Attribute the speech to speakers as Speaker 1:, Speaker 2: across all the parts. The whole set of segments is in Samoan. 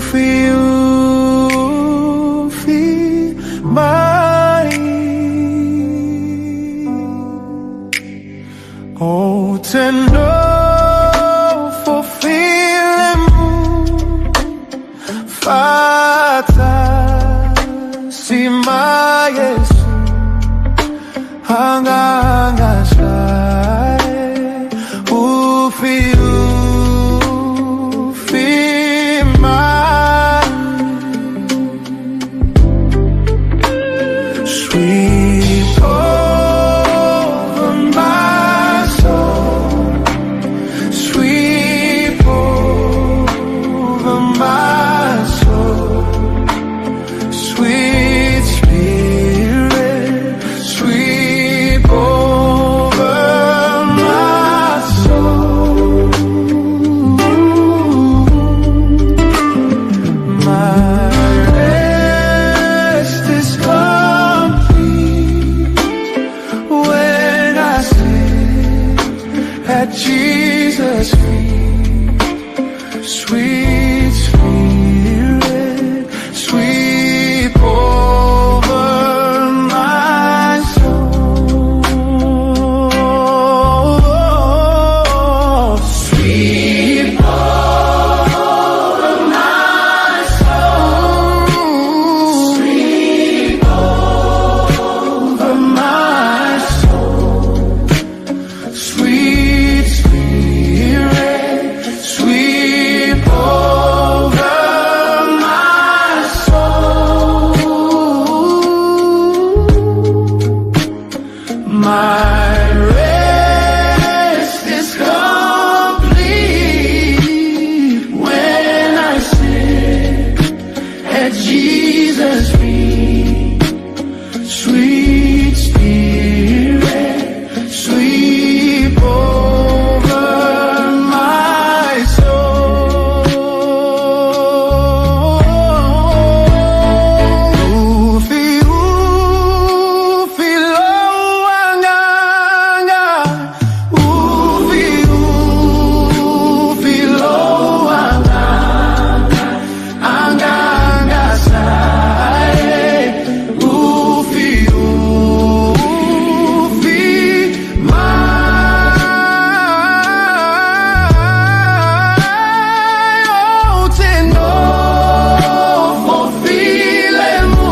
Speaker 1: Ufi ufi mai O te nofo filemu Fatasi ma Yesu Anganga sae Ufi ufi mai Sweep over my soul, sweep over my soul, sweet spirit, sweep over my soul. My rest is complete when I sit at Jesus' feet. Sweet Spirit, sweep over my soul. Sweep over my soul. Sweep over my soul. Sweet Spirit, sweep over my soul. My rest is complete when I sit at Jesus' feet. Sweet Spirit, sweep over my soul. Ufi ufi lou agaga, Ufi ufi lou agaga, Agaga sae, Ufi ufi mai O te nofo filemu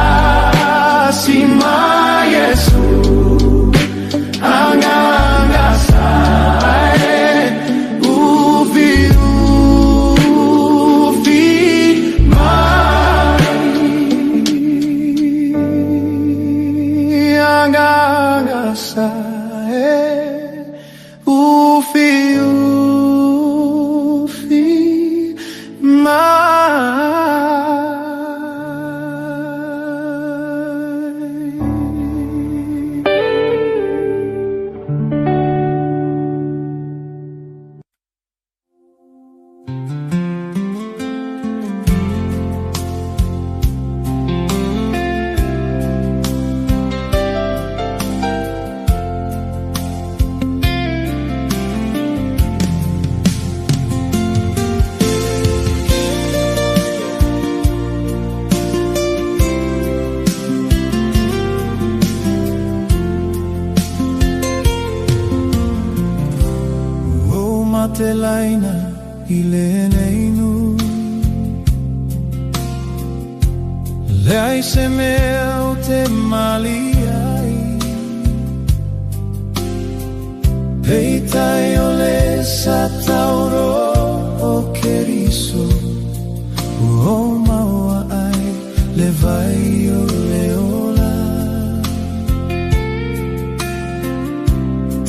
Speaker 1: Fatasi ma Yesu Agaga sae Ufi ufi mai Agaga sae Ufi ufi mai.
Speaker 2: Ua ou matelaina i lenei nuu Leai se mea ou te malie ai Peitai o le sa tauro o Keriso Ua ou maua ai le vai o le ola.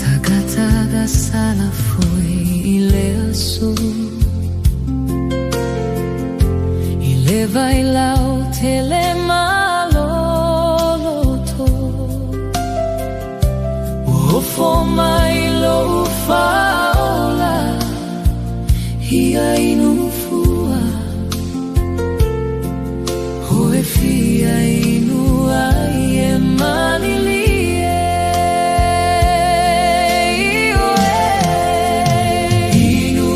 Speaker 3: Tagataga sala foi i le aso I le vailau tele maloloto Ua ofo mai lou faaola Ia inu fua O e fia inu ai e malilie Ioe. Inu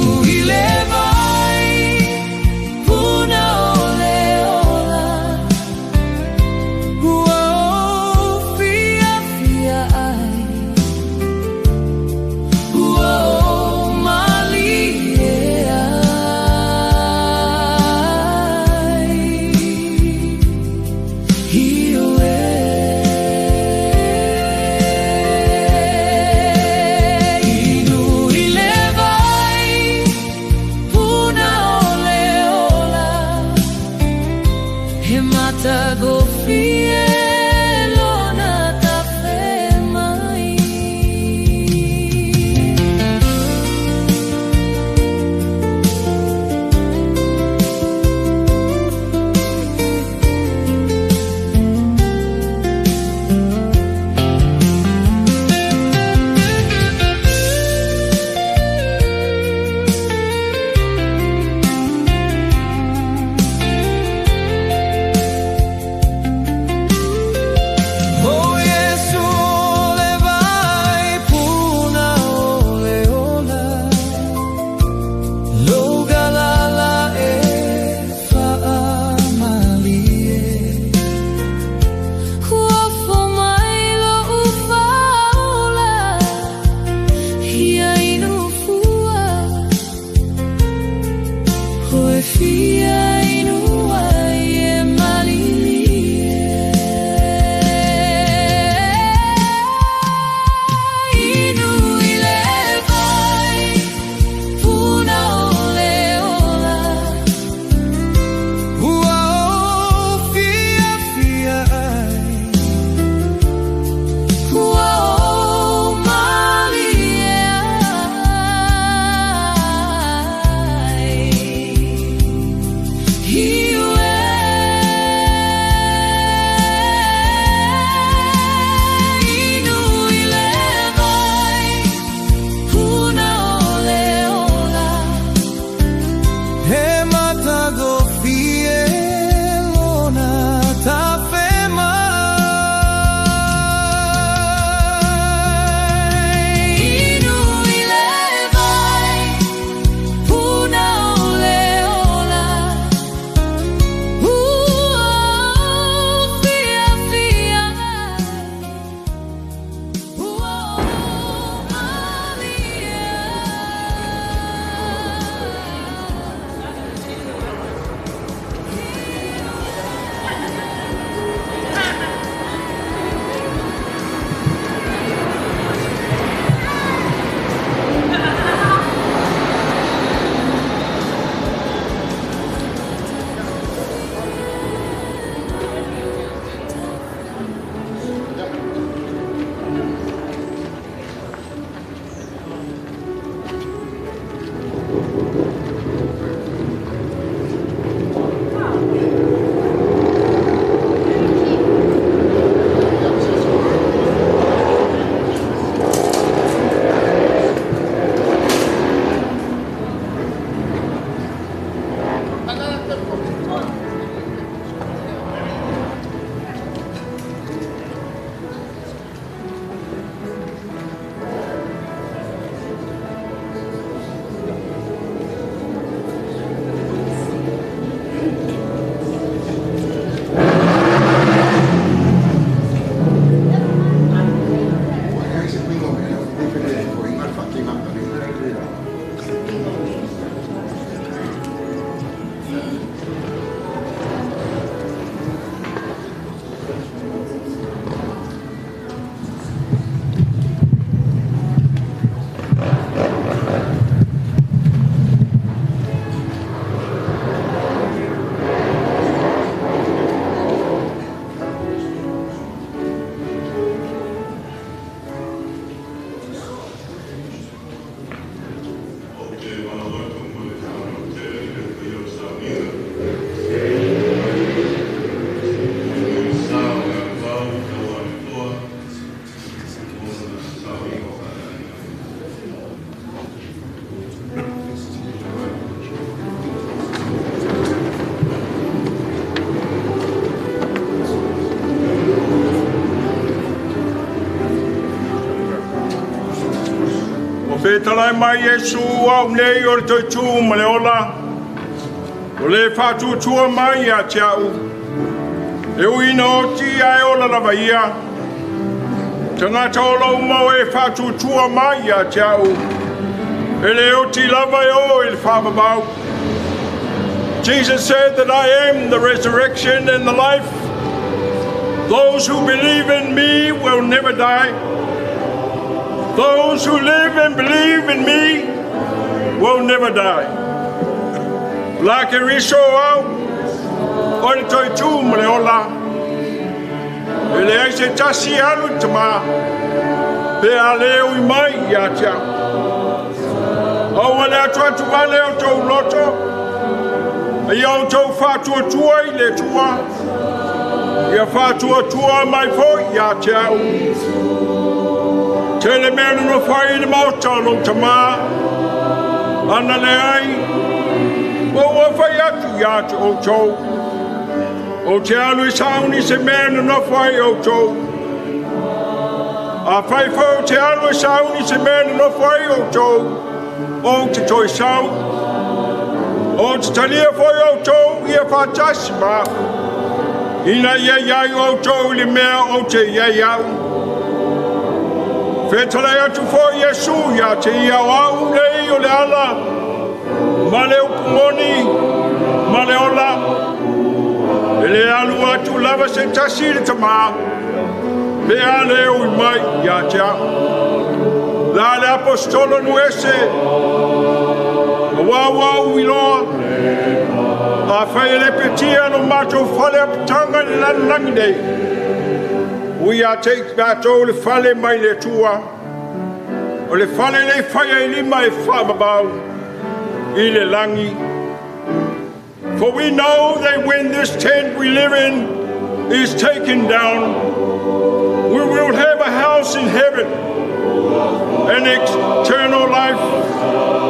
Speaker 4: Fetalai mai Iesu au nei o le toetū ma le ola, o le faatuatua mai ia te au, e ui ina oti ae ola lava ia. Tagata ola uma o e faatuatua mai ia te au, e le oti lava e o i le faavavau. Jesus said that I am the resurrection and the life. Those who believe in me will never die. Those who live and believe in me will never die. La Keriso au, o le toetū ma le ola, e leai se tasi e alu i le Tamā, pe a le ui mai ia te au. Aua le atuatuvale o tou loto, a ia outou faatuatua i le Atua, ia faatuatua mai foi ia te au. Tele mea nonofo ai i le maota o lou Tamā, ana leai, ua ua fai atu ia te outou. Ou te alu e sauni se mea e nonofo ai outou. Afai foi ou te alu e sauni se mea e nonofo ai outou, ou te toe sau. Ou te talia foi outou ia faatasi ma au, ina ia i ai outou i le mea ou te i ai au. Fetalai atu foi Iesu ia te ia o au nei o le ala, ma le upu moni, ma le ola. E le alu atu lava se tasi i le Tamā, pe a le ui mai ia te au. La le aposetolo nuese, auā ua ou iloa, afai e lepetia lo matou fale apitaga i le lalolagi nei, ua ia te i tatou le fale mai le Atua, o le fale le faia i lima e faavavau i le lagi. For we know that when this tent we live in is taken down, we will have a house in heaven, an eternal life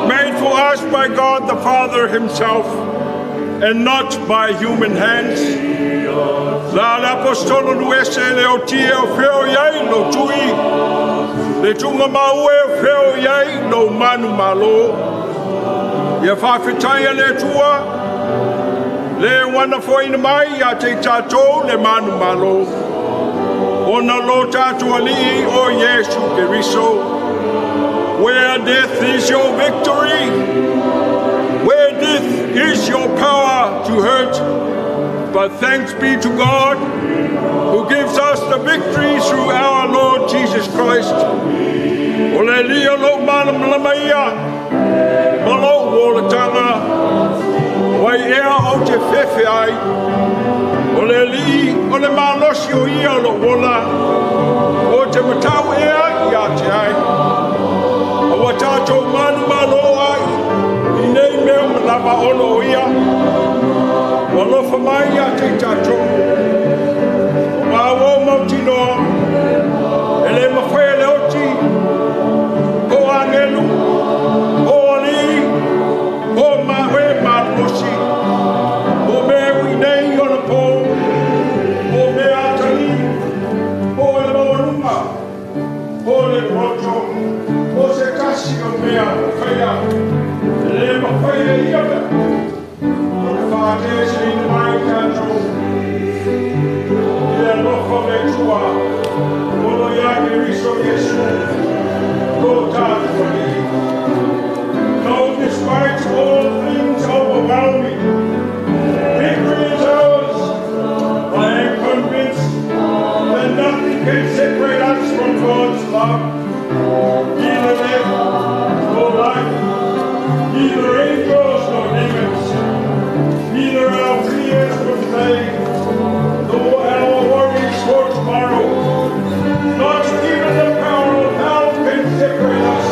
Speaker 4: made for us by God the Father himself, and not by human hands. La le aposetolo nuese le otie o feo i ai lo tui, le tunga maue o feo i ai lo manu malo. Ia faafetai le Atua, le wana foaina mai ia te tatou le manu malo. Ona lo tatou Alii o Iesu Keriso. Where death is your victory, where death is your power to hurt. But thanks be to God who gives us the victory through our Lord Jesus Christ. O le Alii o lou malamalama ia, ma lou olataga, o ai ea ou te fefe ai. O le Alii o le malosi o ia o lou ola, ou te matau ea ia te ai. Aua tatou manumalo ai, i nei mea ma lava ona o ia, ua alofa mai ia te i tatou. O maua o mautinoa, e le mafai e le oti, po o agelu, po o alii, po o maue malolosi, po o mea ui nei ona po, po o mea atalii, po o le maualuga, po o le loto, po o se tasi o mea faia, e le mafai e ia mea, ona faateseina mai tatou i le alofa o le Atua, ona ia Keriso Iesu, lo tatou Alii. No, despite all things overwhelming, victory is ours. I am convinced that nothing can separate us from God's love. Neither death nor life, neither angels nor demons, neither our fears for today, nor our worries for tomorrow. Not even the power of hell can separate us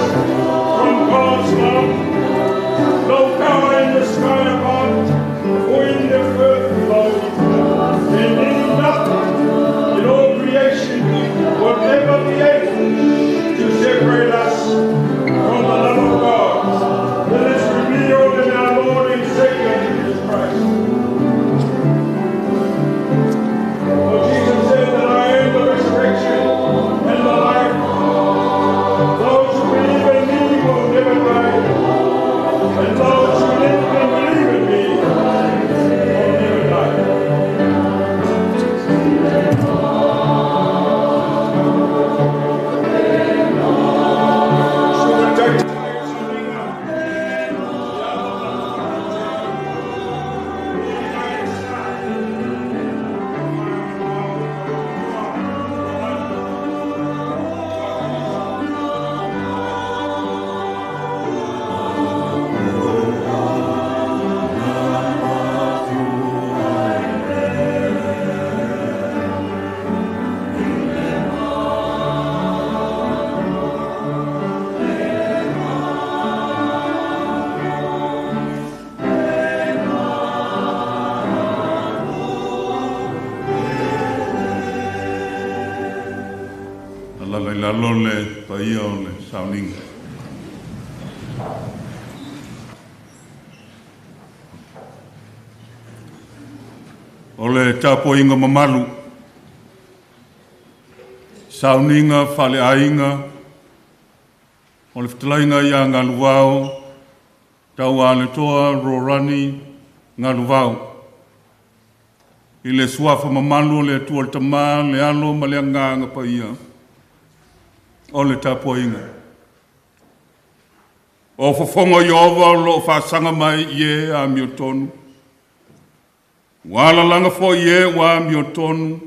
Speaker 4: from God's love. No power in the sky above or in the earth below. Indeed, nothing in all creation will ever be able
Speaker 5: lalo le paia o le sauniga. O le tapuaiga mamalu, sauniga faaleaiga, o le fetalaiga ia Galuvao, Taualetoa Rorani Galuvao. I le suafa mamalu o le Atua le Tama, le Alo ma le Agaga Paia, o le tapuaiga. O fofoga o Ieova o loo faasaga mai i e amiotonu. Ua alalaga foi e ua amiotonu,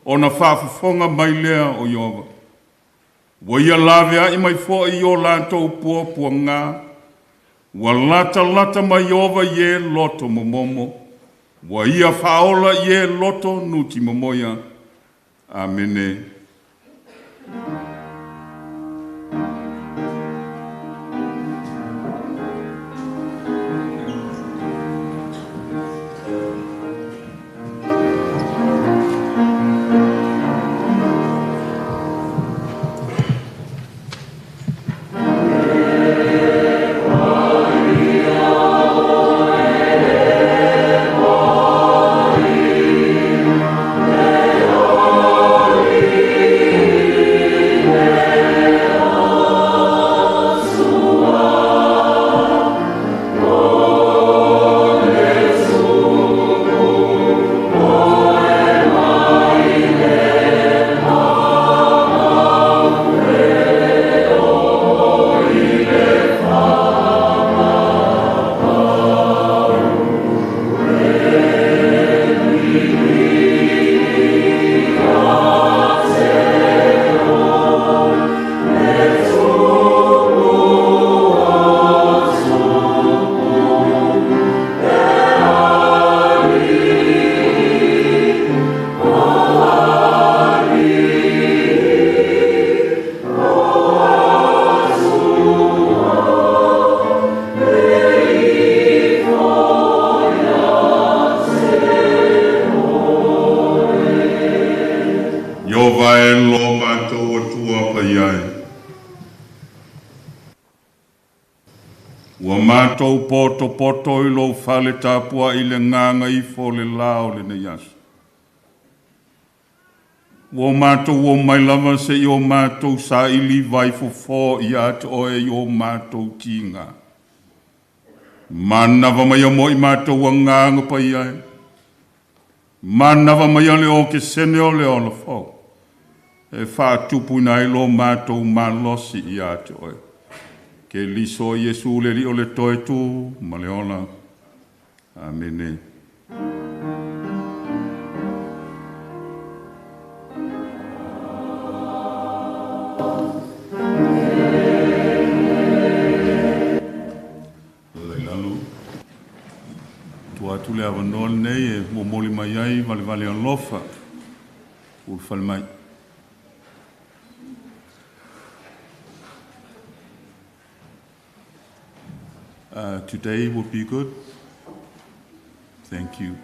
Speaker 5: ona faafofoga mai lea o Ieova. Ua ia laveai mai foi i o latou puapuaga, ua latalata mai Ieova i e loto momomo, ua ia faaola i e loto nutimomoia. Amene. Ieova e lo matou Atua paia e. Ua matou potopoto i lou fale tapuai le agaga ifo o le la o lenei aso. Ua o matou omai lava seia o matou saili vaifofo ia te oe i o matou tiga. Manava mai mo i matou agaga paia e. Manava mai le okesene o le ola fou. E faatupuina ai lo matou malosi ia te oe. Keliso Iesu le Alii o le toe tu ma le ola. Amene. Lala i lalo. Tuu atu le avanoa lenei e momoli mai ai valevale alofa ulufale mai. Today would be good. Thank you.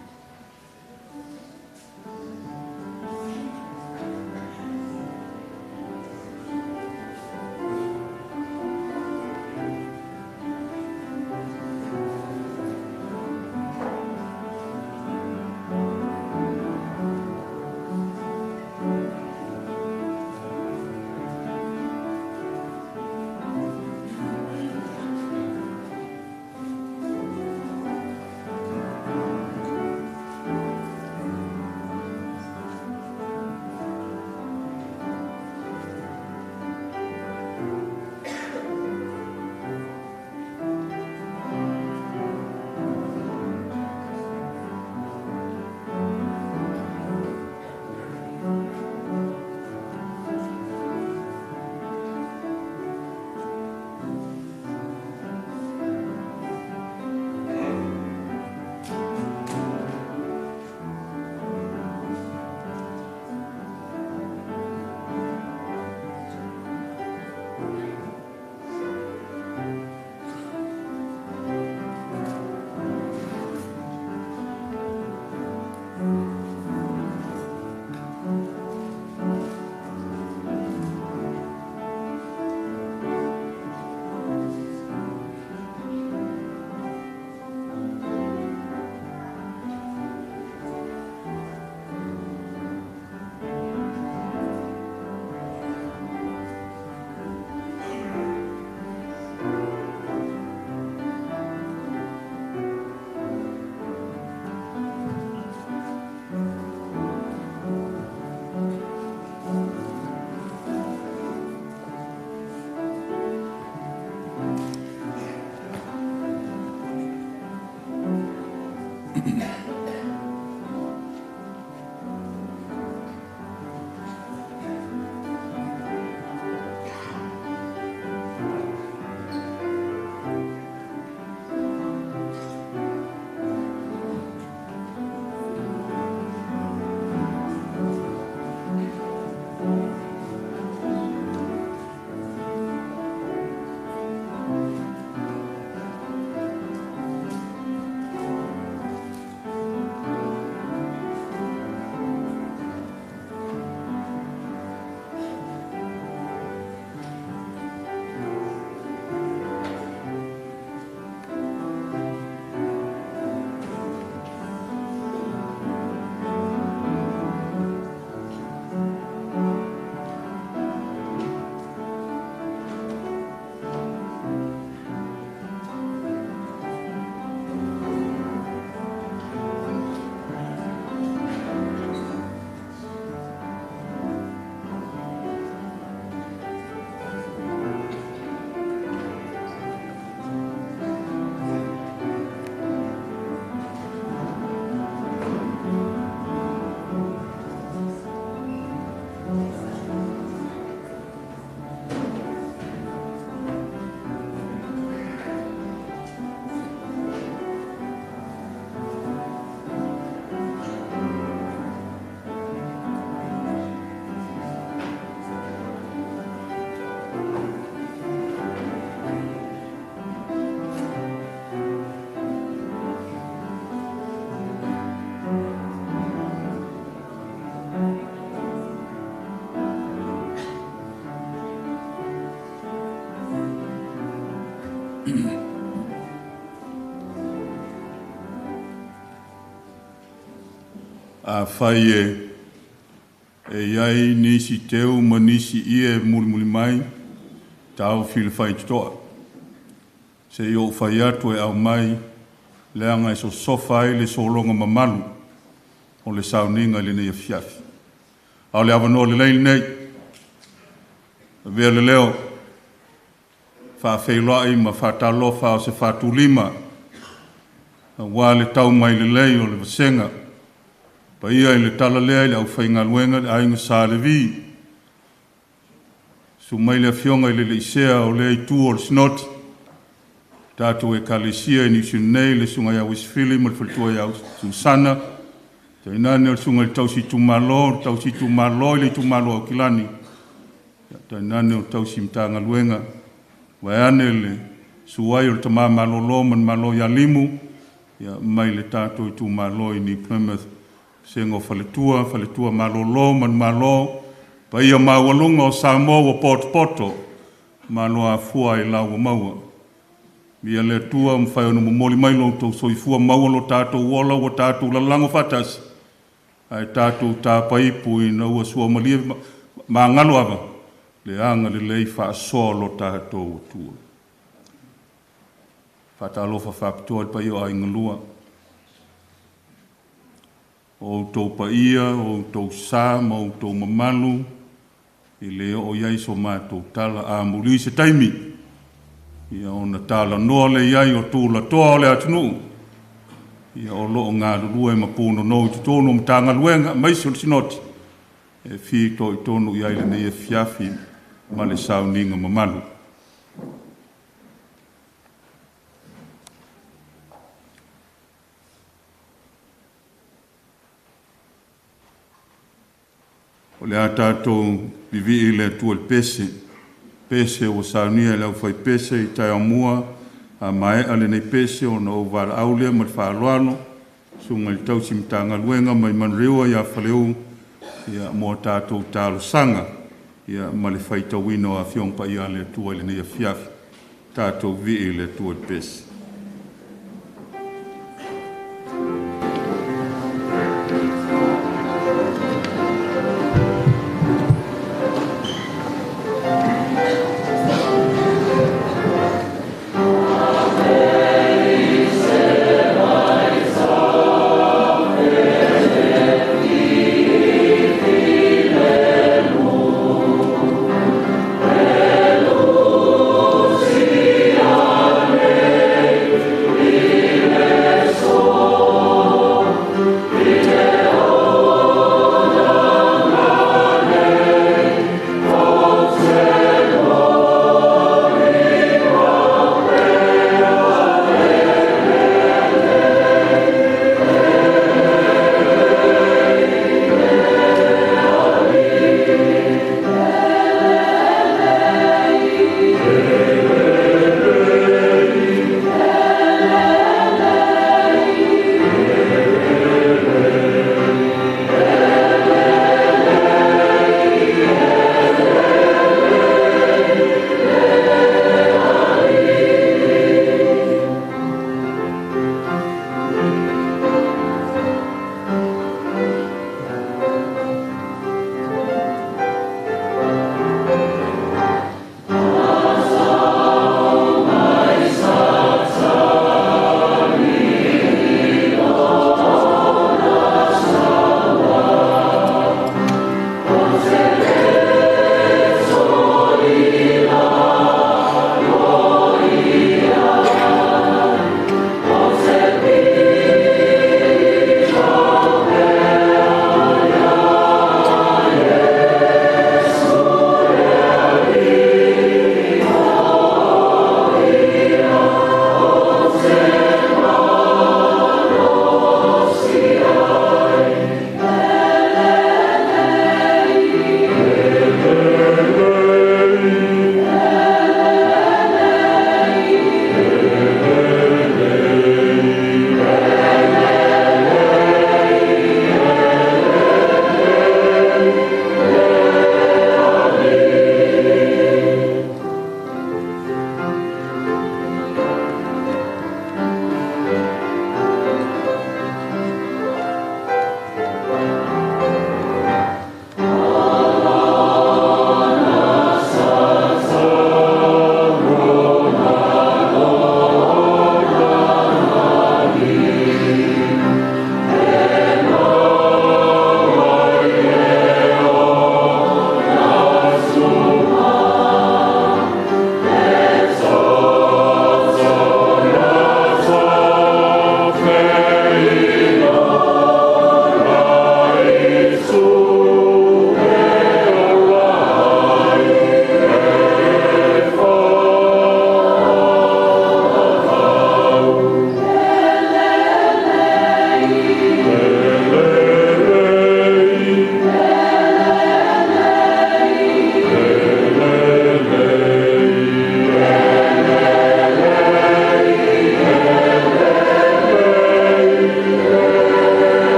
Speaker 5: Afai e i ai nisi teu ma nisi ie mulimuli mai, taofi le faitotoa. Se i ou fai atu e aumai, leaga e sosofa ai le sologa mamalu o le sauniga i lenei afiafi. A o le avanoa lelei lenei, avea le leo, faafeiloai ma faatalofa o se faatulima, aua le tau mai lelei o le vasega, paia i le tala lea i le aufaigaluega le aiga Sa Levi, susu mai le afioga i le Leisea o lea itu o le Sinoti, tatou Ekalesia i Niu Sila nei, le susuga ia Uesifili ma le faletua ia Susana, tainane o le susuga i le tausi itumalo, le tausi itumalo i le itumalo o Aukilani, tainane o tausi Matagaluega, vaeane le susu ai o le tama malolo ma le malo ia Limu, ia mai le tatou itumalo i New Plymouth, Vasega o Faletua, Faletua Malolo ma le Malo, paia maualuga o Samoa ua potopoto, malo afua ailao ua maua. Viia le Atua ua mafai ona momoli mai lo outou soifua maua lo tatou ola ua tatou lalago faatasi, ae tatou tapaipu ina ua suamalie magalo ava le agalelei faasoa o lo tatou Atua. Faatalofa faapitoa i le paia o aiga lua, o outou paia, o outou sa ma outou mamalu, e le oo i ai so matou tala. Amuli se taimi, ia ona talanoa lea i ai o tulatoa o le atunuu, ia o lo o galulue ma punonou i totonu o Matagaluega aemaise o le Sinoti, e fitoitonu i ai lenei afiafi ma le sauniga mamalu. O le a tatou vivii i le Atua i le pese, pese ua saunia e le aufaipese i taeao mua. A maea lenei pese ona ou valaau lea ma le faaaloalo susuga i le tausi Matagaluega mai Manureua ia Faleu, ia mo a tatou talosaga, ia ma le faitauina o Afioga Paia a le Atua i lenei afiafi. Tatou vivii i le Atua i le pese.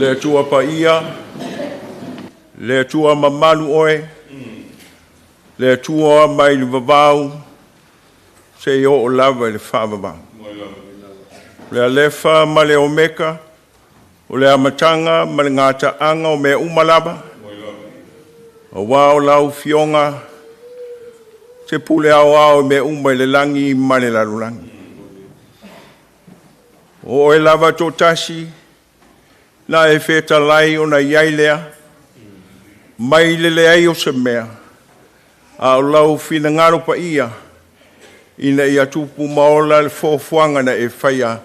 Speaker 4: Le Atua paia, le Atua mamalu oe, le Atua mai le vavau, seia oo lava i le faavavau. O le Alefa ma le Omeka, o le amataga ma le gataaga o mea uma lava, auā o lau Afioga te pule aoao i mea uma i le lagi ma le lalolagi. O oe lava toatasi na e fetalai ona i ai lea, mai le leai o se mea, a o lau finagalo paia, ina ia tupu ma ola le foafoaga na e faia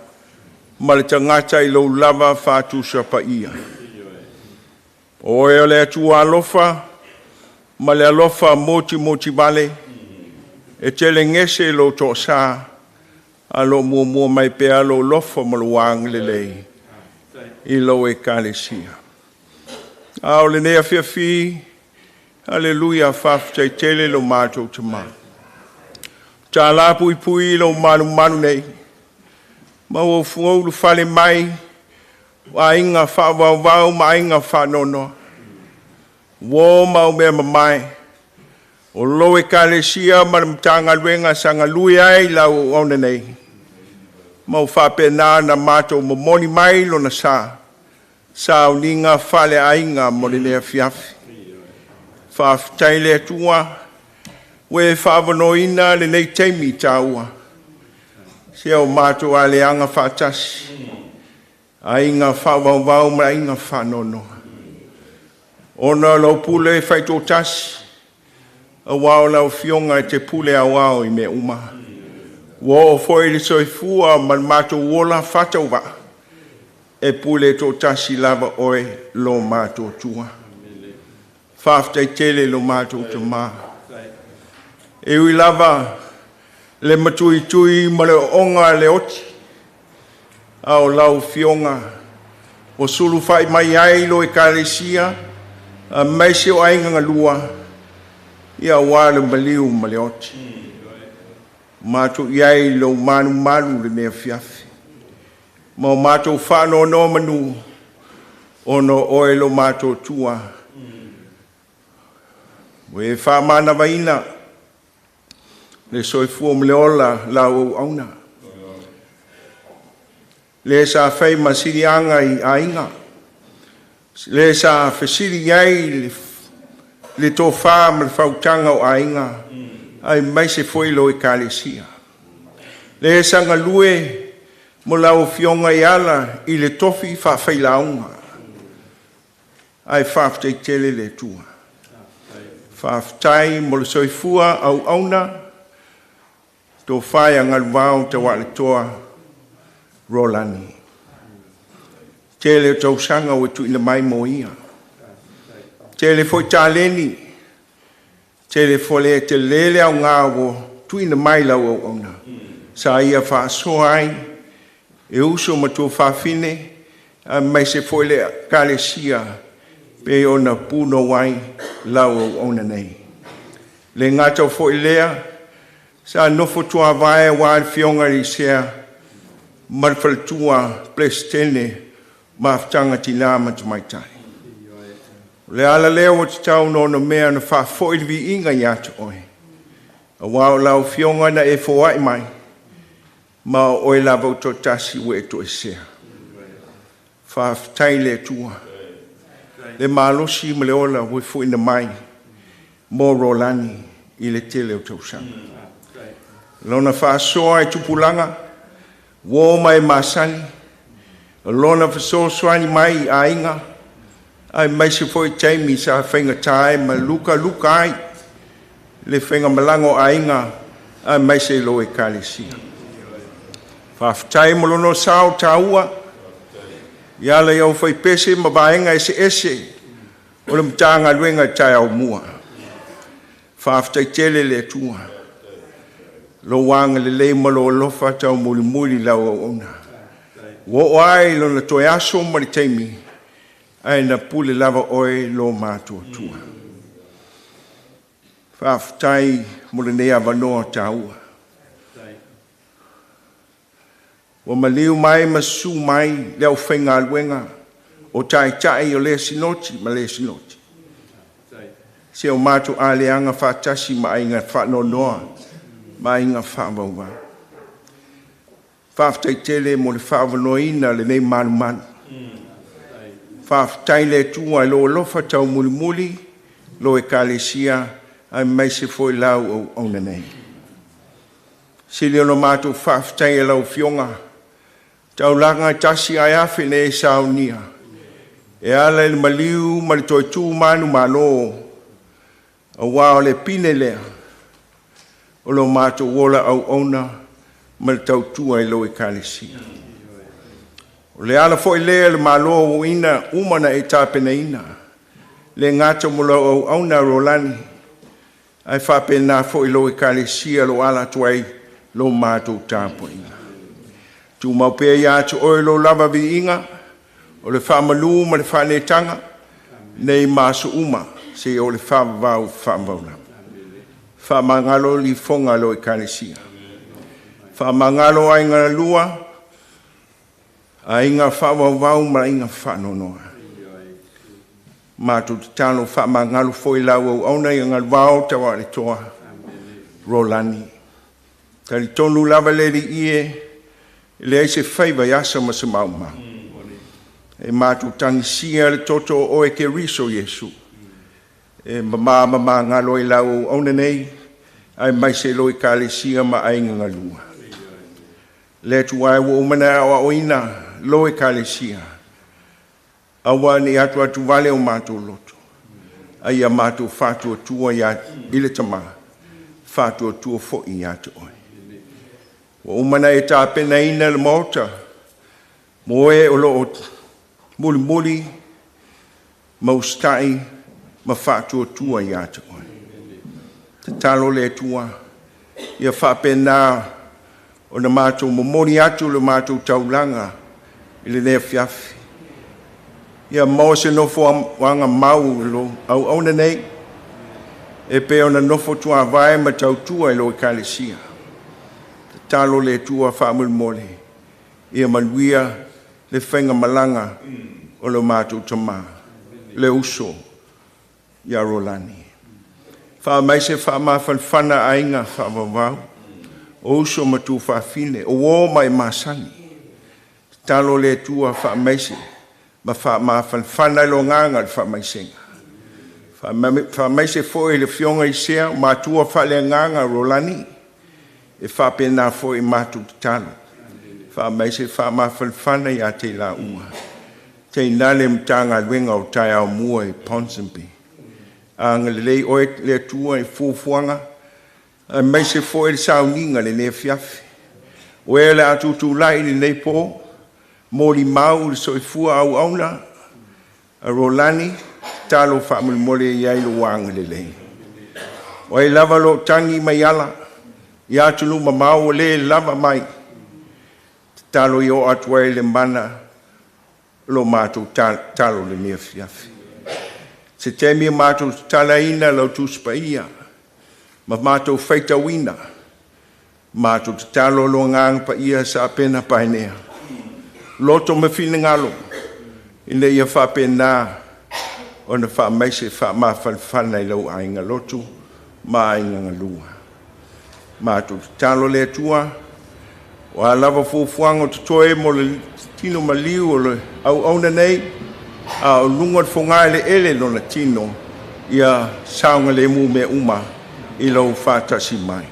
Speaker 4: ma le tagata i lou lava faatusa paia. O oe o le Atua alofa ma le alofa motimoti vale, e telegese lou toasā, a o lo o muamua mai pea lou alofa ma lou agalelei i lou Ekalesia. A o lenei afiafi, aleluia, faafetai tele lo matou Tamā. Tāla puipui lou malumalu nei, ma ua ulufale mai o aiga faavauvau ma aiga faanoanoa. Uō ma au mea mamae, o lou Ekalesia ma le Matagaluega sa galue ai lau auauna nei, ma ua faapena ona matou momoli mai lona sa, sauniga faaleaiga mo lenei afiafi. Faafetai i le Atua ua e faaavanoaina lenei taimi taua, se o matou aleaga faatasi, aiga faavauvau ma aiga faanoanoa. Ona o lau pule faitoatasi, auā o lau Afioga e te pule aoao i mea uma. Ua oo foi le soifua ma le matou ola faatauvaa, e pule toatasi lava oe lo matou Atua. Faafetai tele lo matou Tamā. E ui lava le matuitui ma le ooooga a le oti, a o lau Afioga ua sulufai mai ai lo Ekalesia aemaise o aiga galua, ia aua le maliu ma le oti. Matou i ai i lou malumalu lenei afiafi, ma o matou faanonomanu, ona o oe lo matou Atua. Ua e faamanavaina le soifua ma le ola lau auauna. Le sa fai ma siliaga i aiga, le sa fesili i ai le tofa ma le fautaga o aiga, aemaise foi lo Ekalesia. Le sa galue mo lau Afioga i ala i le tofi faafailauga, ae faafetai tele le Atua. Faafetai mo le soifua auauna, tofa ia Galuvao Tauaaletoa Rolani. Tele o tausaga ua tuuina mai mo ia. Tele foi taleni, tele foi le tele le aoga ua tuuina mai lau auauna. Sa ia faasoa ai e uso ma tuafafine, aemaise foi le Ekalesia pe ona punou ai lau auauna nei. Le gata foi lea, sa nofo tuavae auā le Afioga i le Sea ma le faletua Peresetene Mafutaga Tinā ma Tamaitai. O le ala lea ua tatau ona mea na faafoi le viiga ia te oe, auā o lau Afioga na e foai mai, ma o oe lava o toatasi ua e toesea. Faafetai le Atua, le malosi ma le ola ua fuiina mai mo Rolani i le tele o tausaga. Lona faasoa i tupulaga, uō ma e masani, lona fesoasoani mai i aiga, aemaise foi taimi sa faigata ai ma lukaluka ai le faigamalaga o aiga, aemaise lo Ekalesia. Faafetai mo lona sao taua, i ala i au faipese ma vaega eseese o le Matagaluega i taeao mua. Faafetai tele le Atua, lou agalelei ma lou alofa taumulimuli lau auauna. Ua oo ai lona toe aso ma le taimi, ae na pule lava oe lo matou Atua. Faafetai mo lenei avanoa taua. Ua maliu mai ma susu mai le aufaigaluega
Speaker 6: o taitai o lea sinoti ma lea sinoti. Se o matou aleaga faatasi ma aiga faanoanoa ma aiga faavauvau. Faafetai tele mo le faaavanoaina o lenei malumalu. Faafetai le Atua i lou alofa taumulimuli, lou Ekalesia, aemaise foi lau auauna nei. Sili ona matou faafetai i lau Afioga, taulaga e tasi ae afe ne i e saunia, e ala i le maliu ma le toe tu manumalo, aua o le pine lea o lo matou ola auauna ma le tautua i lau Ekalesia. O le ala foi lea le Malo ua uma ona e tapenaina, le gata mo lau auauna Rolani, ae faapena foi lau Ekalesia o lo o ala atu ai lo matou tapuaiga. Tumau pea ia te oe lou lava viiga, o le faamalu ma le faaneetaga, nei ma aso uma, seia oo i le faavavau faavavau lava. Faamagalo lifoga a lau Ekalesia. Faamagalo aiga lua, aiga faavauvau ma aiga faanoanoa. Matou tatalo faamagalo foi lau auauna ia Galuvao Tauaaletoa Rolani. Talitonu lava le Alii e, leai se faiva i asa ma se maumau. E matou tagisia le toto o oe Keriso Iesu. E mama mamagalo ai lau auauna nei, aemaise lou Ekalesia ma aiga galua. Le Atua e ua uma ona e aoaoina lou Ekalesia, aua ne i atuatuvale o matou loto, a ia matou faatuatua i le Tama, faatuatua foi ia te oe. Ua uma ona e tapenaina le Maota, mo e o loo mulimuli, ma usitai, ma faatuatua ia te oe. Tatalo le Atua, ia faapena ona matou momoli atu le matou taulaga i lenei afiafi. Ia maua se nofoaga mau i lo auauna nei, e pei ona nofo tuavae ma tautua i lou Ekalesia. Tatalo le Atua faamolemole, ia manuia le faigamalaga o lo matou tama, le uso ia Rolani. Faamaise faamafanafana aiga faavauvau, o uso ma tuafafine, o uo ma e masani. Tatalo le Atua faamaise ma faamafanafana i lo agaga o le faamaisega. Faamaise foi le Afioga i Sea, o matua faaleagaga Rolani, e faapena foi matou tatalo. Faamaise faamafanafana ia te laua. Teinale Matagaluega o taeao mua i Ponsonby. Agalelei oe le Atua i fuafuaga, aemaise foi le sauniga lenei afiafi. O ea le a tutulai lenei po, molimau le soifua auauna, a Rolani, talo faamolemole i ai lou agalelei. O ai lava loo tangi mai ala, ia atunuu mamao ua le lava mai, tatalo i o atu ai le mana lo matou talo lenei afiafi. Se taimi o matou tatalaina lau Tusi Paia, ma matou faitauina, matou tatalo lo agaga paia sa pena paenea. Loto ma finagalo, ina ia faapena ona faamaise faamafanafana i lau aiga lotu ma aiga galua. Matou tatalo le Atua, o a lava fuafuaga o totoe mo le tino maliu o le auauna nei, a o luga o le fogaeleele lona tino, ia saogalemu mea uma i lou faatasi mai.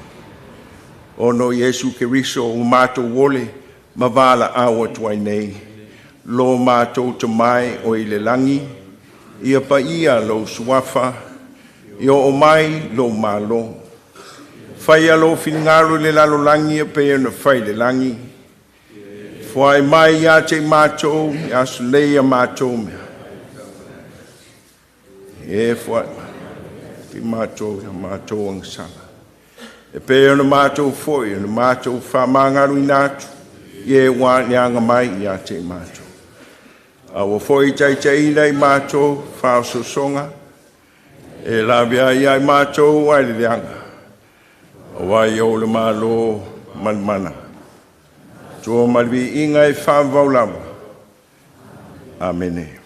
Speaker 6: Ona o Iesu Keriso ua matou ole ma valaau atu ai nei, lo matou Tama e o i le lagi, ia paia lou suafa, ia oo mai lou malo. Faia lou finagalo i le lalolagi e pei ona fai i le lagi. Foai mai ia te matou, i aso nei a matou mea. E foai mai matou ia matou agasala. E pei ona matou foi, ona matou faamagaloina atu, i e ua neaga mai ia te matou. A ua foi taitaiina i matou faaosoosoga, e lavea ai ia i matou ai le leaga, aua ia o le malo ma le mana. Tua ma le viiga e faavavau lava. Amene.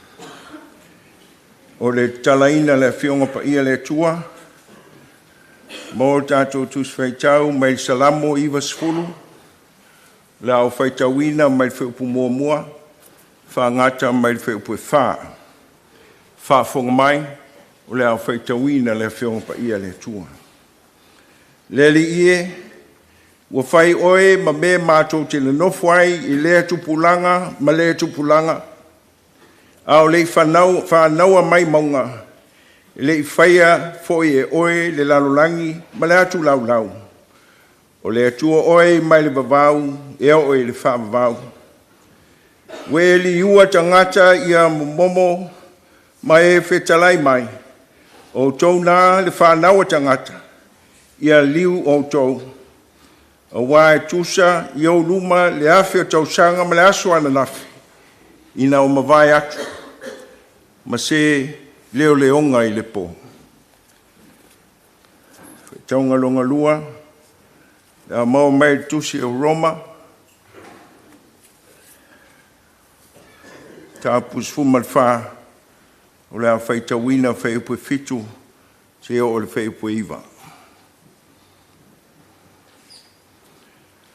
Speaker 6: O le tatalaina o le Afioga Paia a le Atua, mo tatou Tusi Faitau mai le Salamo 90, le a ou faitauina mai le fuaiupu 1, faagata mai le fuaiupu 4. Faafofoga mai, o le a ou faitauina le Afioga Paia a le Atua. Le Alii e, ua fai oe ma mea matou te nonofo ai i lea tupulaga ma lea tupulaga, a o le i fanauina mai mauga, e le i faia foi e oe le lalolagi ma le atu laulau. O le Atua oe mai le vavau e oo i le faavavau. Ua e liua tagata ia momomo ma e fetalai mai, o outou na le fanau a tagata, ia liu outou. Aua e tusa i ou luma le 1,000 o tausaga ma le aso ananafi, ina ua mavae atu, ma se leoleoga i le po. Faitauga lona lua, le a maua mai le tusi o Roma, mataupu 14, o le a faitauina fuaiupu 7, seia oo i le fuaiupu 9.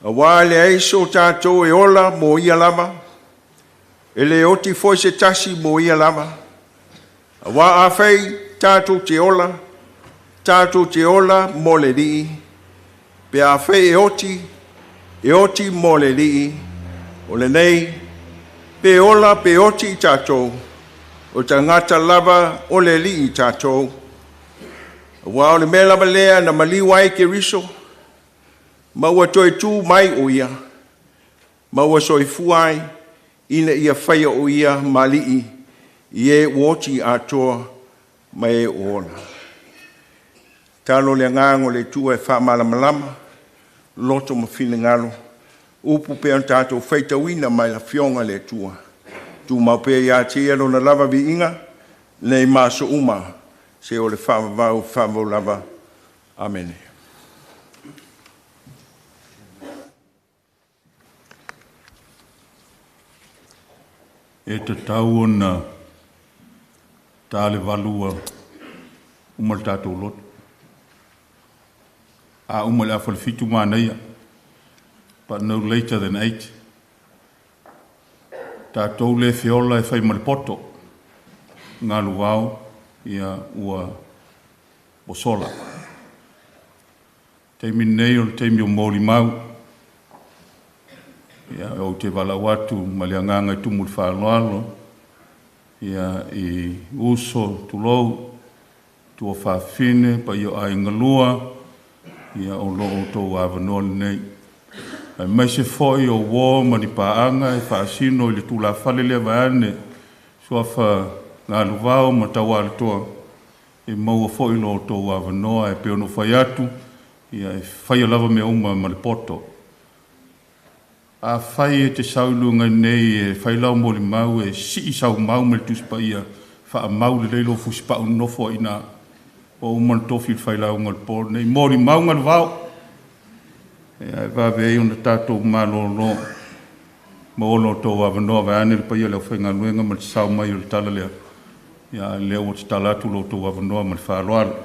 Speaker 6: Aua e leai so tatou e ola mo ia lava, e le oti foi se tasi mo ia lava. Aua afai tatou te ola, tatou te ola mo le Alii, pe afai e oti, e oti mo le Alii, o lenei, pe ola pe oti i tatou, o tagata lava o le Alii i tatou. Aua o le mea lava lea na maliu ai Keriso, ma ua toe tu mai o ia, ma ua soifua ai, ina ia faia o ia ma Alii, i e ua oti atoa ma e ua ola. Talo le agaga o le Atua e faamalamalama, loto ma finagalo, upu pea o tatou faitauina mai le Afioga a le Atua. Tumau pea ia te ia lona lava viiga, nei ma aso uma, se o le faavavau, faavavau lava. Amene.
Speaker 5: E tatau ona ta le 8 ua uma le tatou loto. A uma le afa le 7 manaia, but no later than 8. Tatou le feola e fai ma le poto, galu vao, ia ua sola. Taimi nei o le taimi o molimau, ia ou te valaau atu ma le agaga i tumu le faaaloalo, ia i uso, tulou, tua faafine, paia o aiga lua, ia o lo outou avanoa lenei. Ae mai se foi o uo ma ni paaga e faasino i le tulafale lea vaeane, suafa galuvao ma taualetoa, e maua foi lo outou avanoa e pei ona fai atu, ia e faia lava mea uma ma le poto. A fai e te sau i luga nei e fai lau molimau e sii sau mau ma le Tusi Paia, faamau lelei lou fusipau nofo ai ina, ua uma ona tofi le failauga o le po lenei. Molimau galuvao, e vave ai ona tatou malolo ma o lo outou avanoa vaeane le paia o le aufaigaluega ma le sao mai o le tala lea. Ia lea ua tatala atu lo outou avanoa ma le faaaloalo.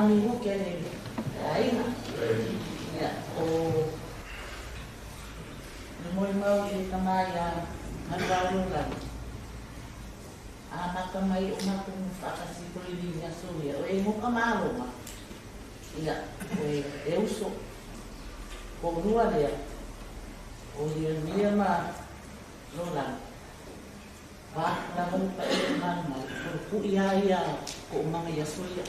Speaker 7: ami o ke le aiga. Ia o le molimau i le tama ia Galuvao Lolani. Amata mai o matou faatasi i Kolilini aso ia, o e moka maloga. Ia, o e uso. Ko lua lea, o Ieremia ma Lolani. Wa lava le paia o malu mai, o le kui lava ia ko umaga i aso ia.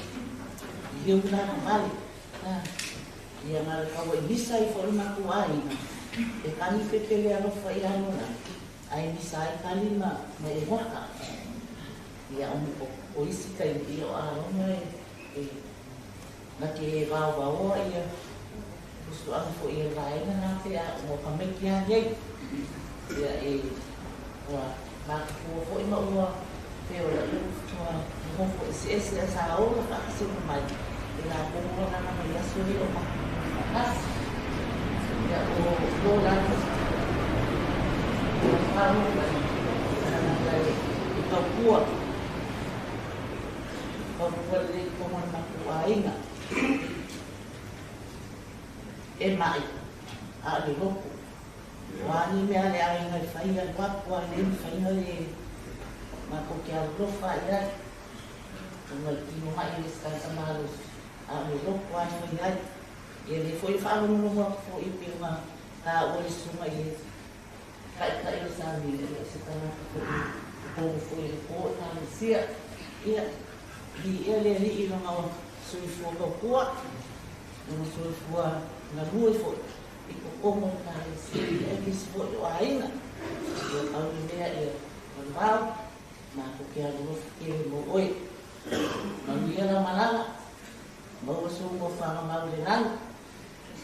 Speaker 7: I leu lana vale. Ia na le kaua i misa ai foi le matou aiga, e kali pepe le alofa ia Lolani, ae misa ai kali ma e waka. Ia o isi taimi ia o Arona e na ke vaovaoa ia usuaga foi ia le vaega na te a o ka maiki a nei. Ia e ua makafua foi ma ua feola ia ua nofo eseese a sa ola faakasina mai e latou ua lana mai aso ia o matou faatasi. Ia o Lolani o Lolani tagata e taupua taupua lelei i totonu o le matou aiga e mai a o le loto. O a ni mea a le aiga e fai, alu atu a le mafai ona le matou te alolofa i ai. Ona e tino mai le isi tagata malosi, a o le loto lava e fai ai. Ia lea foi e faalogologo atu foi pei ona taua le susuga i le taitai o le Samia, ia o se tagata foi e totonu foi i le po e Ekalesia. Ia, viia le Alii i lona soifua tautua, lona soifua galue foi i totonu o le Ekalesia, aemaise foi o aiga. Ia pau le mea ia Galuvao, matou te alolofa tele mo oe. Manuia lau malaga, maua sou nofoaga mau i le lagi.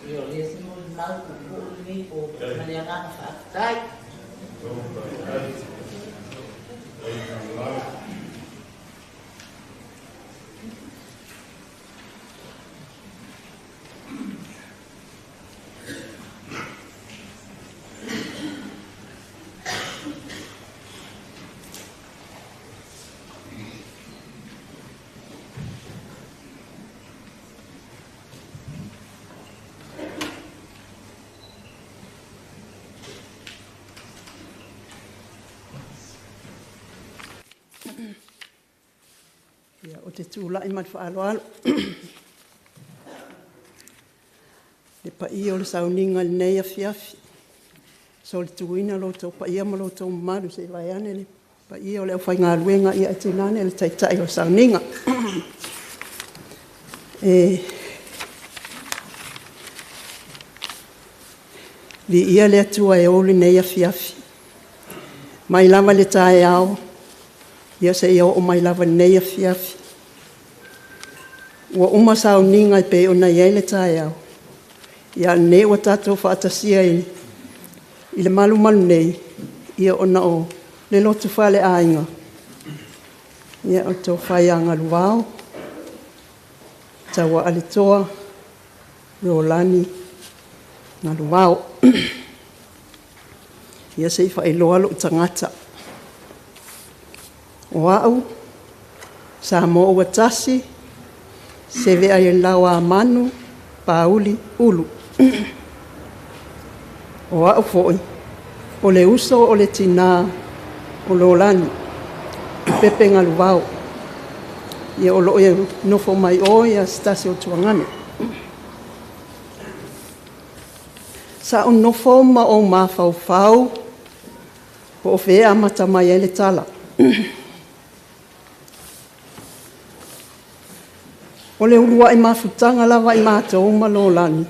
Speaker 7: Ia o lea se molimau puupuu lenei po ma le agaga faafetai.
Speaker 8: Ia, ou te tulai ma le faaaloalo. Le paia o le sauniga i lenei afiafi, solituina lo outou paia ma lo outou mamalu, se i vaeane le paia o le aufaigaluega, ae tainane le Taitai o le sauniga. E viia le Atua e ou lenei afiafi. Mai lava le taeao, ia seia oo mai lava i lenei afiafi. Ua uma sauniga e pei ona i ai le taeao, ia a o lenei ua tatou faatasia i le malumalu nei, ia ona o le lotu faaleaiga, ia o le tofa ia Galuvao, Tauaaletoa, Rolani Galuvao. Ia se i faailoa lou tagata. O au, Samoa ua tasi, seve ai lau manu, pauli, ulu. O au foi, o le uso o le tina o Lolani, Pepe Galuvao. Ia o loo e nofo mai o ia se tasi o tuagane. Sa ou nofo ma ou mafaufau po o fea e amata mai ai le tala. O le uluai mafutaga lava i matou ma Lolani,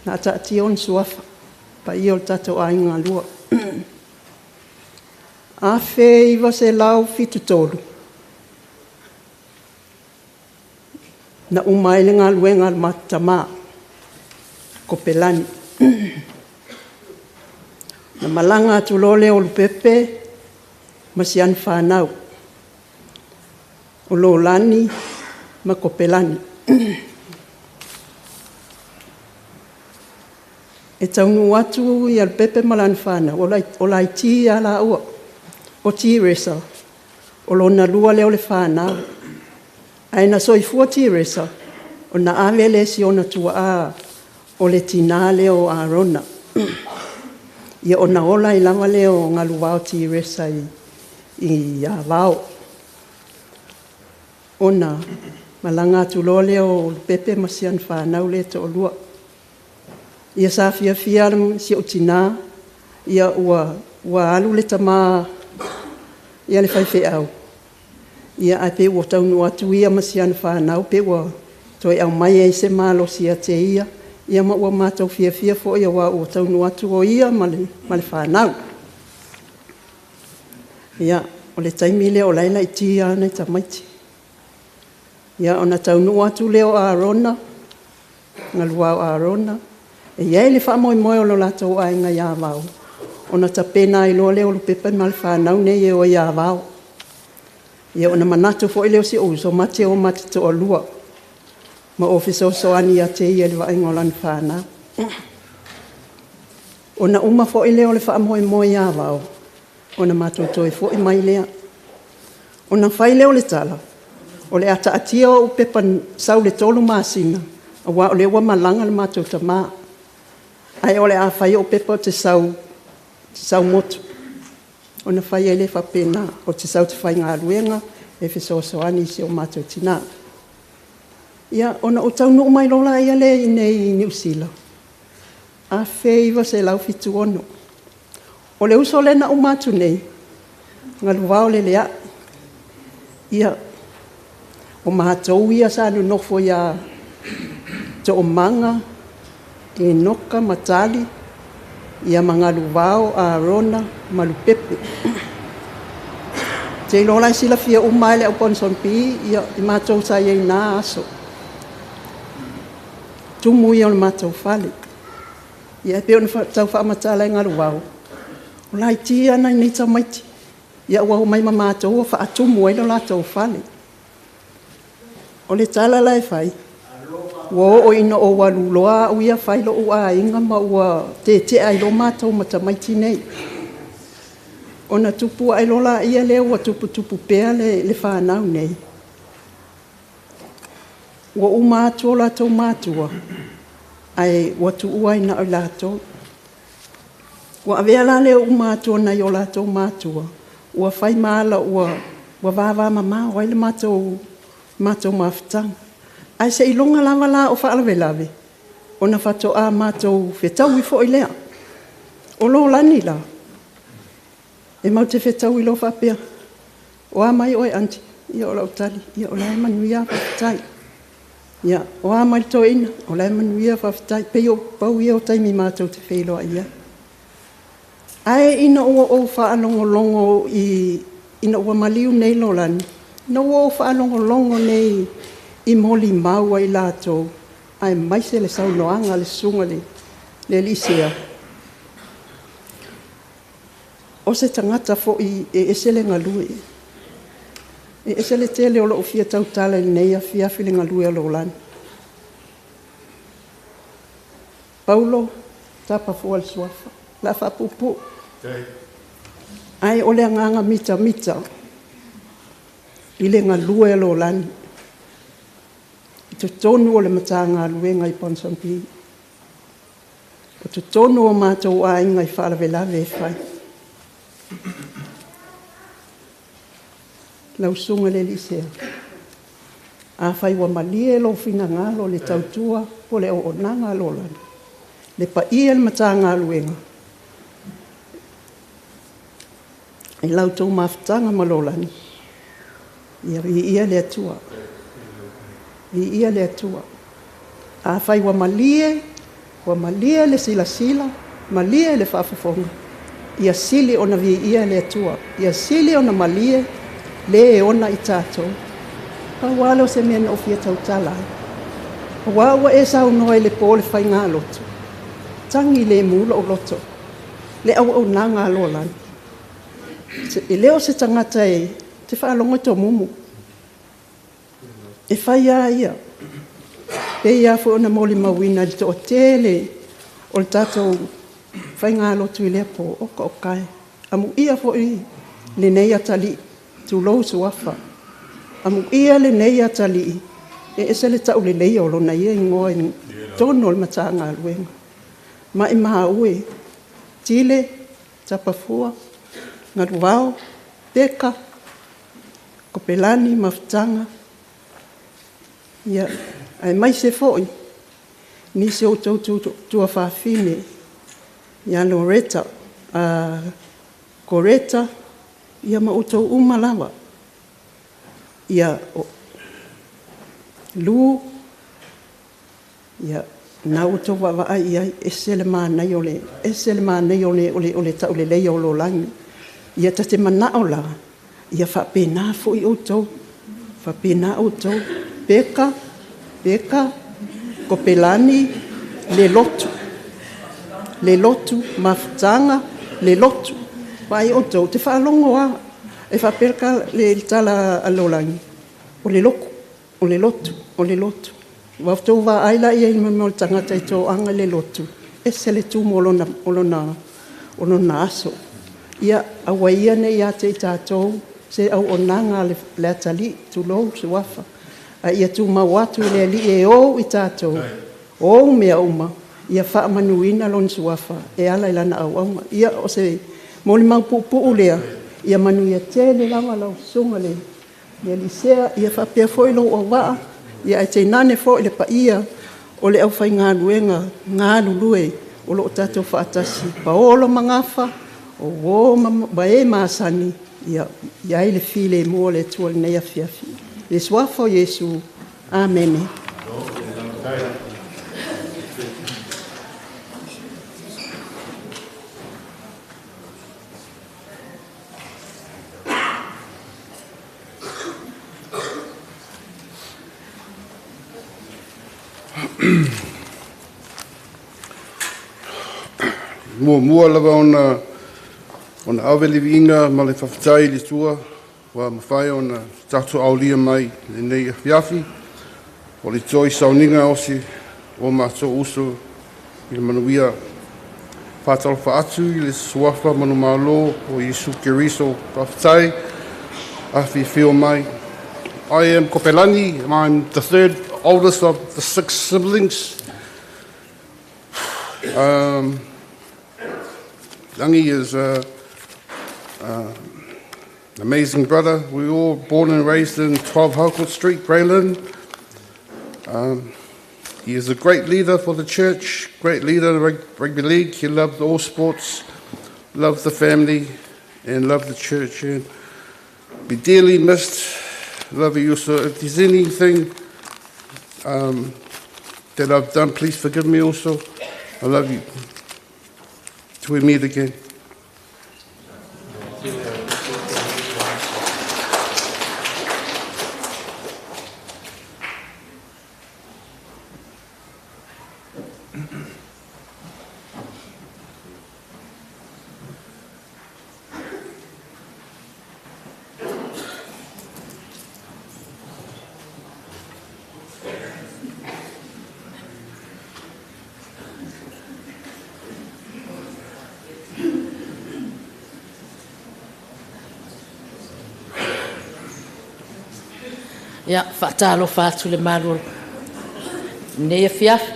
Speaker 8: na taatia ona suafa, paia o le tatou aiga galua. 1973, na uma ai le galuega a le matou tamā, Kopelani. Na malaga atu loa lea o Lupepe ma si ana whanau, o Lolani ma Kopelani. E taunuu atu ia Lupepe ma lana whanau, o laiti ia la ua, o Tiresa, o lona lua lea o le whanau. Ae na soifua Tiresa, Ona ave lea e si ona tuaa o le tinā lea o Arona. Ia ona ola ai lava lea o Galuvao Tiresa i Avao. Ona malaga atu loa lea o Lupepe ma si ana fanau lea e toalua. Ia sa fiafia si ou tinā, ia ua alu le tamā ia le faifeau, ia ae pei ua taunuu atu ia ma si ana fanau, pei ua toe aumai ai se malosi ia te ia, ia ma ua matou fiafia foi aua ua taunuu atu o ia ma le fanau. Ia, o le taimi lea o la e laiti lava nai tamaiti. Ia, ona taunuu atu lea o Arona, Galuvao Arona, e i ai le faamoemoe o lo latou aiga i Avao, ona tapena ai loa lea o Lupepe ma le fanau nei e o i Avao. Ia ona manatu foi lea o si ou uso, ma te o ma te toalua, ma o fesoasoani ia te ia i le vaaiga o lana fanau. Ona uma foi lea o le faamoemoe i Avao, ona matou toe foi mai lea. Ona fai lea o le tala, o le a taatia ou pepa sau le 3 masina, aua o lea ua malaga le matou tamā. Ae o le a fai ou pepa ou te sau motu. Ona fai ai lea faapena, ou te sau ou te faigaluega e fesoasoani i si o matou tinā. Ia, ona ou taunuu mai loa lea i inei i Niu Sila, 1976. O le uso lea na uma atu nei, Galuvao Lelea'i. Ia, o matou ia sa nonofo ia Toomaga, Enoka ma Tali, ia ma Galuvao, Arona ma Lupepe. Te iloa la e silafia uma ai le au Ponsonby, ia i matou sa i ai na aso. Tumu ia o le matou fale. Ia e pei ona tau faamatala e Galuvao, o laiti lava nai nei tamaiti. Ia ua omai ma matou ua faatumu ai lo latou fale. O le tala la e fai, ua oo ina ou alu loa au ia fai lou aiga ma ua tetea ai loa matou ma tamaiti nei. Ona tupu ae loa laia lea ua tuputupu pea le fanau nei. Ua uma atu o latou matua, ae ua tuua ai na o latou. Ua avea la lea uma atu o nai o latou matua, ua fai maala ua vavamamao ai le matou mafutaga. Ae seiloga lava la o faalavelave, ona faatoa matou fetaui foi lea. O Lolani la, e mau te fetaui loa faapea, o a mai oe aunty, ia o lau tali, ia o la e manuia faafetai. Ia, o a mai le toeaina, o la e manuia faafetai. Pei o pau ia o taimi matou te feiloai ai. Ae ina ua ou faalogologo ina ua maliu nei Lolani, ina ua ou faalogologo nei i molimau ai latou, ae maise le saunoaga a le susuga le Elisea. O se tagata foi e ese le galue. E ese le tele o lou fia tautala i lenei afiafi le galue a Lolani. Paulo, tapa fua le suafa, la faapuupuu. Ae o le agaga mitamita i le galue a Lolani. I totonu o le Matagaluega i Ponsonby. O totonu o matou aiga i faalavelave e fai. Lau susuga le Elisea, afai ua malie lou finagalo le tautua po le auaunaga a Lolani, le paia le Matagaluega, i lau tou mafutaga ma Lolani, ia viia le Atua. Viia le Atua. Afai ua malie le silasila, malie le faafofoga, ia sili ona viia le Atua, ia sili ona malie le e ona i tatou. Pau lava lea o se mea na ou fia tautala ai. Aua ua e saunoa i le po o le faigalotu, tagi le mu lou loto, le auaunaga a Lolani. E le o se tagata e te faalogo i tomumu. E fai lava ia. Pei lava foi ona molimauina i le toatele o le tatou faigalotu i lea po oka o kae. Amuia foi lenei atalii, tulou suafa. Amuia lenei atalii, E ese le taulelei o lona ia igoa i totonu o le Matagaluega. Maimau e Tile, Tapafua, Galuvao, Peka, Kopelani, Mafutaga, ia, aemaise foi nisi o outou tuafafine ia Loreta, Coreta, ia ma outou uma lava. Ia, Lu, ia, na ua outou vaavaai i ai, ese le manaia o le, ese le manaia o le, o le, o le tauleleia o Lolani. Ia ta te manao la, ia faapena foi outou, faapena outou, Peka, Peka, Kopelani, le lotu, le lotu, mafutaga, le lotu. Vaai outou, te faalogo lava, e faapea le tala a Lolani, o le lotu, o le lotu, o le lotu. Ua outou vaai la i ai i mea o le tagata e toaga le lotu, ese le tumu o lona, o lona, o lona aso. Ia, aua ia ne i ia te i tatou se auaunaga a le atalii, tulou suafa, a ia tumau atu i le Alii e ou i tatou, ou mea uma, ia faamanuina lona suafa e ala i lana auauna. Ia, o se molimau puupuu lea, ia manuia tele lava lau susuga le Elisea, ia faapea foi lou auvaa, ia ae tainane foi le paia o le aufaigaluega galulue o lo o tatou faatasi, paolo ma gafa, o uo ma e masani, ia i ai le filemu o le Atua i lenei afiafi. I le suafa o Iesu, amene.
Speaker 9: Muamua lava ona ona ave le viiga ma le faafetai i le Atua ua mafai ona tatou aulia mai lenei afiafi o le toe sauniga o si o matou uso i le manuia. Faatalofa atu i le suafa manumalo o Iesu Keriso. Faafetai afifio mai. I am Kopelani. I'm the third oldest of the six siblings. Langi is an amazing brother. We were all born and raised in 12 Harcourt Street, Grey Lynn. He is a great leader for the church, great leader in rugby league. He loved all sports, loved the family, and loved the church. And be dearly missed. Love you. So if there's anything that I've done, please forgive me also. I love you. Till we meet again.
Speaker 7: Ia, faatalofa atu le malu o lenei afiafi.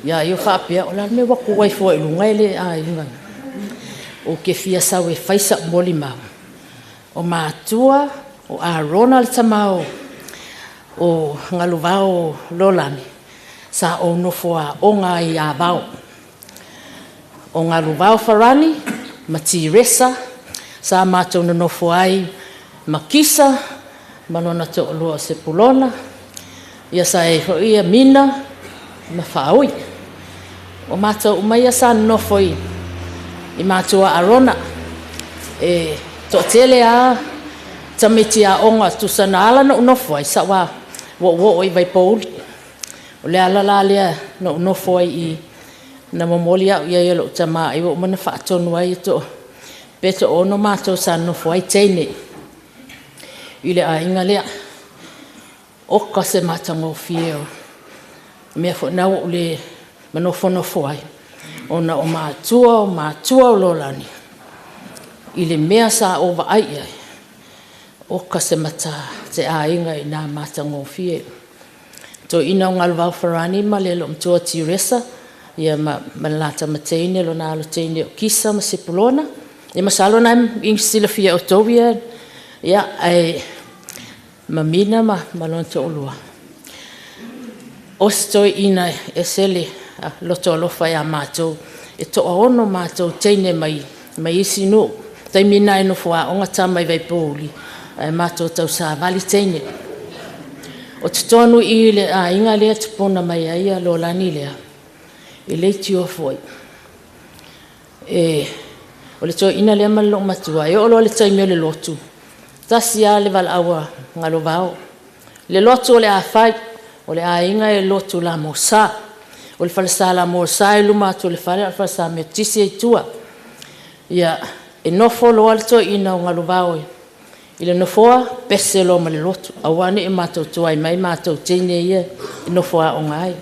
Speaker 7: Ia, io faapea, o le a le mea ua tu ai fua i luga e le aiga. Ou te fia sau e fai sa'u molimau. O matua, o Arona le tama o Galuvao Lolani, sa ou nofo aoga ai i Avao. O Galuvao Farani ma Tiresa, sa matou nonofo ai ma Kisa, ma lona toalua o Sepulona, ia sa i ai foi ia Mina ma Faaui. O matou uma ia sa nonofo i i matua Arona. E toatele lava tamaiti aoga tusa na ala ona ou nofo ai, sa ua oo i Vaipouli. O le ala la lea na ou nofo ai i na momoli au i ai e lou tama ai ua uma ona faatonu ai e toa pe toaono matou sa nonofo ai teine i le aiga lea. Oka se matagofie o mea foi na ua ou le manofonofo ai ona o matua o matua o Lolani i le mea sa ou vaai i ai. Oka se mata te aiga i nā matagofie. Toeaina o Galuvao Farani ma le loomatua Tiresa, ia ma le lata mateine lona alo teine o Kisa ma Sepulona. Ia masalo na i silafia o outou ia, ia ae mamina ma lona toalua. O se toeaina e ese le loto alofa ia matou, e toaono matou teine mai isi nuu. Taimi na e nofo aoga tama i Vaipouli, ae matou tausavali teine. O totonu i le aiga lea tupuna mai ai ia Lolani lea, e le itio foi. O le toeaina lea ma le loomatua, e oo loa le taimi o le lotu, tasi lava le valaau galovao. Le lotu o le a fai, o le aiga e lotu la mosa. O le falesa la mosa e luma atu o le fale, o le falesa metotisi e i tua. Ia, e nofo loa le toeaina o Galuvao i le nofoa, pese loa ma le lotu. Aua ne i matou tuai mai matou teine ia e nofo aoga ai.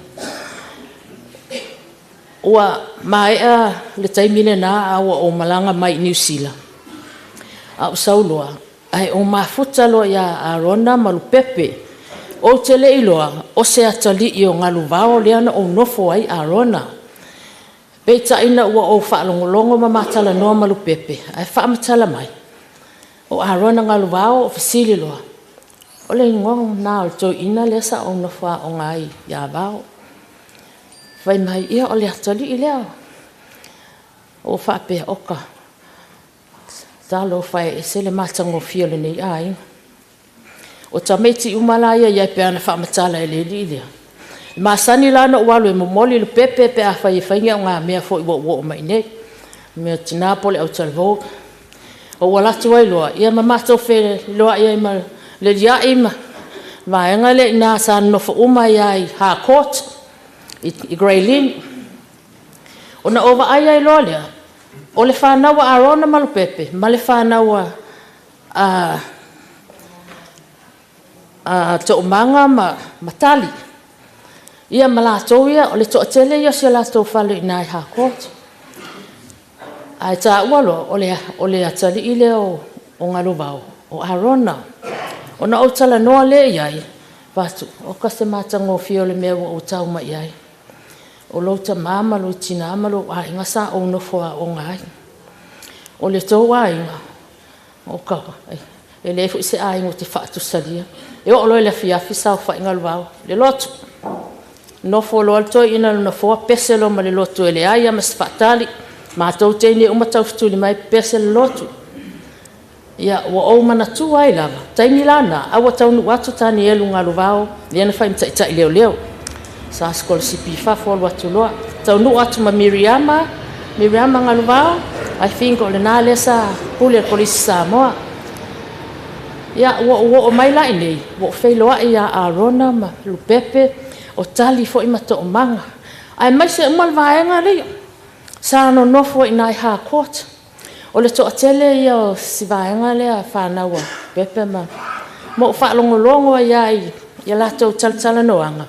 Speaker 7: Ua maea le taimi lena a ua ou malaga mai i Niu Sila. A ou sau loa, ae ou mafuta loa ia Arona ma Lupepe. Ou te le iloa o se atalii o Galuvao lea na ou nofo ai Arona. Peitai ina ua ou faalogologo ma matalanoa ma Lupepe, ae faamatala mai, o Arona Galuvao o fesili loa, o le igoa na o le toeaina lea sa ou nofo aoga ai ia Vao. Fai mai, ia o le atalii lea. O faapea oka, talofa e ese le matagofie o lenei aiga. O tamaiti uma la ia iai pe ana faamatala e le alii lea. Masani la na ou alu e momoli le pepe pe a fai e fainga o ngā mea foi ua ua o mai nei. Mea tina po le au talavou. O ua latu ai loa, ia ma matou whenua ia ma le liai ma vaenga le ina sa nofo uma ia i Harcourt, i Grey Lynn. O na ova ai ai loa lea, o le whanau a Arona ma Lupepe, ma le whanau a To'omanga ma Tali. Ia ma latou ia, o le toatele ia o si o latou fale i nai Harcourt. Ae tāua loa, o le atalii lea o Galuvao, o Arona. Ona ou talanoa lea i ai, fatu, o ka se matagofie o le mea ua ou tau mai ai. O lou tamā ma lou tinā ma lou aiga sa ou nofo aoga ai. O le tou aiga, o ka, e le foi se aiga o te faatusalia. E oo loa i le afiafi sa o whainga Galuvao, le lotu. Nofo loa le toeaina le nofoa, pese loa ma le lotu e leai ma se faatali. Mātou teine uma taufetuli mai pese le lotu. Ia, ua ou manatua ai lava. Taimi lana, a ua taunuu atu Tanielu Galuvao, lea na fai ma taitai leoleo. Sa scholarship i fafo alu atu loa. Taunuu atu ma Miriama, Miriama Galuvao, I think o lena lea sa pule le polisi Samoa. Ia, ua ou oo mai la i nei, ua ou feiloai ia Arona ma Lupepe, o Tali foi ma To'omanga. Ae mai se uma le vaega lea. Sa nonofo i nai Harcourt. O le toatele ia o si vaega lea whanau a Pepe ma mo whaalongolongo ia i ia latou talatalanoaga.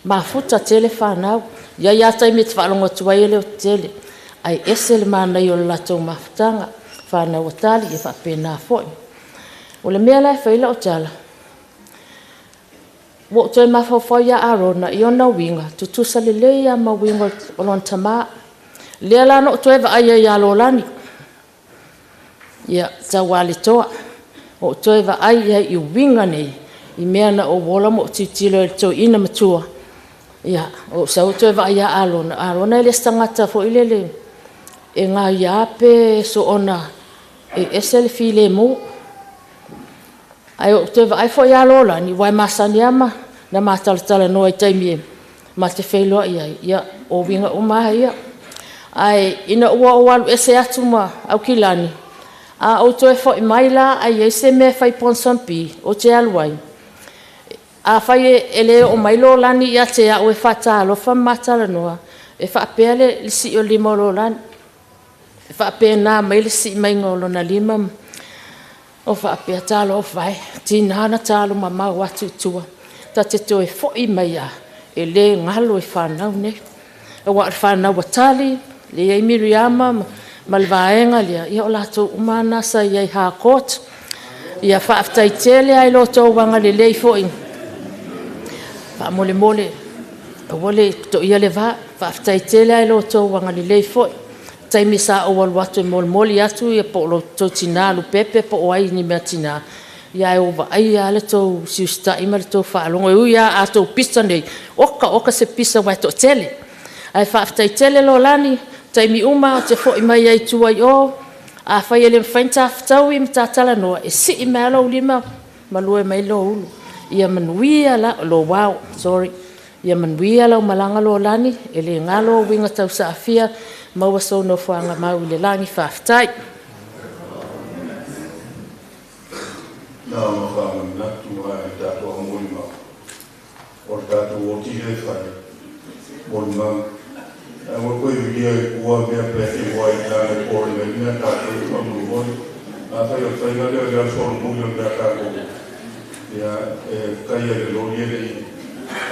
Speaker 7: Mafuta tele whanau. Ia ia taimi te whaalongo atu ai e leo tele. Ai ese le mānai o le latou mafutanga. Whanau a Tali e whaapena foi. O le mea la e whaila o tala. Ua ou toe mafaufau ia Arona i ona uiga, tutusa lelei ia ma uiga o lona tamā. Lea la na ou toe vaai ai ia Lolani. Ia, taualetoa. O ou toe vaai ia i uiga nei, i mea na ou ola ma ou tilotilo i le toeaina matua. Ia, o ou sau toe vaai ia Arona. Arona e le se tagata foi lele e gaia pe soona e ese le filemu. Ai o toe vaai foi ia Lolani, wai masani ama na matalatala noa i taimi e ma te wheiloa ia, ia o winga uma ia. Ai ina ua o alu ese atu ma Aukilani, a o toe foi mai la ai e se mea fai Ponsonby, o te alu ai. A fai e le o mai Lolani ia te au e whātālofa matala noa, e whaapea le si o lima o Lolani. E whaapea nā mai le si mai ngā o lona lima, o whaapea tālo o whai, tīnana tālo ma mau atu tua. Ta te toe foi mai a, e le ngalo e whanau nei. E wa whanau a Tali, le iai Miriama, ma le vaenga lea, ia o latou uma ana sa iai Harcourt. Ia whaaftai tele ai loto wanga le lei foi. Faamolemole, aua le toia le va. Faafetai tele lava i lo outou agalelei foi. Taimi sa ou alu atu e molimoli atu ia po o lo outou tina Lupepe po o ai i ni mea tina, ia ae ua vaaia lava le tou siusitai ma le tou faalogo. E ui lava a outou pisa nei, oka oka se pisa aua e toatele. Ae faafetai tele Lolani, taimi uma ou te foi mai ai i tua i o, afai e le mafai ona ta fetaui ma ta talanoa, e sii mai lava lou lima ma lue mai lou ulu. Ia manuia lou ao, sorry. Ia manuia lau malaga Lolani, e le galo ou uiga tausaafia, maua sou nofoaga mau i le lagi, faafetai.
Speaker 5: Na ona faamanatu lava i le tatou au molimau, o le tatou oti lea e fai, molimau. Ae ua toe vilia i tua mea pe te ua i lana e pore mai mea tatou e faamolemole. Afai o le faiga lea o le alu solomuli o le mea tatou, ia, e taia i le loli e le i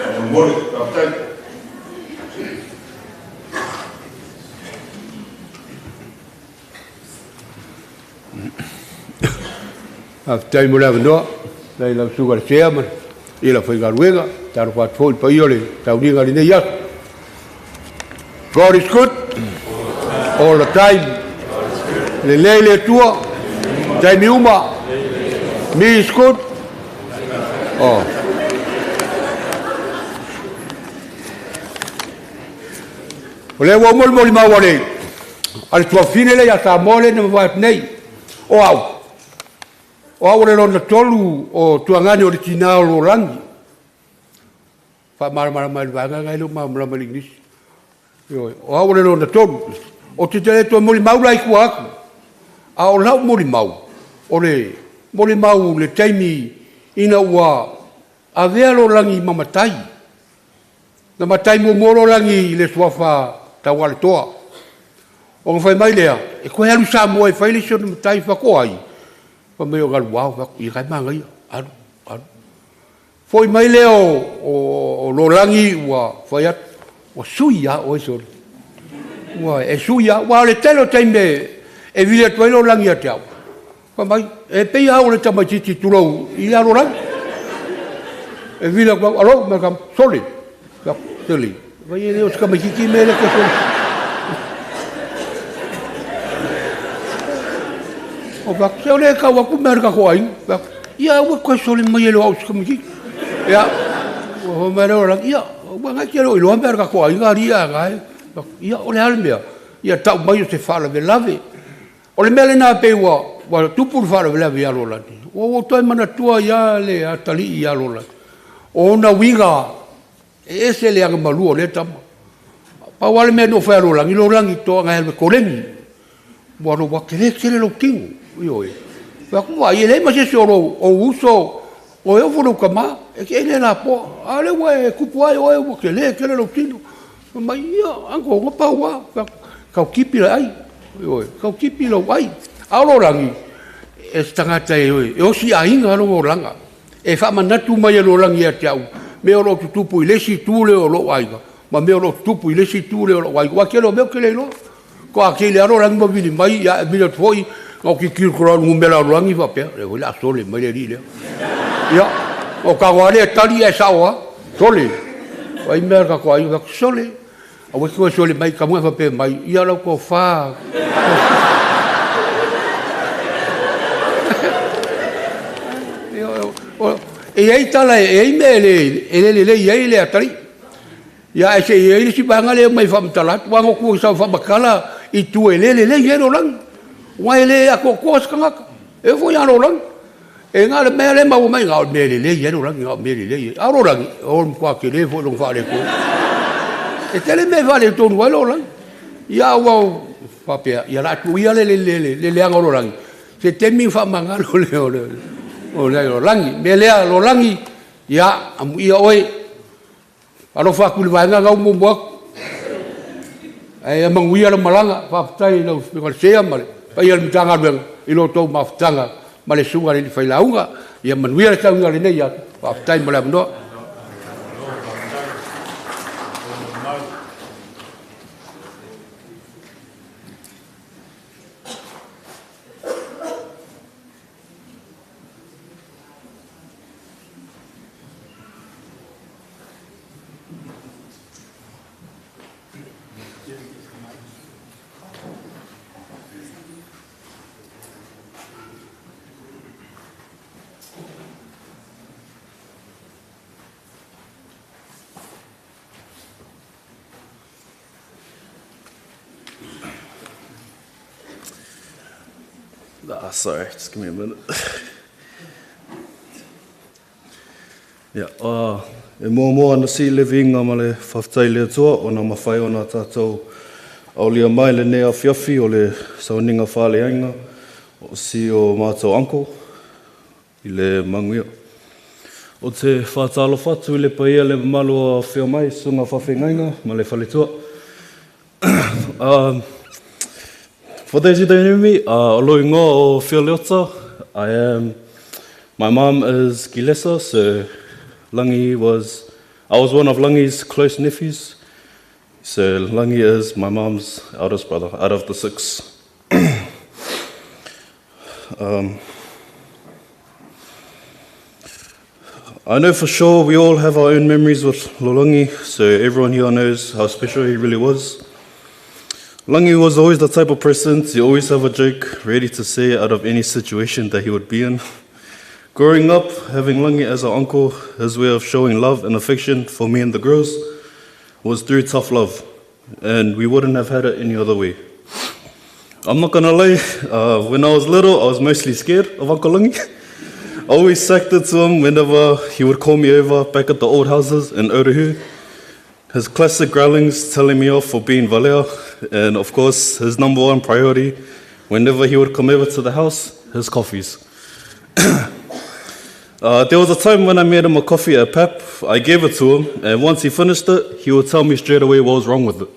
Speaker 5: faamolemole. Faafetai.
Speaker 10: Faafetai mo le avanoa, i lau susuga i le Sea ma le aufaigaluega. Talofa atu foi i le paia o le tauniga i lenei aso. God is good all the time. Lelei le Atua, taimi uma. Me is good. Oh. O lea ua uma le molimau a le tuafafine lea ia Samoa lea na mavae atu nei. O au, o au o le lona tolu o tuagane o le tina o Lolani. Faamalamalama i le vaega lena e le o malamalama i le Igilisi. O au o le lona tolu. O te tele toe molimau la i tua atu. A o lau molimau, o le molimau le taimi ina ua avea Lolani ma matai. Na matai muamua Lolani i le suafa Taualetoa. Ona fai mai lea, e toe alu i Samoa e fai le isi ona matai faatoa ai. Fai mai o galuao, fai atu, ia kai magaia, alu, alu. Foi mai lea o Lolani ua fai atu, ua sui lava oe sole. Ua e sui lava, aua o le tele o taimi e vili atu ai Lolani ia te au. Fai mai, e pei lava au o le tamaitiiti tulou i le Lolani. E vili atu au, alo, mai kam, sole. Sole. Vai e le o se tamaitiiti me le ke sole. O fai, se o le kau aku mea le kako ai. Ia, ua koe sole mai e lo au se tamaitiiti. Ia, ua fai mai le Lolani, ia, ua ngai te lo iloa mea le kako ai, ngā ria ngai. Ia, o le ale mea, ia tau mai o se faalavelave. O le mea lena pe ua tupu le faalavelave ia Lolani. Ua ua toe manatua ia le atalii ia Lolani. O ona uiga, e ese le agamalua o lea tama. Pau ale mea no whai Lolani, Lolani toa ngai alwe koleni. Ua lo wa kele kele lo tingu. Ioe. Wa kuwa, i le ma se o lo o uso, o e ofo lo kama, e ke ele la po, ale ua e kupu ai oe ua kele kele lo tinu. Mai ia, anko nga pau wa, kau kipi la ai. Ioe, kau kipi lo ai. A Lolani, e se tangata e oe, e osi ainga lo olanga. E whaamanatu mai e Lolani ia te au, me o lo tutupu i lesi tūle o lo aiga, ma me o lo tutupu i lesi tūle o lo aiga. Wa kele o meo kele iloa. Ko a kele a Lolani ma vili mai, ia e mila tfoi, ngau ki kiri kura lungu mela Lolani wapea, le hoi la sole mai le ri lea. Ia, o ka wale e tali e sao a, sole. Wai mea ka koa ai, wak sole. A wai koe sole mai, ka mua whapea mai, ia lau ko whā. E ei tala, e ei mea e le le i ei le atari. Ia e se i ei le sipanga le mai whamatala, wanga kua i sau whamakala i tu e le le le i e Lolani. Wa e le a koa sakangaka, e fo ia Lolani. E ngā le mea le mau mai ngā o mea le le i e Lolani, ngā o mea le le i e. A Lolani, o mkua ke le fo long whaale koe. E tele mea whaale tonu ai Lolani. Ia ua whapea, ia la atu ia le le le le le anga o Lolani. Se temi whamangalo le o le o le Lolani. Mea lea Lolani, ia amu ia oe. Alofa aku le vaenga ngau mumu aku. Ai manguia le malanga, whaapatai lau le sea ma le paia le mitanga luenga, i lo tau mafutanga ma le suga le whailauga, ia manuia le taunga le nei atu, whaapatai ma le amanoa.
Speaker 11: Sorry, just give me a minute. Ia, e muamua ona sii le viiga ma le faafetai i le Atua ona mafai ona tatou aulia mai lenei afiafi o le sauniga faaleaiga o si o matou uncle i le manuia. Ou te faatalofa atu i le paia le mamalu o afio mai susuga faafeagaiga ma le faletua. For those who don't know me, o lou igoa o Fio Leota. I am, my mom is Gilesa, so Langi was, I was one of Langi's close nephews. So Langi is my mom's eldest brother out of the 6. I know for sure we all have our own memories with Lolagi, so everyone here knows how special he really was. Langi was always the type of person to always have a joke ready to say out of any situation that he would be in. Growing up, having Langi as our uncle, his way of showing love and affection for me and the girls was through tough love, and we wouldn't have had it any other way. I'm not going to lie, when I was little, I was mostly scared of Uncle Langi. I always sacked it to him whenever he would call me over back at the old houses in Otahuhu. His classic growlings telling me off for being valea, and of course, his number one priority whenever he would come over to the house, his coffees. There was a time when I made him a coffee at PAP. I gave it to him, and once he finished it, he would tell me straight away what was wrong with it.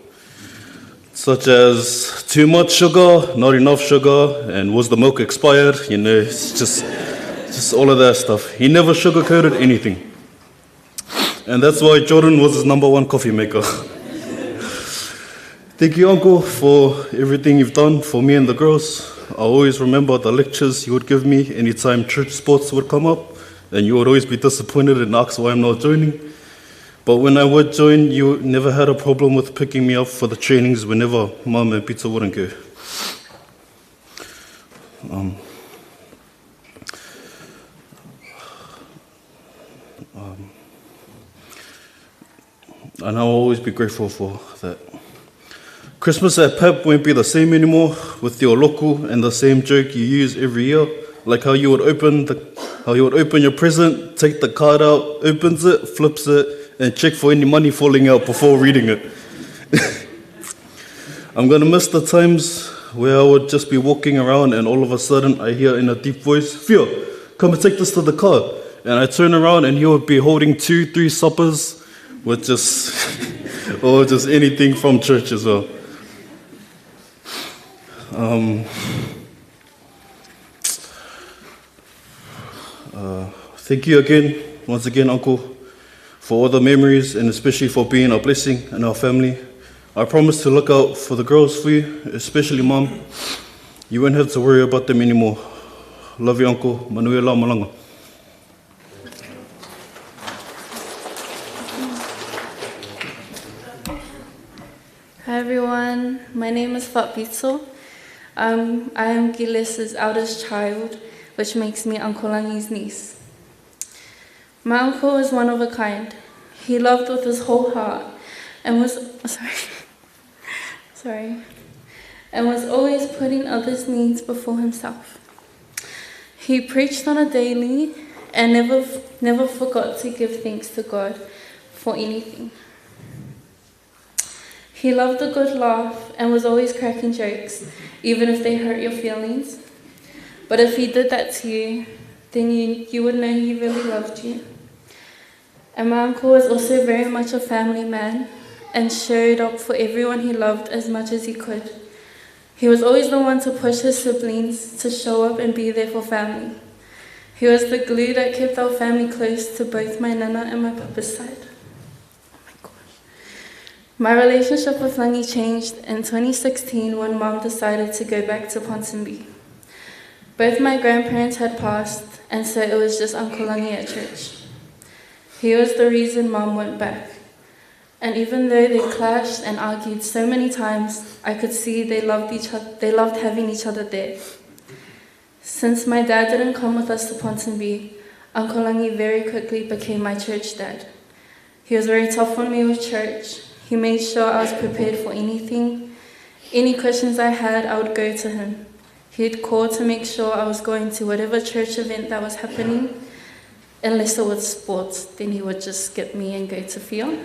Speaker 11: Such as too much sugar, not enough sugar, and was the milk expired, it's just all of that stuff. He never sugarcoated anything. And that's why Jordan was his number one coffee maker. Thank you, Uncle, for everything you've done for me and the girls. I always remember the lectures you would give me anytime church sports would come up, and you would always be disappointed and ask why I'm not joining. But when I would join, you never had a problem with picking me up for the trainings whenever Mum and Peter wouldn't go. And I'll always be grateful for that. Christmas at PAP won't be the same anymore with your local and the same joke you use every year, like how you would open the, how you would open your present, take the card out, opens it, flips it, and check for any money falling out before reading it. I'm going to miss the times where I would just be walking around and all of a sudden I hear in a deep voice, Fio, come and take this to the car. And I turn around and he would be holding 2-3 suppers with just, or just anything from church as well. Thank you again, once again, Uncle, for all the memories and especially for being a blessing in our family. I promise to look out for the girls for you, especially Mom. You won't have to worry about them anymore. Love you, Uncle. Manuela Malanga.
Speaker 12: Hi everyone, my name is Fatbitso. I am Giles's eldest child, which makes me Uncle Langi's niece. My uncle was one of a kind. He loved with his whole heart and was and was always putting others' needs before himself. He preached on a daily and never forgot to give thanks to God for anything. He loved a good laugh and was always cracking jokes, even if they hurt your feelings. But if he did that to you, then you would know he really loved you. And my uncle was also very much a family man and showed up for everyone he loved as much as he could. He was always the one to push his siblings to show up and be there for family. He was the glue that kept our family close to both my nana and my papa's side. My relationship with Langi changed in 2016 when Mom decided to go back to Ponsonby. Both my grandparents had passed, and so it was just Uncle Langi at church. He was the reason Mom went back. And even though they clashed and argued so many times, I could see they loved each other, they loved having each other there. Since my dad didn't come with us to Ponsonby, Uncle Langi very quickly became my church dad. He was very tough on me with church. He made sure I was prepared for anything. Any questions I had, I would go to him. He'd call to make sure I was going to whatever church event that was happening, unless it was sports, then he would just skip me and go to field.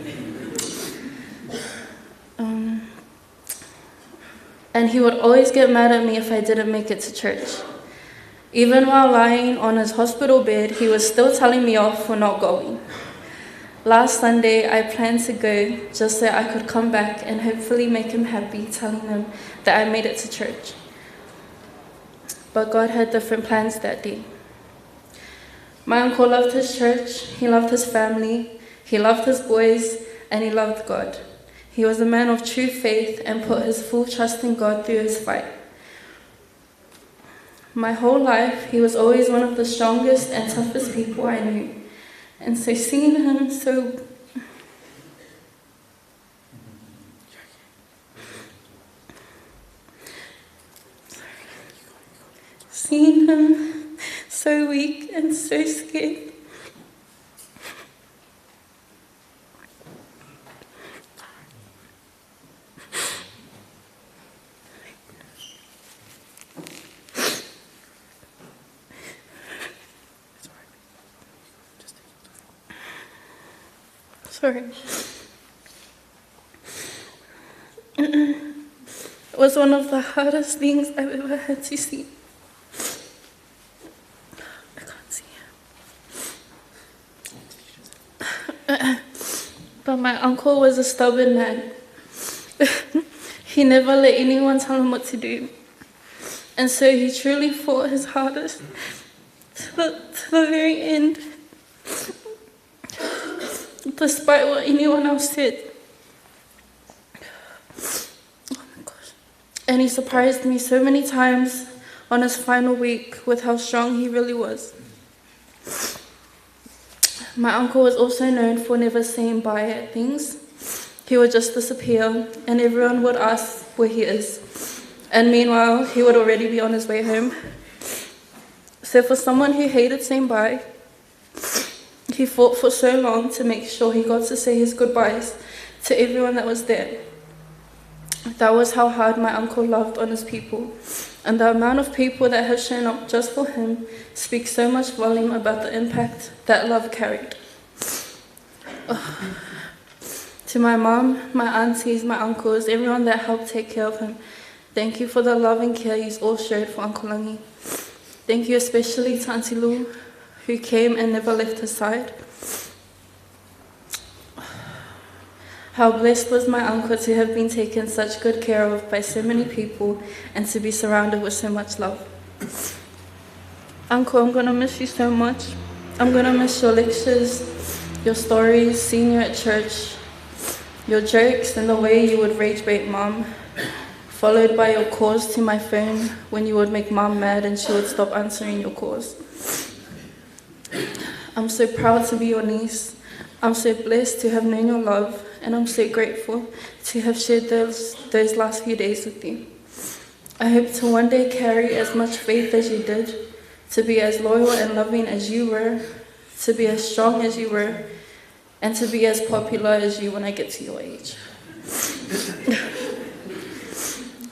Speaker 12: And he would always get mad at me if I didn't make it to church. Even while lying on his hospital bed, he was still telling me off for not going. Last Sunday, I planned to go just so I could come back and hopefully make him happy, telling him that I made it to church. But God had different plans that day. My uncle loved his church, he loved his family, he loved his boys, and he loved God. He was a man of true faith and put his full trust in God through his fight. My whole life, he was always one of the strongest and toughest people I knew. And so seeing him so seeing him so weak and so scared. Sorry. It was one of the hardest things I've ever had to see. I can't see. But my uncle was a stubborn man. He never let anyone tell him what to do. And so he truly fought his hardest to the very end, despite what anyone else said. Oh my gosh. And he surprised me so many times on his final week with how strong he really was. My uncle was also known for never saying bye at things. He would just disappear, and everyone would ask where he is. And meanwhile, he would already be on his way home. So for someone who hated saying bye, he fought for so long to make sure he got to say his goodbyes to everyone that was there. That was how hard my uncle loved on his people. And the amount of people that have shown up just for him speaks so much volume about the impact that love carried. Oh. To my mom, my aunties, my uncles, everyone that helped take care of him, thank you for the love and care you all showed for Uncle Langi. Thank you especially to Auntie Lou, who came and never left his side. How blessed was my uncle to have been taken such good care of by so many people and to be surrounded with so much love. Uncle, I'm gonna miss you so much. I'm gonna miss your lectures, your stories, seeing you at church, your jokes and the way you would rage bait Mom, followed by your calls to my phone when you would make Mom mad and she would stop answering your calls. I'm so proud to be your niece. I'm so blessed to have known your love, and I'm so grateful to have shared those last few days with you. I hope to one day carry as much faith as you did, to be as loyal and loving as you were, to be as strong as you were, and to be as popular as you when I get to your age.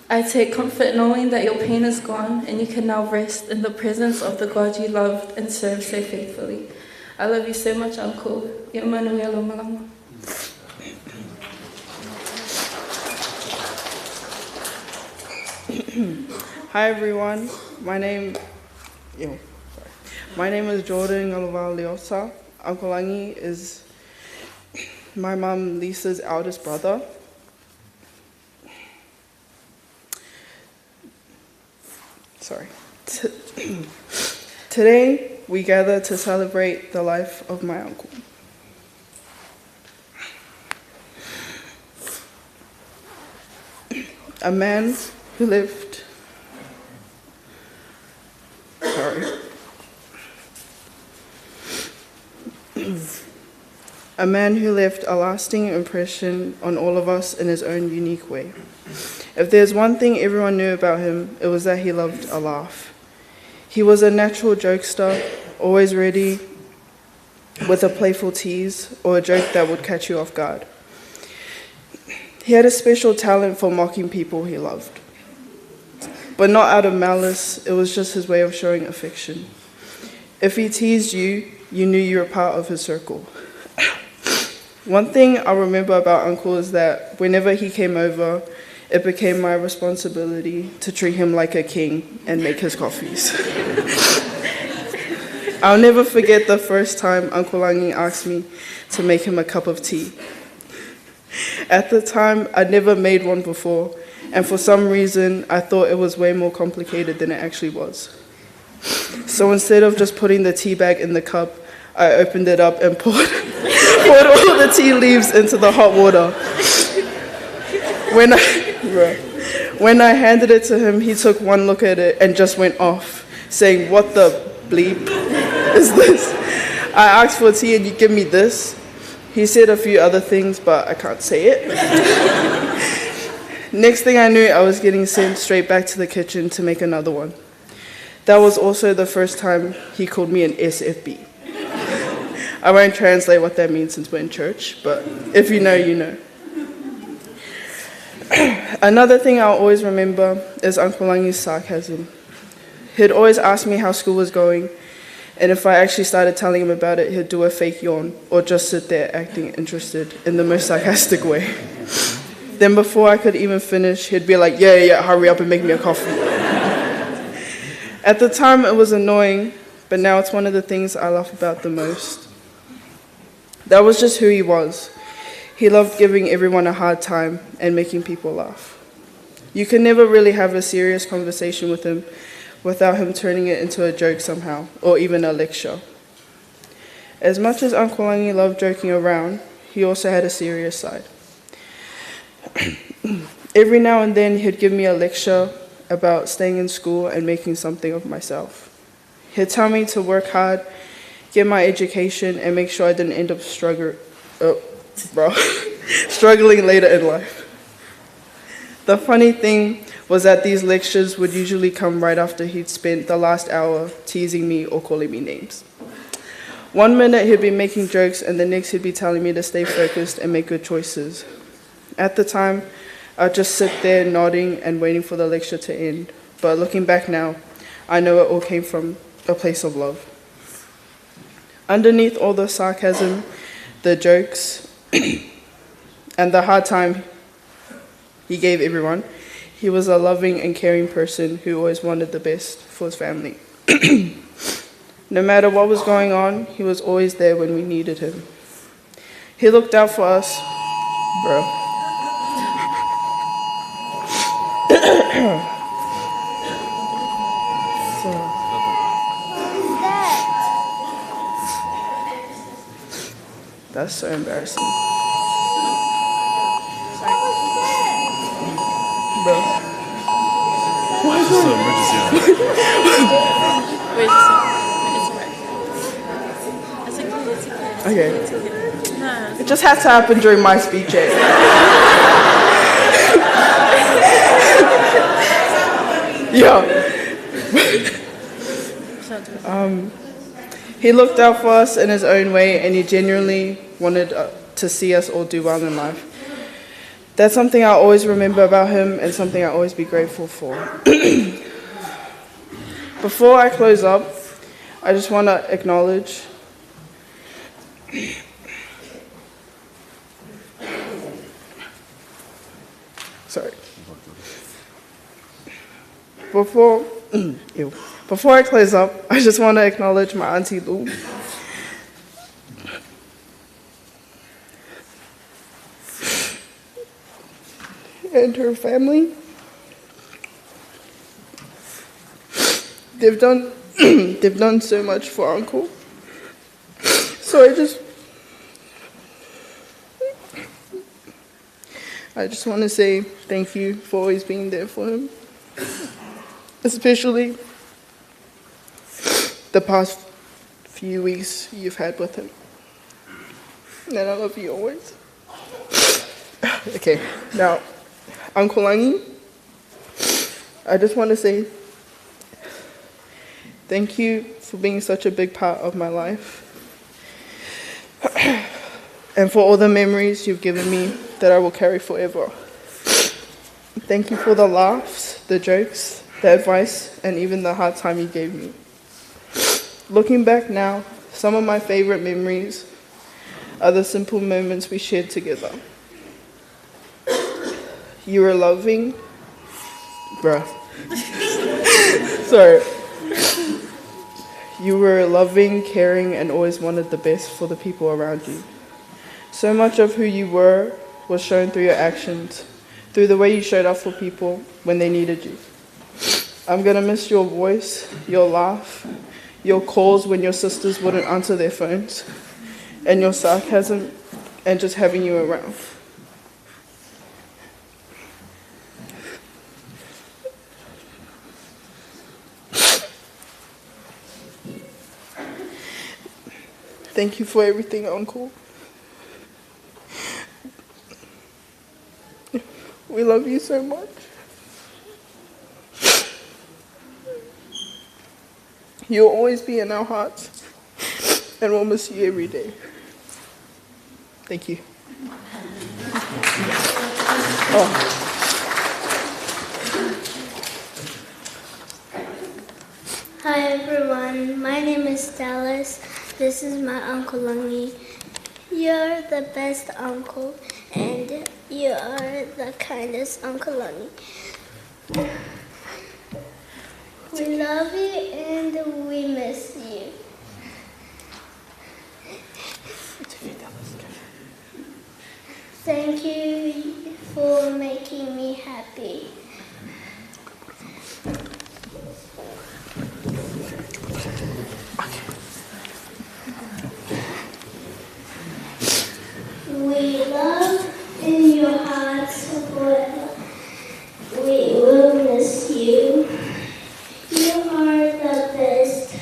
Speaker 12: I take comfort knowing that your pain is gone and you can now rest in the presence of the God you loved and served so faithfully. I love you so much, Uncle.
Speaker 13: Hi everyone. My name is Jordan Ngalovaliosa. Uncle Langi is my mum Lisa's eldest brother. Sorry. Today, we gather to celebrate the life of my uncle. A man who lived, A man who left a lasting impression on all of us in his own unique way. If there's one thing everyone knew about him, it was that he loved a laugh. He was a natural jokester, always ready with a playful tease or a joke that would catch you off guard. He had a special talent for mocking people he loved. But not out of malice, it was just his way of showing affection. If he teased you, you knew you were part of his circle. One thing I remember about Uncle is that whenever he came over, it became my responsibility to treat him like a king and make his coffees. I'll never forget the first time Uncle Langi asked me to make him a cup of tea. At the time, I'd never made one before, and for some reason, I thought it was way more complicated than it actually was. So instead of just putting the tea bag in the cup, I opened it up and poured, poured all the tea leaves into the hot water. When I, when I handed it to him, he took one look at it and just went off, saying, What the bleep is this? I asked for tea and you give me this? He said a few other things, but I can't say it. Next thing I knew, I was getting sent straight back to the kitchen to make another one. That was also the first time he called me an SFB. I won't translate what that means since we're in church, but if you know, you know. Another thing I'll always remember is Uncle Langi's sarcasm. He'd always ask me how school was going, and if I actually started telling him about it, he'd do a fake yawn or just sit there acting interested in the most sarcastic way. Then before I could even finish, he'd be like, Yeah, yeah, hurry up and make me a coffee. At the time, it was annoying, but now it's one of the things I laugh about the most. That was just who he was. He loved giving everyone a hard time and making people laugh. You could never really have a serious conversation with him without him turning it into a joke somehow, or even a lecture. As much as Uncle Langi loved joking around, he also had a serious side. Every now and then, he'd give me a lecture about staying in school and making something of myself. He'd tell me to work hard, get my education, and make sure I didn't end up struggle, oh, bro, struggling later in life. The funny thing was that these lectures would usually come right after he'd spent the last hour teasing me or calling me names. One minute he'd be making jokes, and the next he'd be telling me to stay focused and make good choices. At the time, I'd just sit there nodding and waiting for the lecture to end. But looking back now, I know it all came from a place of love. Underneath all the sarcasm, the jokes, and the hard time he gave everyone, he was a loving and caring person who always wanted the best for his family. No matter what was going on, he was always there when we needed him. He looked out for us, bro. So. That's so embarrassing. Bro. Why is
Speaker 11: Just an emergency.
Speaker 12: Wait, it's alright. It's okay, it's okay.
Speaker 13: Okay.
Speaker 12: It's okay. No.
Speaker 13: It just had to happen during my speech, eh? Yeah. He looked out for us in his own way, and he genuinely wanted to see us all do well in life. That's something I'll always remember about him and something I'll always be grateful for. Before I close up, I just want to acknowledge Sorry. Before, ew. Before I close up, I just want to acknowledge my auntie Lou. And her family. They've done they've done so much for Uncle. So I just want to say thank you for always being there for him. Especially the past few weeks you've had with him. And I love you always. Okay, now, Uncle Langi, I just want to say thank you for being such a big part of my life. And for all the memories you've given me that I will carry forever. Thank you for the laughs, the jokes, the advice, and even the hard time you gave me. Looking back now, some of my favorite memories are the simple moments we shared together. You were loving, bruh. Sorry. You were loving, caring, and always wanted the best for the people around you. So much of who you were was shown through your actions, through the way you showed up for people when they needed you. I'm gonna miss your voice, your laugh, your calls when your sisters wouldn't answer their phones, and your sarcasm, and just having you around. Thank you for everything, Uncle. We love you so much. You'll always be in our hearts, and we'll miss you every day. Thank you. Oh.
Speaker 14: Hi everyone, my name is Dallas. This is my Uncle Langi. You're the best uncle, and you are the kindest Uncle Langi. We love you and we miss you. Thank you for making me happy. We love in your hearts forever. We will miss you. You are the best.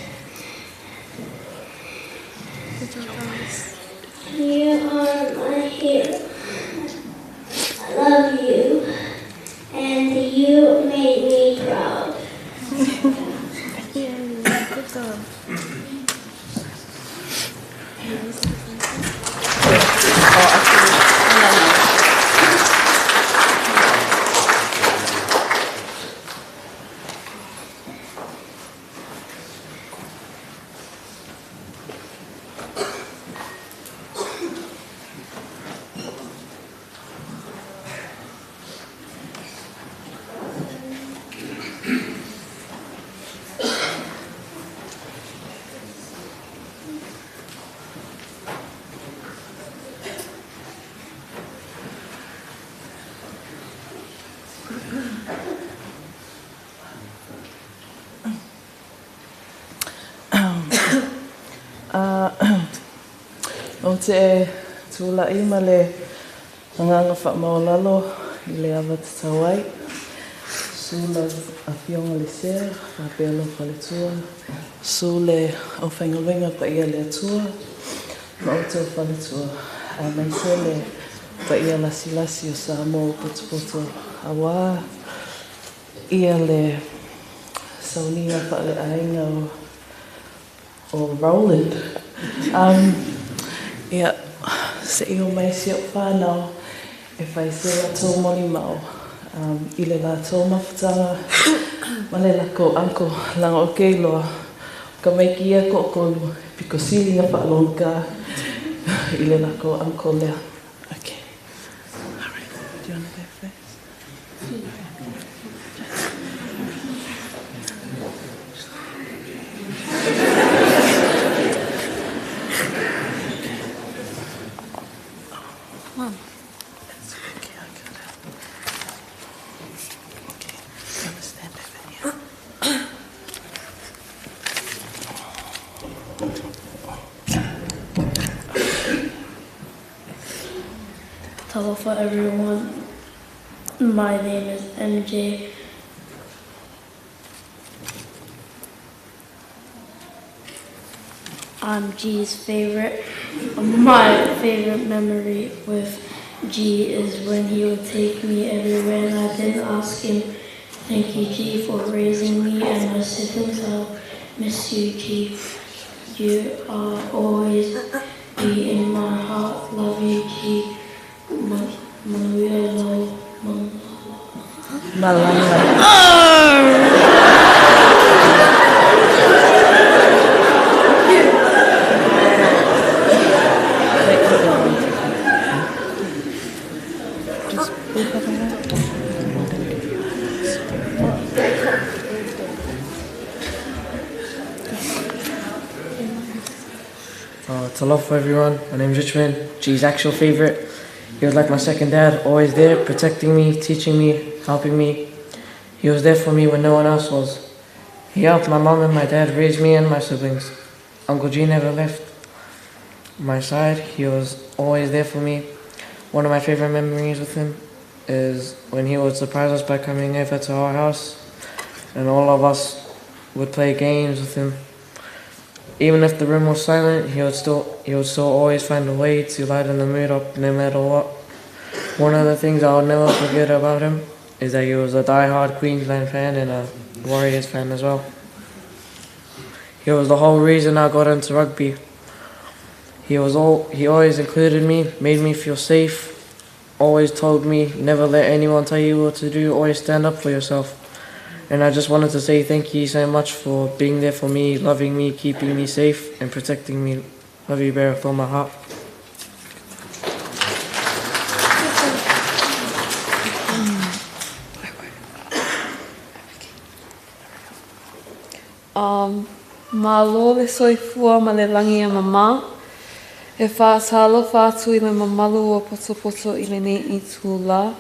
Speaker 14: You are my hero. I love you, and you made me proud.
Speaker 12: Yeah, good girl.
Speaker 7: O te tūla'i ma le agaga faamaualalo i le ava tatau ai. Su lau afioga le sea, faapea lou faletua, su le aufaigaluega paia le Atua ma outou faletua, aemaise le paia lasilasi o Samoa ua potopoto auā ia le sauniga faaleaiga o Roland. Ia, se'i o mai si o'u whānau e whai se latou molimau i le latou mafutaga ma le lakou uncle laga o ke iloa o ka maiki ia to'atolu e pito sili ona fa'alogā i le lakou uncle lea. Okay. All right. Do you want to go first? Mom. It's okay, I got it. Okay, I'm gonna stand over here.
Speaker 15: Talofa everyone. My name is MJ. I'm G's favorite. My favorite memory with G is when he would take me everywhere and I didn't ask him. Thank you, G, for raising me and my siblings. I'll miss you, G. You are always be in my heart. Love you, G. Manuia lau
Speaker 7: Malanga.
Speaker 13: Just walk over here.
Speaker 16: It's a love for everyone. My name's Richmond, G's actual favourite. He was like my second dad, always there, protecting me, teaching me, helping me. He was there for me when no one else was. He helped my mum and my dad raise me and my siblings. Uncle G never left my side. He was always there for me. One of my favourite memories with him is when he would surprise us by coming over to our house and all of us would play games with him. Even if the room was silent, he would still always find a way to lighten the mood up no matter what. One of the things I will never forget about him is that he was a die-hard Queensland fan and a Warriors fan as well. He was the whole reason I got into rugby. He always included me, made me feel safe, always told me never let anyone tell you what to do, always stand up for yourself. And I just wanted to say thank you so much for being there for me, loving me, keeping me safe, and protecting me. Love you, Bear, with all my heart.
Speaker 12: Malo le soifua ma le langi a mama. E whaasalo whātu i le mamalu o poto i le nei i tūla.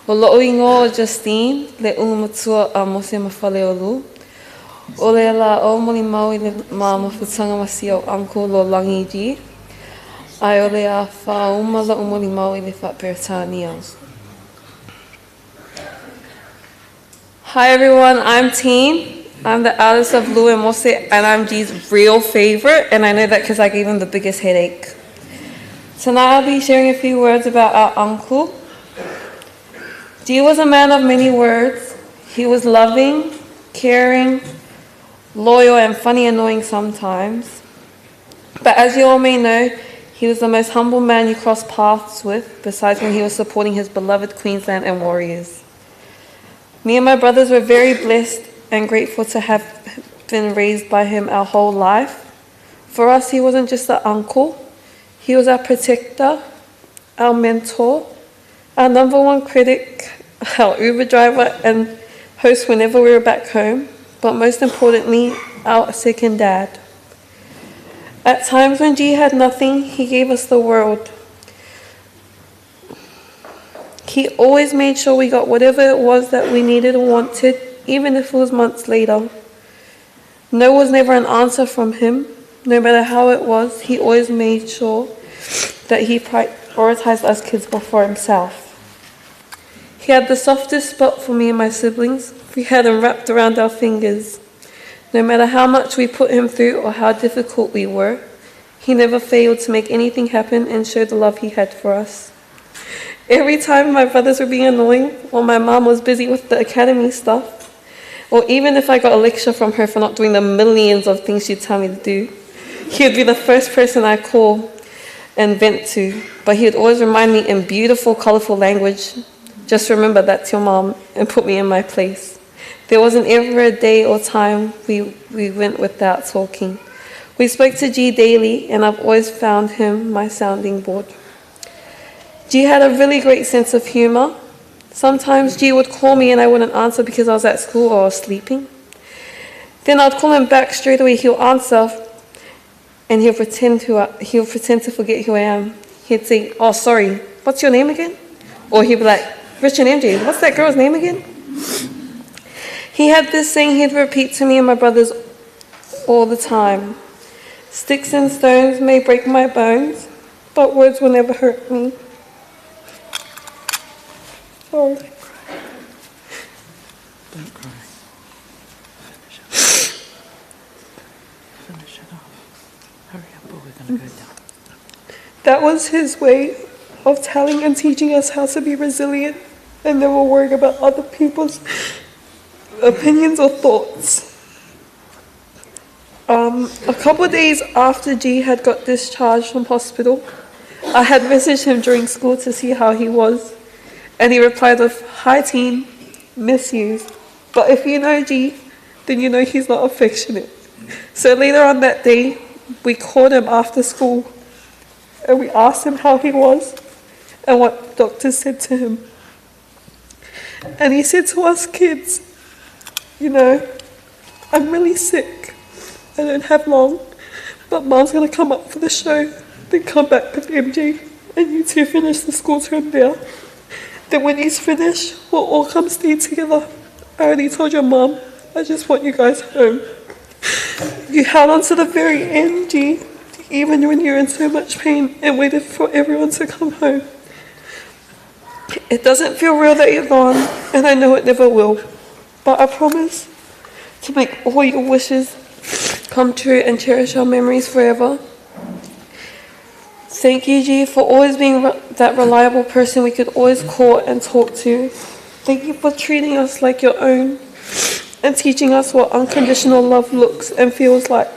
Speaker 12: O loo ingo o Justine, le ulumatua a Mose Mafaleolu. O le la o moli mau i le maa mafutanga masi au uncle lo langi ji. Ai o le a whauma la umoli mau i le whaperetania. Hi everyone, I'm Teen. I'm the eldest of Lou and Mose, and I'm G's real favorite, and I know that because I gave him the biggest headache. Tonight I'll be sharing a few words about our uncle. G was a man of many words. He was loving, caring, loyal, and funny, annoying sometimes. But as you all may know, he was the most humble man you crossed paths with, besides when he was supporting his beloved Queensland and Warriors. Me and my brothers were very blessed and grateful to have been raised by him our whole life. For us, he wasn't just an uncle. He was our protector, our mentor, our number one critic, our Uber driver and host whenever we were back home, but most importantly, our second dad. At times when G had nothing, he gave us the world. He always made sure we got whatever it was that we needed or wanted, even if it was months later. No was never an answer from him. No matter how it was, he always made sure that he prioritized us kids before himself. He had the softest spot for me and my siblings. We had him wrapped around our fingers. No matter how much we put him through or how difficult we were, he never failed to make anything happen and show the love he had for us. Every time my brothers were being annoying or my mom was busy with the academy stuff, or even if I got a lecture from her for not doing the millions of things she'd tell me to do, he would be the first person I call and vent to. But he would always remind me in beautiful, colorful language, just remember that's your mom, and put me in my place. There wasn't ever a day or time we went without talking. We spoke to G daily, and I've always found him my sounding board. G had a really great sense of humor. Sometimes G would call me and I wouldn't answer because I was at school or I was sleeping. Then I'd call him back straight away, he'll answer, and he'll pretend to forget who I am. He'd say, "Oh, sorry, what's your name again?" Or he'd be like, "Rich and MJ, what's that girl's name again?" He had this saying he'd repeat to me and my brothers all the time. Sticks and stones may break my bones, but words will never hurt me. Oh.
Speaker 8: Don't cry. Don't cry. Finish it. Finish it off. Hurry up or we're going to go down.
Speaker 13: That was his way of telling and teaching us how to be resilient and never worry about other people's opinions or thoughts. A couple of days after G had got discharged from hospital, I had messaged him during school to see how he was, and he replied with, "Hi teen, miss you." But if you know G, then you know he's not affectionate. So later on that day, we called him after school and we asked him how he was,
Speaker 12: and what doctors said to him. And he said to us kids, you know, I'm really sick. I don't have long, but Mom's going to come up for the show, then come back with MG, and you two finish the school term there. Then when he's finished, we'll all come stay together. I already told your mom, I just want you guys home. You held on to the very end, G, even when you're in so much pain and waited for everyone to come home. It doesn't feel real that you're gone, and I know it never will. But I promise to make all your wishes come true and cherish our memories forever. Thank you, G, for always being that reliable person we could always call and talk to. Thank you for treating us like your own and teaching us what unconditional love looks and feels like.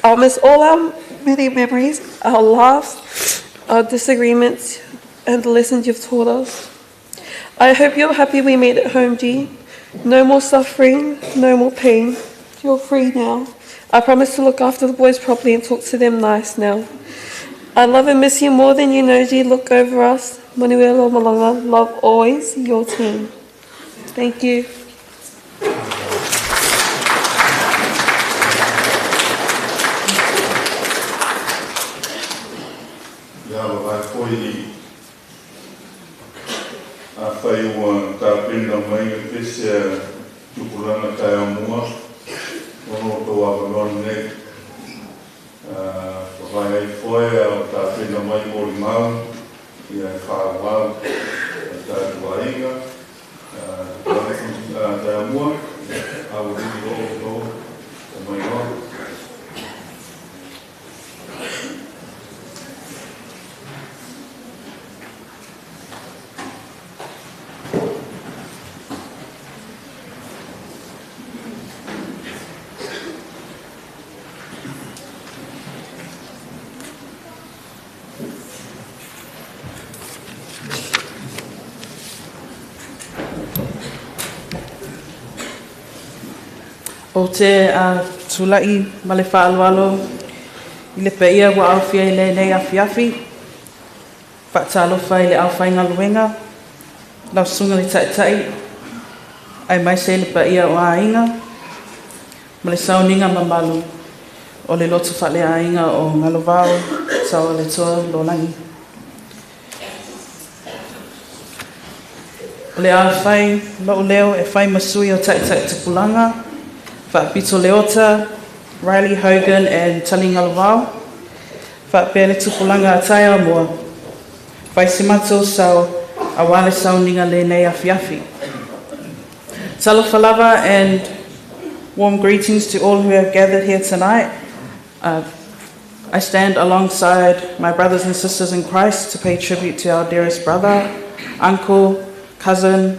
Speaker 12: I'll miss all our many memories, our laughs, our disagreements, and the lessons you've taught us. I hope you're happy we made it home, G. No more suffering, no more pain. You're free now. I promise to look after the boys properly and talk to them nice now. I love and miss you more than you know, G. Look over us. Manuela Malanga, love always, your team. Thank you.
Speaker 5: Ia vai foi a whai ua tāpena mai le pese a tupulanga tai a mua ono o tō awanoa nei. Whai ai foe a o tāpena mai o le mau ia e whaawau a tātua inga tai a mua a ua riri o o o mai noa.
Speaker 13: O te tūlai ma le whaalualo i le peia ua awhia i le nei awhiawhi, whaatalofa i le awhainga luenga, lau sunga le taitai, ai mai se le paia o ainga, ma le sauninga mamalu o le lotu whaale ainga o Ngalovao, tau le toa lolangi. O le awhai lau leo e whai masui o taitai tupulanga, Whaapito Leota, Riley Hogan and Tali Ngalovao, Whaapea le tupulanga a taia mua, Whaisimato sau a wale sauninga le nei awhiawhi. Talofa lava and warm greetings to all who have gathered here tonight. I stand alongside my brothers and sisters in Christ to pay tribute to our dearest brother, uncle, cousin,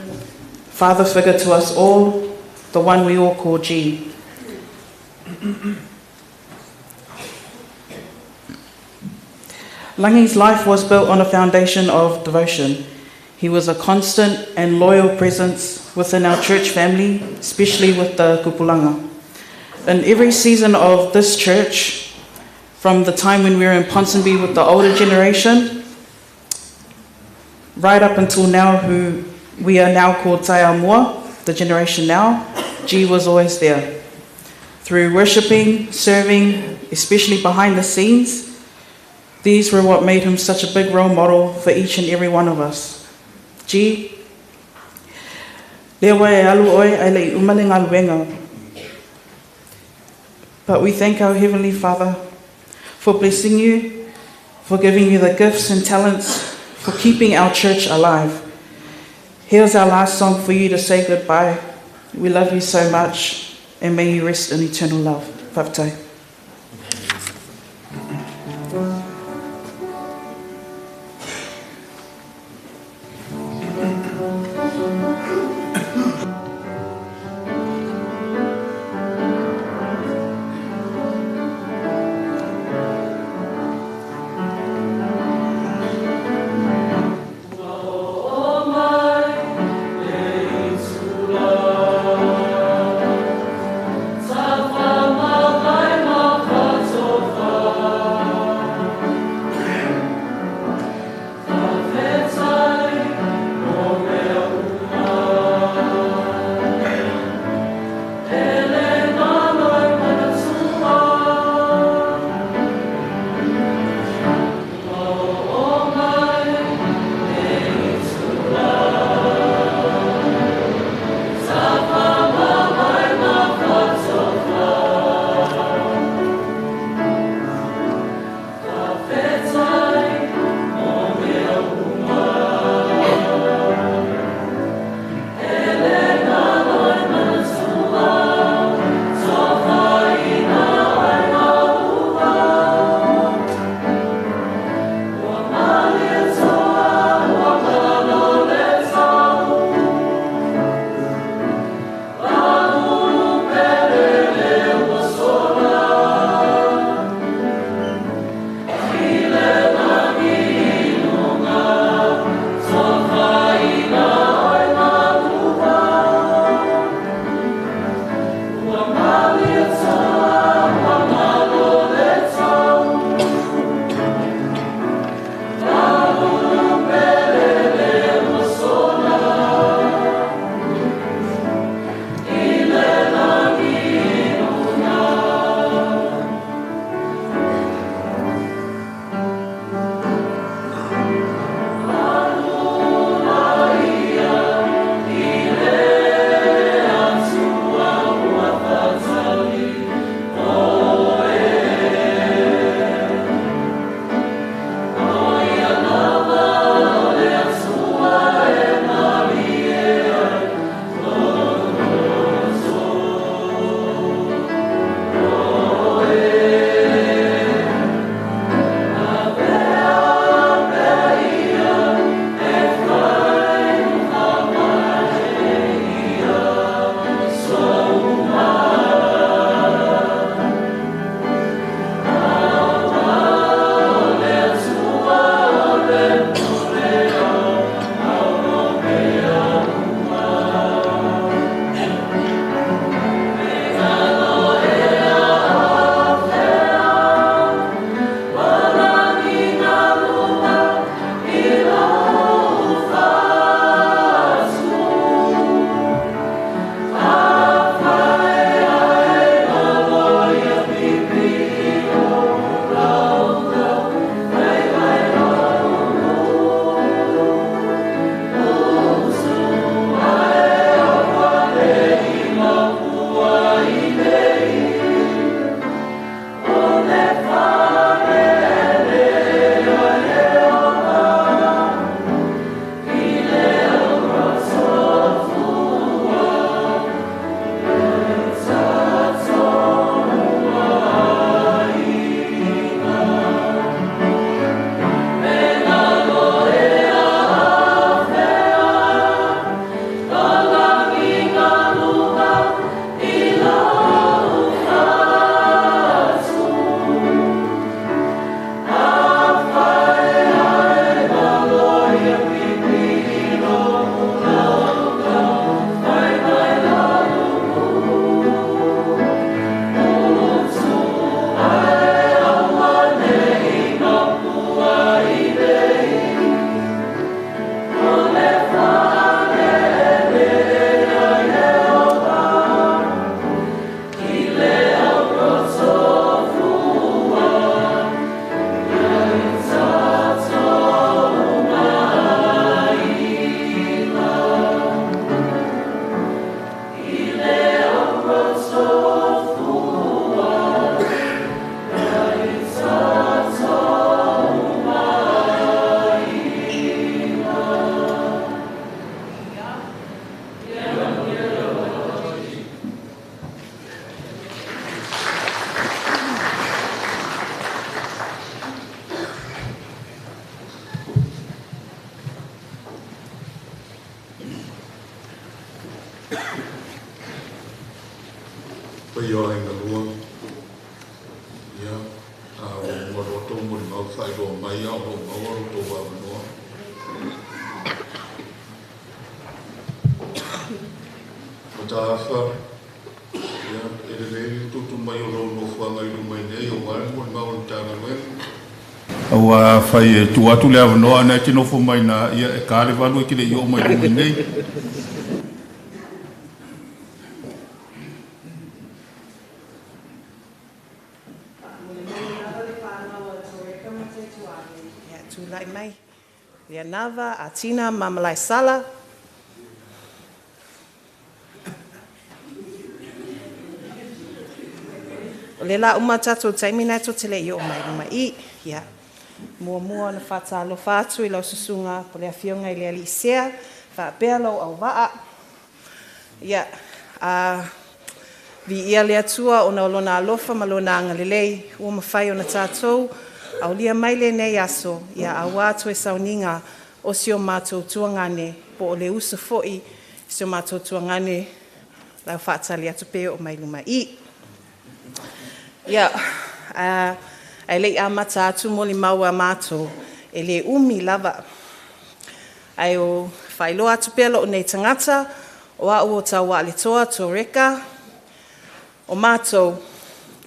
Speaker 13: father figure to us all, the one we all call G. Langi's life was built on a foundation of devotion. He was a constant and loyal presence within our church family, especially with the kupulanga. In every season of this church, from the time when we were in Ponsonby with the older generation, right up until now, who we are now called Taiamua, the generation now, G was always there. Through worshipping, serving, especially behind the scenes, these were what made him such a big role model for each and every one of us. G, lea e alu oe ai le umale ngā. But we thank our Heavenly Father for blessing you, for giving you the gifts and talents, for keeping our church alive. Here's our last song for you to say goodbye. We love you so much, and may you rest in eternal love. Whaftai.
Speaker 5: Paia o aiga lua, ia, a ua mua loa tou molimau faailoa mai a o lo o maua lo outou avanoa. Mataafa, ia, e lelei le tutu mai o lou nofoaga i luma i nei aua le molimau a le Matagaluega. Aua afai e tuu atu le avanoa a na e te nofo mai i ina, ia, e ta le 8 e te le i oo mai luma i nei.
Speaker 17: Ia, tulai mai. Ia Nava, Atina, ma Malaesala. O le la uma tatou taimi na e te le i oo mai luma i. Ia, muamua ona faatalofa atu i lau susuga po le afioga i le alii Sea, faapea lou auvaa. Ia, a viia le Atua ona o lona alofa ma lona agalelei ua mafai ona tatou aulia mai lenei aso, ia auā toe sauniga o si o matou tuagane po o le uso fo'i si o matou tuagane lau faatali atu pe oo mai luma i. Ia, ae le'i amata atu molimau a matou, e lē umi lava. Ae o faailoa atu pea lo'u nei tagata, o a'u o Tauaaletoa Toreka. O matou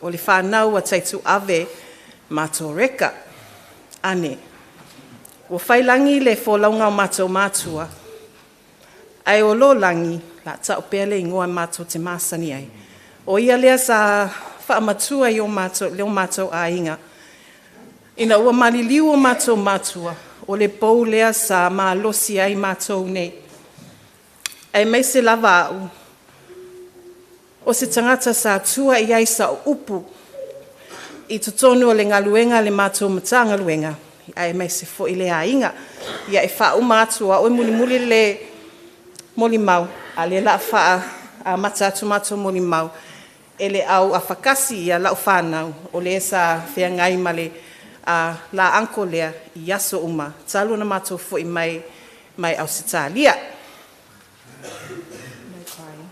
Speaker 17: o le fanau a Taituave ma Toreka. Ane. Ua failagi le folauga o matou matua, ae o lo lagi la ta'u pea le igoa matou te masani ai. O ia lea sa faamatua i o matou, le o matou aiga. Ina ua maliliu o matou matua, o le pou lea sa malosi ai matou nei. Ae mai se lava a'u, o se tagata sa tua i ai sa'u upu i totonu o le galuega le matou Matagaluega, ae mai se fo'i le aiga. Ia e faauma atu a'u e mulimuli le molimau, a le la faa amata atu matou molimau e le au afakasi ia la'u fanau o le sa feagai ma le a la uncle lea i aso uma talu ona matou fo'i mai mai Ausetalia. No crying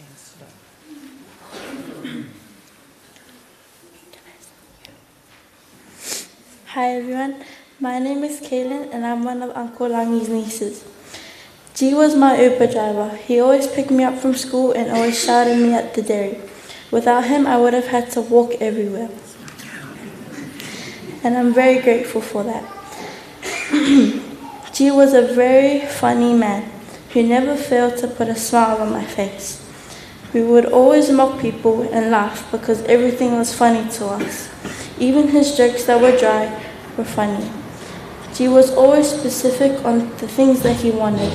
Speaker 17: and slow.
Speaker 12: Hi everyone, my name is Kaylin and I'm one of Uncle Langi's nieces. G was my Uber driver. He always picked me up from school and always shouted me at the dairy. Without him, I would have had to walk everywhere. And I'm very grateful for that. G was a very funny man who never failed to put a smile on my face. We would always mock people and laugh because everything was funny to us. Even his jokes that were dry were funny. G was always specific on the things that he wanted,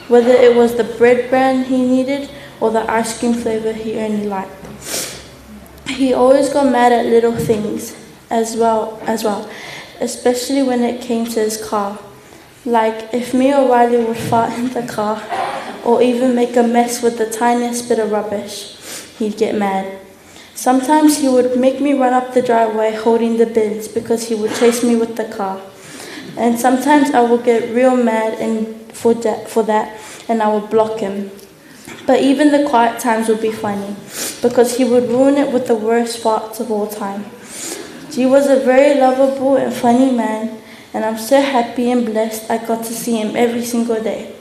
Speaker 12: whether it was the bread brand he needed or the ice cream flavor he only liked. He always got mad at little things as well, especially when it came to his car. Like if me or Riley would fart in the car or even make a mess with the tiniest bit of rubbish, he'd get mad. Sometimes he would make me run up the driveway holding the bins because he would chase me with the car. And sometimes I would get real mad and for that and I would block him. But even the quiet times would be funny because he would ruin it with the worst farts of all time. He was a very lovable and funny man, and I'm so happy and blessed I got to see him every single day.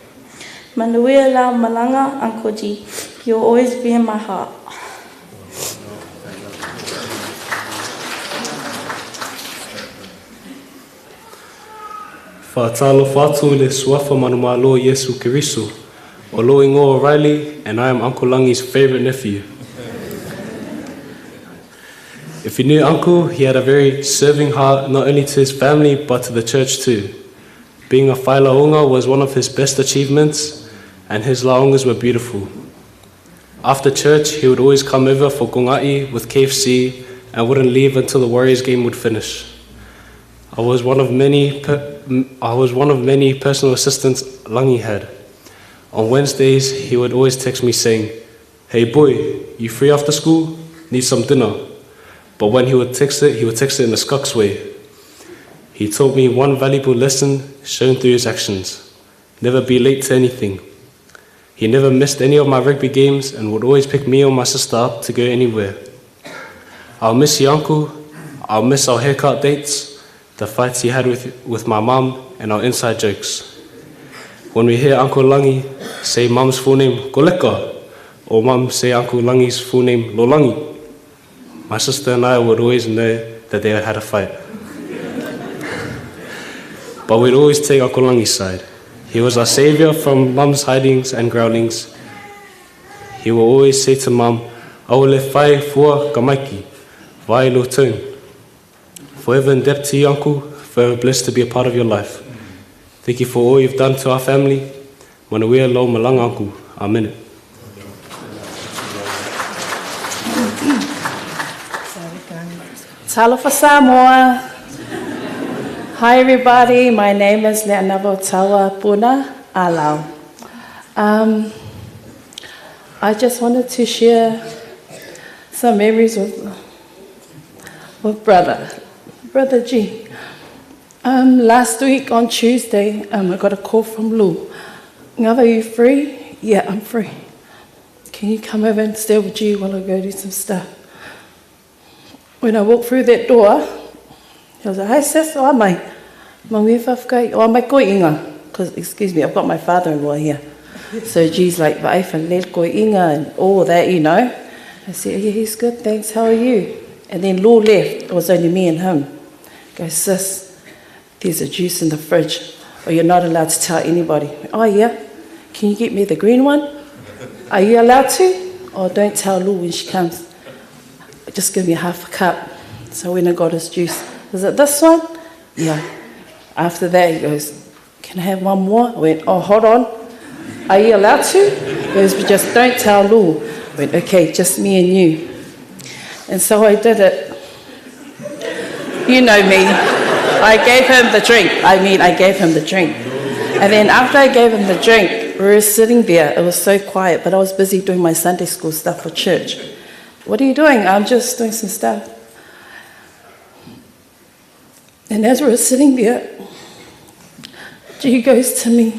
Speaker 12: Manuia lau malaga, Uncle G. You'll always be in my heart.
Speaker 11: Faatalofa atu i le suafa manumalo Iesu Keriso. O lou igoa Riley, and I am Uncle Langi's favorite nephew. If you knew Uncle, he had a very serving heart not only to his family but to the church too. Being a failauga was one of his best achievements, and his laugas were beautiful. After church, he would always come over for konga'i with KFC and wouldn't leave until the Warriors game would finish. I was one of many personal assistants Langi had. On Wednesdays, he would always text me saying, "Hey boy, you free after school? Need some dinner." But when he would text it, he would text it in the Scucks way. He taught me one valuable lesson shown through his actions: never be late to anything.
Speaker 18: He never missed any of my rugby games and would always pick me or my sister up to go anywhere. I'll miss you, uncle. I'll miss our haircut dates, the fights he had with my mum, and our inside jokes. When we hear Uncle Langi say mum's full name, Koleka, or mum say Uncle Langi's full name, Lolangi, my sister and I would always know that they had had a fight. But we'd always take Uncle Langi's side. He was our savior from mum's hidings and growlings. He will always say to mum, Aole whai fua kamaiki, vai lo tone. Forever in debt to you, uncle, forever blessed to be a part of your life. Thank you for all you've done to our family. Manuia lo malanga, uncle. Amen.
Speaker 19: Talofa Samoa. Hi everybody, my name is Leanavo Tawa Puna Alau. I just wanted to share some memories with Brother G. Last week on Tuesday, I got a call from Lou. Ngava, are you free? Yeah, I'm free. Can you come over and stay with G while I go do some stuff? When I walked through that door, he was like, hey sis, oh mai. Because, excuse me, I've got my father-in-law here. So G's like, and all that, you know. I said, yeah, he's good, thanks, how are you? And then Lou left, it was only me and him. He goes, sis, there's a juice in the fridge, or you're not allowed to tell anybody. Oh yeah, can you get me the green one? Are you allowed to? Oh, don't tell Lou when she comes. Just give me half a cup. So I went and got his juice. Is it this one? Yeah. After that, he goes, can I have one more? I went, oh, hold on. Are you allowed to? He goes, but just don't tell Lou. I went, okay, just me and you. And so I did it. You know me. I gave him the drink. I gave him the drink. And then after I gave him the drink, we were sitting there. It was so quiet, but I was busy doing my Sunday school stuff for church. What are you doing? I'm just doing some stuff. And as we were sitting there, G goes to me,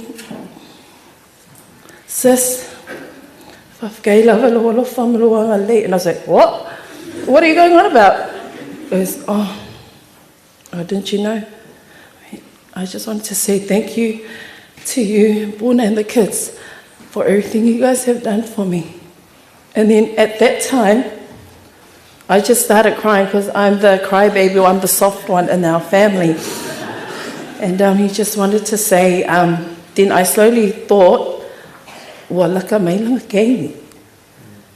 Speaker 19: sis, and I was like, what? What are you going on about? He goes, oh, didn't you know? I just wanted to say thank you to you, Buna and the kids, for everything you guys have done for me. And then at that time, I just started crying because I'm the crybaby, I'm the soft one in our family. And he just wanted to say, then I slowly thought, well, laka mai langa keini.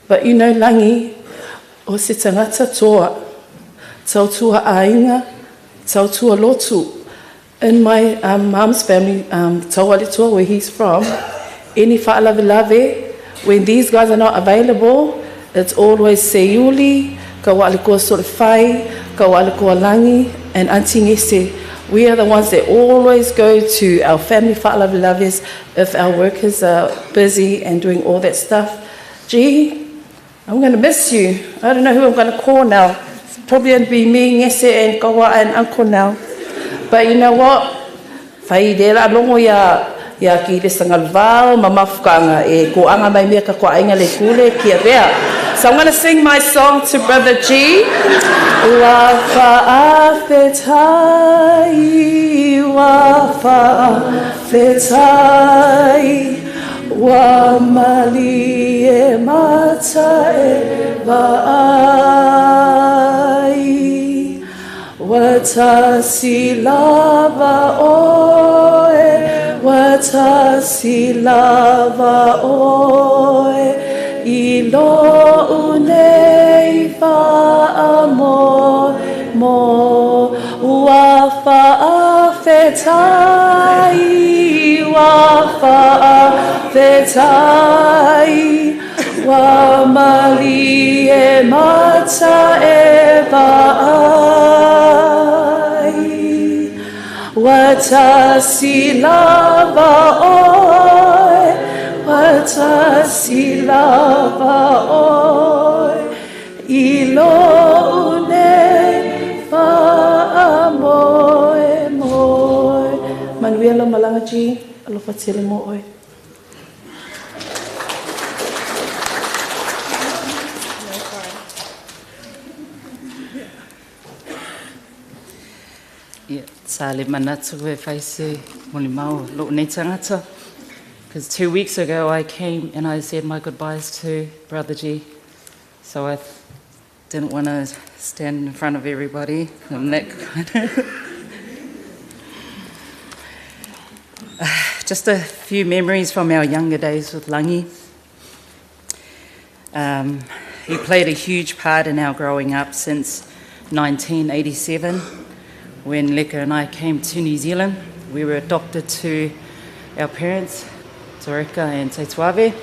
Speaker 19: But you know, Langi, o se tangata toa, tautua ainga, tautua lotu. In my mum's family, Taualitoa, where he's from, any wha'alavelave, when these guys are not available, it's always Seiuli, Kawalikoa Solefai, Kawalikoa Langi, and Auntie Ngese. We are the ones that always go to our family wha'alavelaves if our workers are busy and doing all that stuff. Gee, I'm going to miss you. I don't know who I'm going to call now. It's probably going to be me, Ngese, and Kawa, and Uncle now. But you know what? Whai rera longo ia ki le sangalvao, mamafukanga e ko anga mai mea ka koa ainga le kule kia rea. So I'm going to sing my song to Brother G. Ua whaafetai, ua whaafetai, ua mali e mata e vaai. Watasi lava oe, watasi lava oe, i lo unei wha mo, mo, ua whaafetai, ua whaafetai, ua mali e mata e vaai. Watasi lava oe, watasi lava oe, i lo une wha moe moe. Manuela Malanga G, alofa tele mo oe.
Speaker 20: Sa le manatu e fai se molimau lo'u nei tagata. Because 2 weeks ago I came and I said my goodbyes to Brother G. So I didn't want to stand in front of everybody. I'm that kind of. Just a few memories from our younger days with Langi. He played a huge part in our growing up since 1987 when Leka and I came to New Zealand. We were adopted to our parents, Toreka and Teituave.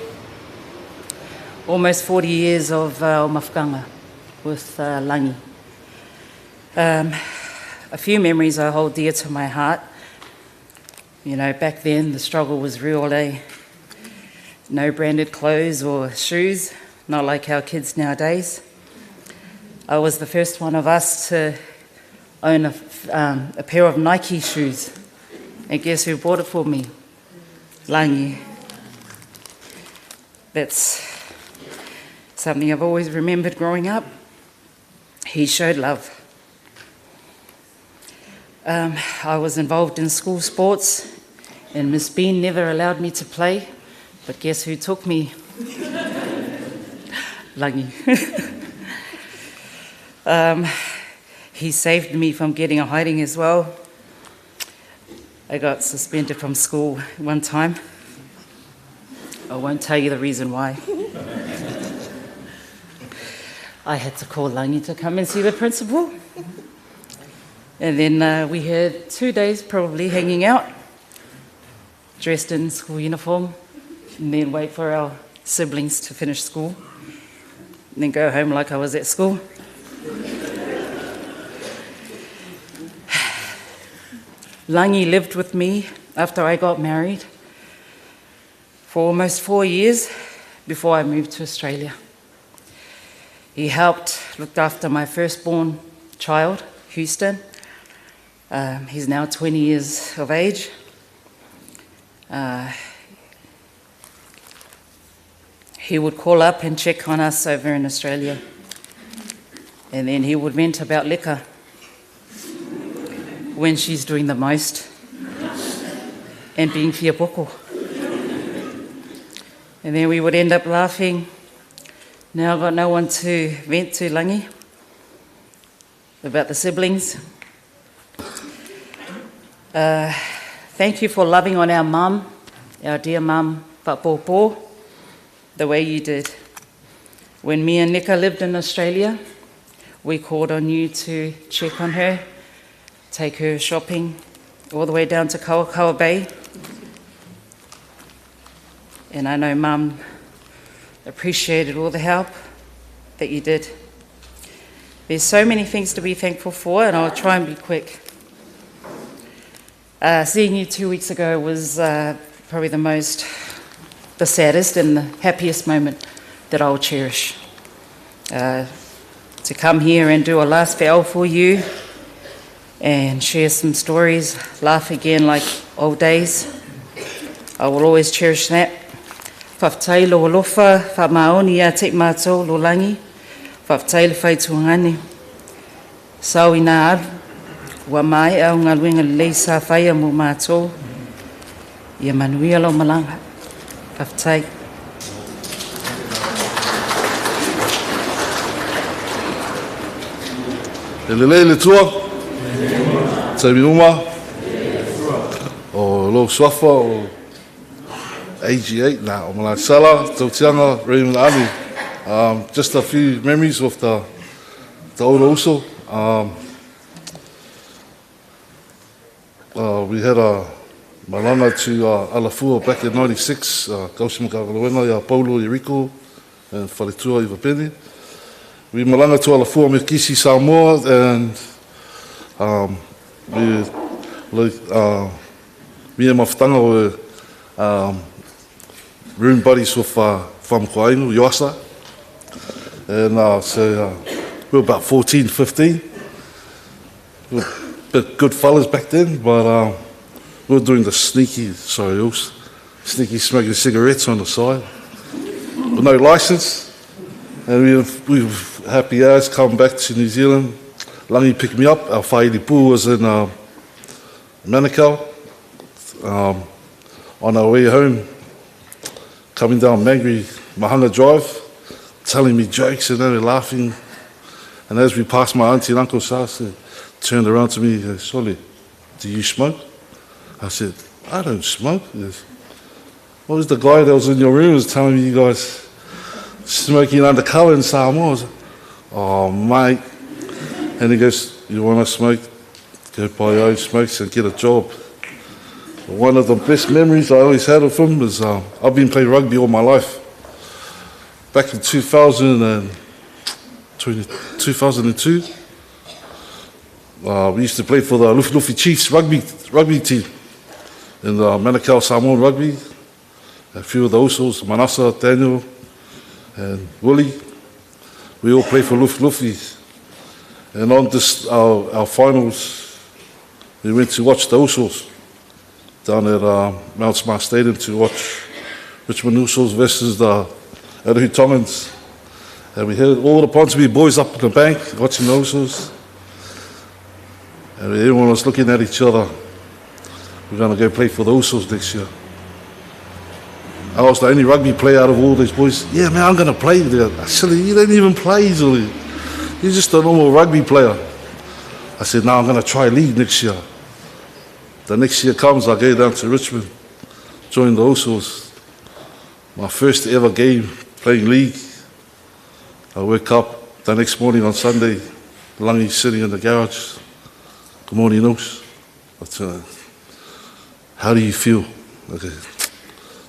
Speaker 20: Almost 40 years of mafukanga with Langi. A few memories I hold dear to my heart. Back then the struggle was real, eh? No branded clothes or shoes, not like our kids nowadays. I was the first one of us to own a pair of Nike shoes. And guess who bought it for me? Langi. That's something I've always remembered growing up. He showed love. I was involved in school sports, and Miss Bean never allowed me to play, but guess who took me? Langi. He saved me from getting a hiding as well. I got suspended from school one time. I won't tell you the reason why. I had to call Langi to come and see the principal. And then we had 2 days probably hanging out, dressed in school uniform, and then wait for our siblings to finish school, and then go home like I was at school. Langi lived with me after I got married for almost 4 years before I moved to Australia. He helped looked after my firstborn child, Houston. He's now 20 years of age. He would call up and check on us over in Australia. And then he would vent about Leka when she's doing the most and being fiapoko. And then we would end up laughing. Now I've got no one to vent to, Langi, about the siblings. Thank you for loving on our mum, our dear mum, Papopo, the way you did. When me and Nika lived in Australia, we called on you to check on her, take her shopping all the way down to Kawakawa Bay. And I know Mum appreciated all the help that you did. There's so many things to be thankful for, and I'll try and be quick. Seeing you 2 weeks ago was probably the saddest and the happiest moment that I'll cherish. To come here and do a last vow for you and share some stories, laugh again like old days. I will always cherish that. Faafetai lou alofa, faamaoni ia te i mātou lo Langi, faafetai le faituagani. Sao ina alu, ua maea au galuega lelei sa faia mo mātou, ia manuia lau malaga. Faafetai.
Speaker 9: E lelei le Atua, taimi uma, o lou suafa o AG8, na, o Malaesala, Tautiaga, Raymond Ami. Just a few memories of the older uso. We had a malaga to Alafua back in 96, kausi ma ia Paulo Yeriko and Faletua Ivapeni. We malaga to Alafua me Kisi Samoa and we, like, me and my whatanga were room buddies with Whamkoainu, Yoasa. And so we were about 14, 15. We were a bit good fellas back then, but we were doing the sneaky, sorry, oops, sneaky smoking cigarettes on the side with no license. And we were happy as come back to New Zealand. Langi picked me up. Our whaili was in Manukau, on our way home, coming down Mangere Mahanga Drive, telling me jokes and they were laughing. And as we passed my auntie and uncle's house, they turned around to me and said, Soli, do you smoke? I said, I don't smoke. He goes, what was the guy that was in your room was telling me you guys smoking undercover in Samoa? I was like, oh, mate. And he goes, you want to smoke? Go buy your own smokes and get a job. One of the best memories I always had of him is I've been playing rugby all my life. Back in 2002, we used to play for the Lufilufi Chiefs rugby team in the Manukau Samoan Rugby. A few of the Usos, Manasa, Daniel, and Willie, we all play for Lufilufi. And on this, our finals, we went to watch the Usos down at Mount Smart Stadium to watch Richmond Usos versus the Arohi Tongans. And we had all the Ponsonby boys up in the bank watching the Usos. And everyone was looking at each other. We're going to go play for the Usos next year. I was the only rugby player out of all these boys. Yeah, man, I'm going to play. They're like, silly, you don't even play, Zuli. You're just a normal rugby player. I said, no, I'm going to try league next year. The next year comes, I go down to Richmond, join the Usos. My first ever game playing league. I woke up the next morning on Sunday, Langi sitting in the garage. Good morning, Oaks. I said, how do you feel? Okay.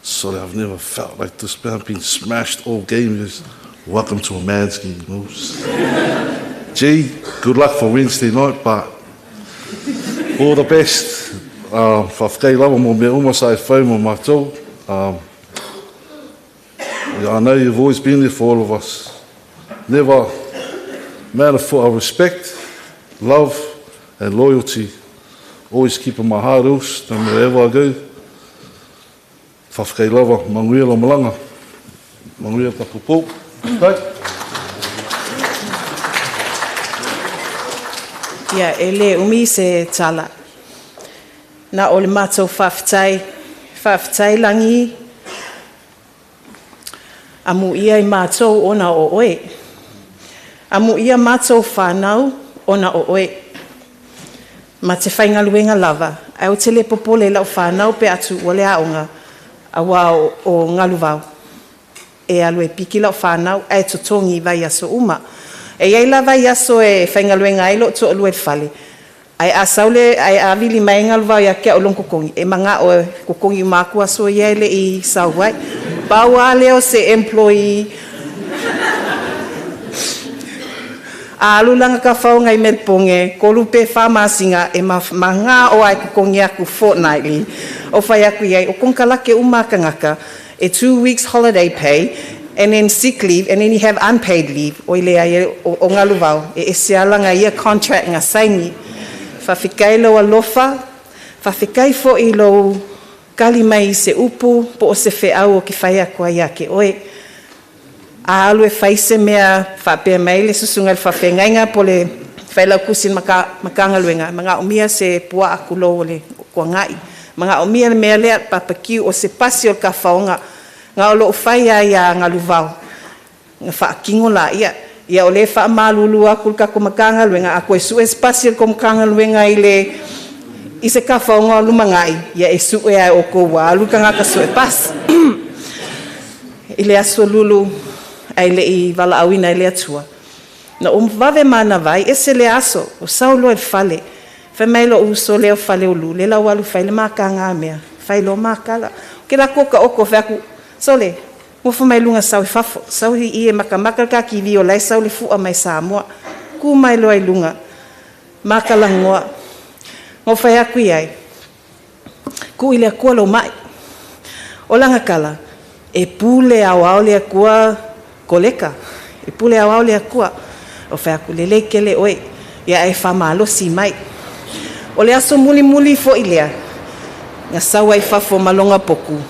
Speaker 9: Sorry, I've never felt like this, man. I've been smashed all game. He goes, welcome to a man's game, Oaks. Gee, good luck for Wednesday night, but all the best. Whawhikai lava mō mea uma sa e whau mō mātou. I know you've always been there for all of us. Never, man for our respect, love, and loyalty. Always keep in my heart, us, no wherever I go. Whawhikai lava, manguia la malanga. Manguia tapu pō. Kai.
Speaker 17: Ia, e le umi se tala. Na o le mātou whawhitai, whawhitai langi, amu ia i mātou ona o oe. Amu ia mātou whānau ona o oe. Ma te whaingaluenga lava, ai o te le popole lau whānau pe atu o le aonga, a wā o ngaluvau. E alu e piki lau whānau, ai totongi vai aso uma. E iai lava i aso e whaingaluenga ai lo to olue whale. Ai a saule, ai a vili mai ngaluvau ia kia o long kokongi. E manga o kokongi makua so ia ele i sauai. Pau a leo se employee. A alulanga ka whaonga i Melponge, ko lupe whamasinga e manga o ai kokongi aku fortnightly. O whai aku iai, o konkalake umakangaka, e 2 weeks holiday pay, and then sick leave, and then you have unpaid leave. O ile ai o ngaluvau, e ese alanga ia contract nga saini. Whawhikai lo alofa, whawhikai fo i lo kali mai se upu, po o se wheau o ki whai aku ai ake oe. A alu e whai se mea whapea mai le susunga le whawhengainga po le whailau kusin makangaluenga. Manga o mia se pua aku lo o le kua ngai. Manga o mia le mea lea papakiu o se pasi o le ka whaonga. Ngā o loo whai ai a ngaluvau. Ngā whaakingo la ia. Ia o le wha malulu aku ka ko makangaluenga. A koe sue spasi o ko makangaluenga i le i se ka whaonga o lumangai. Ia e sue ai o ko wā alu ka ngaka sue pas. I le aso lulu ai le i wala awina i le atua. Na umwave mana vai, e se le aso, o saulo e fale. Whai mai lo uso leo fale o lu, le lau alu whai le mākanga mea, whai lo mākala. Ke la koka oko whai aku, sole, mofa mai lunga sau i fafo, sau i e makamaka ka ki vi o lai sau le fua mai Samoa. Ku mai loa i lunga, mākala ngoa. Ngo whai aku iai, ku i le akua lo mai. O langa kala, e pule au au le akua koleka, e pule au au le akua. O whai aku lele kele oe, ia e whamalosi mai. O le aso muli muli fo i lea, ngā saua i fafo malonga poku,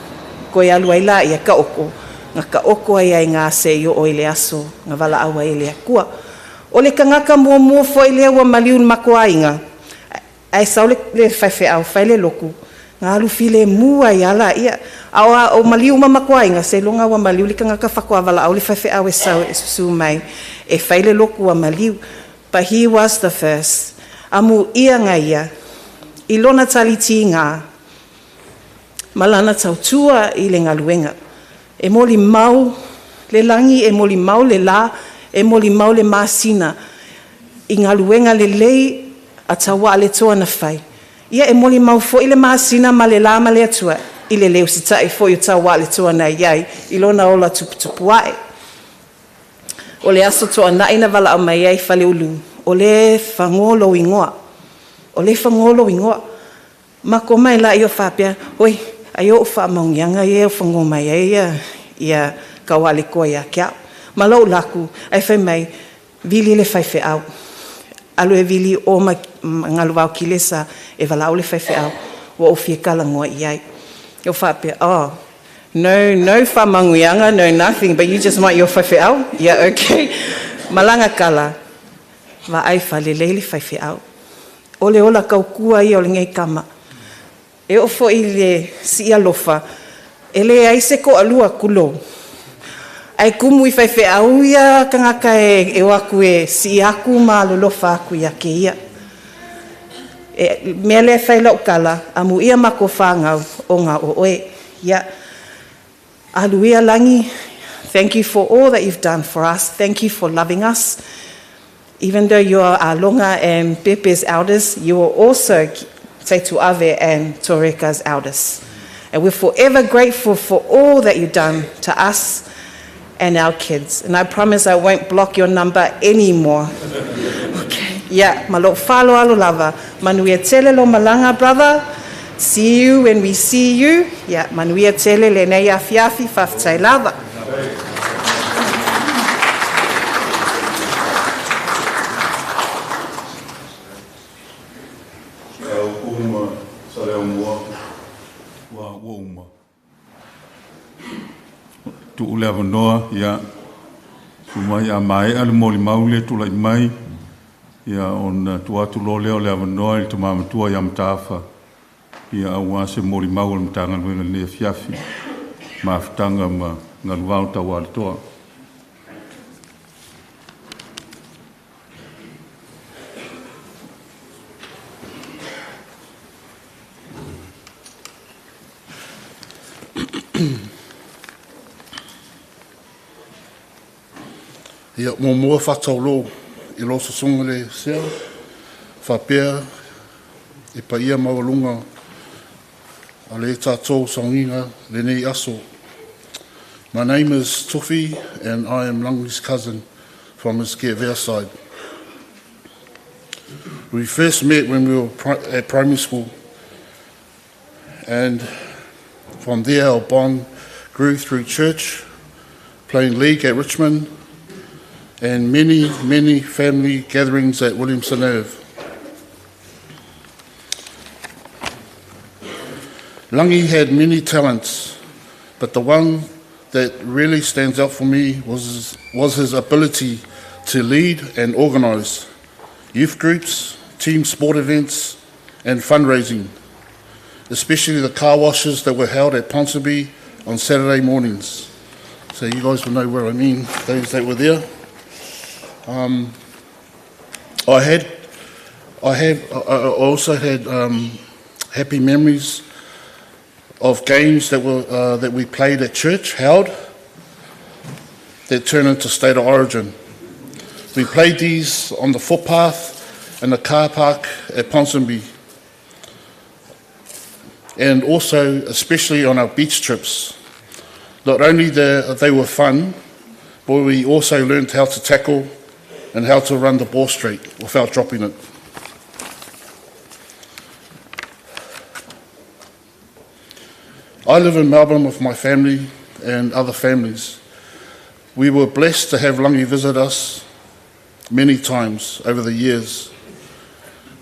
Speaker 17: koe alu ai la ia ka oko, ngā ka oko ai ai ngā se i o i le aso, ngā wala aua i le akua. O le kangaka mua mua fo i lea ua maliun makoa inga, Ae sau le faifeau fai le loku, galu filemu ai ala ia. A o maliu uma makou aiga, seiloga ua maliu le tagata faatoa valaau le faifeau e sau e susu mai e fai le loku ua maliu. But he was the first. Amuia ia i lona talitiga ma lana tautua i le galuega. E molimau le lagi, e molimau le la, e molimau le masina i galuega lelei a Tauaaletoa na fai. Ia e molimau foi le masina ma le la ma le Atua i le lē usita'i foi o Tauaaletoa na i ai i lona ola tuputupu ae. O le aso toana'i na valaau mai ai Faleulu, o le fagō lou igoa. O le fagō lou igoa. Mako mai la i o faapea, oi, ai o'u faamaugiaga ia o fagō mai ai ia, ia Kaualetoa ia ke au. Ma lou laku, ai fai mai, vili le faifeau. Alu e vili o ma Galuvao Kilesa e valaau le faifeau, ua ou fia talanoa i ai. O faapea, oh, no, no faamanuiaga, no nothing, but you just want your faifeau? Yeah, okay. Malaga kala, vaai falelei le faifeau. O le ola kaukua ia o lenei kama. E oo foi i le sii alofa, e leai se toalua tulou. Ae kumu i faifeau ia tagata e o aku e sii aku ma alolofa aku ia ke ia. E, mea lea fai lau tala, amuia makou fanau ona o oe. Ia, aluia Lagi, thank you for all that you've done for us. Thank you for loving us. Even though you are Alonga and Pepe's elders, you are also Ave and Toreka's elders. And we're forever grateful for all that you've done to us and our kids. And I promise I won't block your number anymore. Okay. Yeah, ma lou faaaloalo lava. Manuia tele lo malaga, brother. See you when we see you. Yeah, manuia tele lenei afiafi, faafetai lava.
Speaker 5: Au uma sa leo mua ua uma. Tuu le avanoa ia su mai a maea le molimau le tula'i mai ia ona tuu atu loa lea o le avanoa i le tama matua ia Mataafa ia auā se molimau o le Matagaluega i lenei afiafi mafutaga ma Galuvao Tauaaletoa.
Speaker 9: Ia, muamua faataulou i lau susuga le Sea, faapea e paia maualuga a le tatou sauniga lenei aso. My name is Tufi and I am Langi's cousin from his Ke'avea side. We first met when we were at primary school, and from there our bond grew through church, playing league at Richmond, and many, many family gatherings at Williamson Ave. Langi had many talents, but the one that really stands out for me was his ability to lead and organise youth groups, team sport events, and fundraising, especially the car washes that were held at Ponsonby on Saturday mornings. So you guys will know where I mean, those that were there. I had, I have, I also had happy memories of games that we played at church, held, that turned into state of origin. We played these on the footpath and the car park at Ponsonby, and also especially on our beach trips. Not only they were fun, but we also learned how to tackle and how to run the ball straight without dropping it. I live in Melbourne with my family and other families. We were blessed to have Langi visit us many times over the years.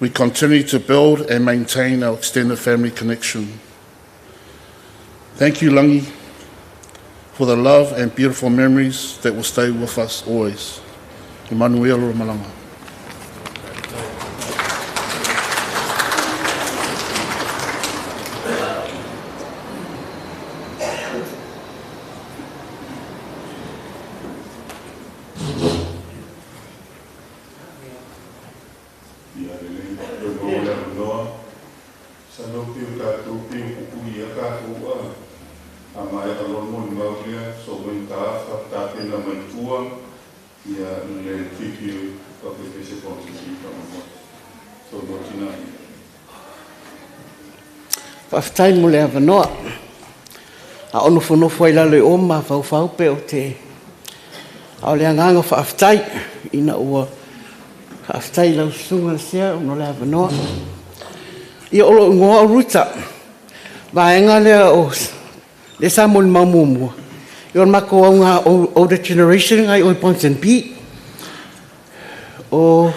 Speaker 9: We continue to build and maintain our extended family connection. Thank you, Langi, for the love and beautiful memories that will stay with us always. Emmanuel Malanga.
Speaker 5: tatou pe pupui ia tatou a mai a lona molimau lea so mai ta tapena mai tua ia le tribute of the Bishop of the So mo tina.
Speaker 21: Faafetai mo le avanoa. A o nofonofo ai lalo i o mafaufau pe o te a o le agaga faafetai ina ua faafetai i lau susuga le sea ona o le avanoa. Ia o lou igoa o Ruta. Vaega lea o le sa molimau muamua. Ia o le matou auga older generation ngai o i Ponsonby. O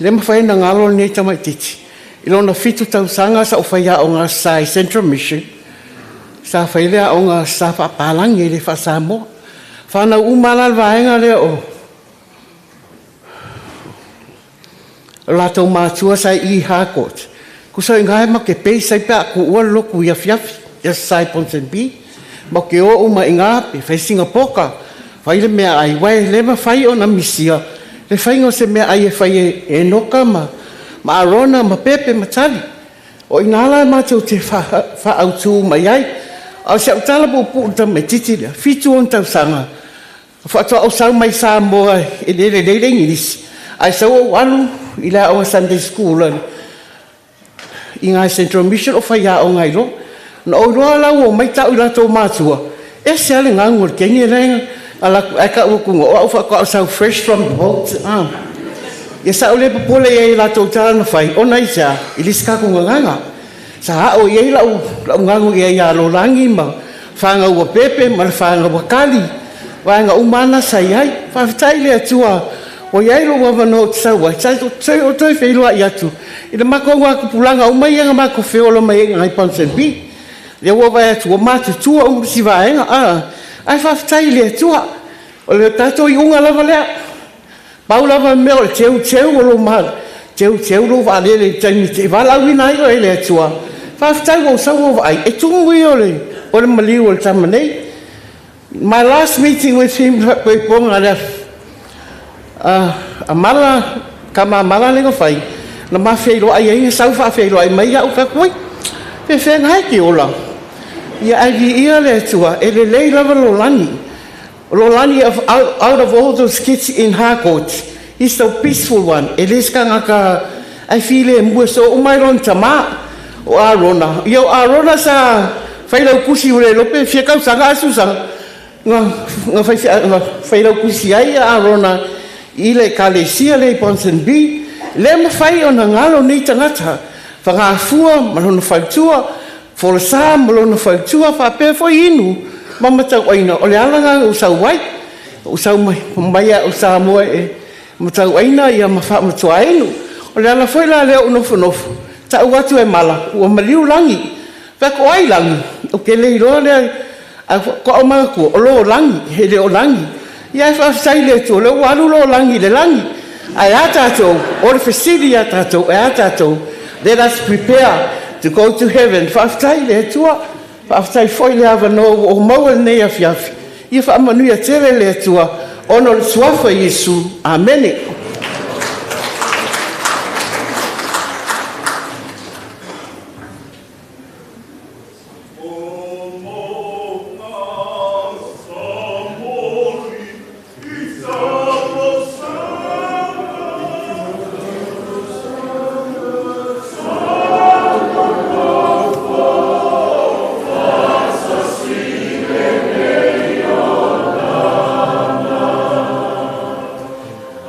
Speaker 21: le mafai ona galo lenei tamaitiiti. I lona 7 tausaga sa ou faiaoga sa i Central Mission, sa fai le aoga sa faapalagi e le faa-Samoa. Whanau uma la le vaega lea o latou matua sa i Harcourt. Kusa i ngai ma ke pei sai pe a ku ua loku ia fiafi, ia sai Ponsonby. Ma ke o uma i ngā pe fai Singapoka, fai le mea ai wai le ma fai o na misia, le fai ngo se mea ai e fai e noka ma Arona ma Pepe ma Tali. O ina ala mātou te wha mai ai. A o se autala po pu ta me titi lea, 7 on tausaga. Whaatoa o sau mai Samoa e lele lele Ingilisi. Ai sau o alu i la o Sunday School i ngā Central Mission o whai a o ngai lo. Na o roa lau o mai tau i latou mātua. E se ale ngangu o le kengi e lenga. A laku e ka uakunga o au whakoa o sau fresh from the boat. Ia sa o le popole ia i latou tala na whai. O nei sea, i lisi kako nganganga. Sa o iei lau ngangu ia ia lolangi ma whanga ua pepe ma le whanga ua kali. Waenga umana sa iai. Whawhitai le atua. O iai lo wawano o te sau ai. Sai o toi whailua i atu. I le mako ngā kupulanga o mai anga mako wheola mai ngai Ponsonby. Le ua vai atu o mātutua o si vaenga. Ai whawhitai le atua. O le tātou i unga lava lea. Pau lava mea o le teu teu o lo mahala. Teu teu lo waalele i taimi te walauina ai o e le atua. Whawhitai o sau o vaai. E tungu i o le maliu o le tama nei. My last meeting with him, koe ponga lea. A mala, ka ma mala lenga whai. Na ma wheiloa ai ai, sau wha wheiloa ai mai au ka koe. Fe whenga hai ki ola. Ia ai vi ia le atua, e le lei lava Lolani. Lolani, out of all those kids in Harcourt, he's the peaceful one. E le skanga ka ai file mua so umai ron tama o Arona. Ia o Arona sa whailau kusi ure lope, fia kau sanga asu sanga. Nga whailau kusi ai Arona i le kalesia le Ponsonby. Le mawhai o na ngalo nei tangata. Whangafua, malona whautua, wholesa, malona whautua, whapea fo inu. Mamatau aina, o le alanga o sau wai, o sau mai o Samoa e matau aina ia mawha matua enu. O le ala foi la leo nofonofo, tau atu e mala, ua maliu langi, whako ai langi, o ke lei loa lea, ko au mangakua, o lo langi, he le o langi. Ia e whaafisai le atu, o le ua alu lo langi le langi. Ai a tātou, o le fesili a tātou, e a tātou, let us prepare to go to heaven. Whaafisai le atua, whaafisai foi le awano o maua nei afiafi. Ia whaamanuia tere le atua, ono le suafa Yesu. Amene.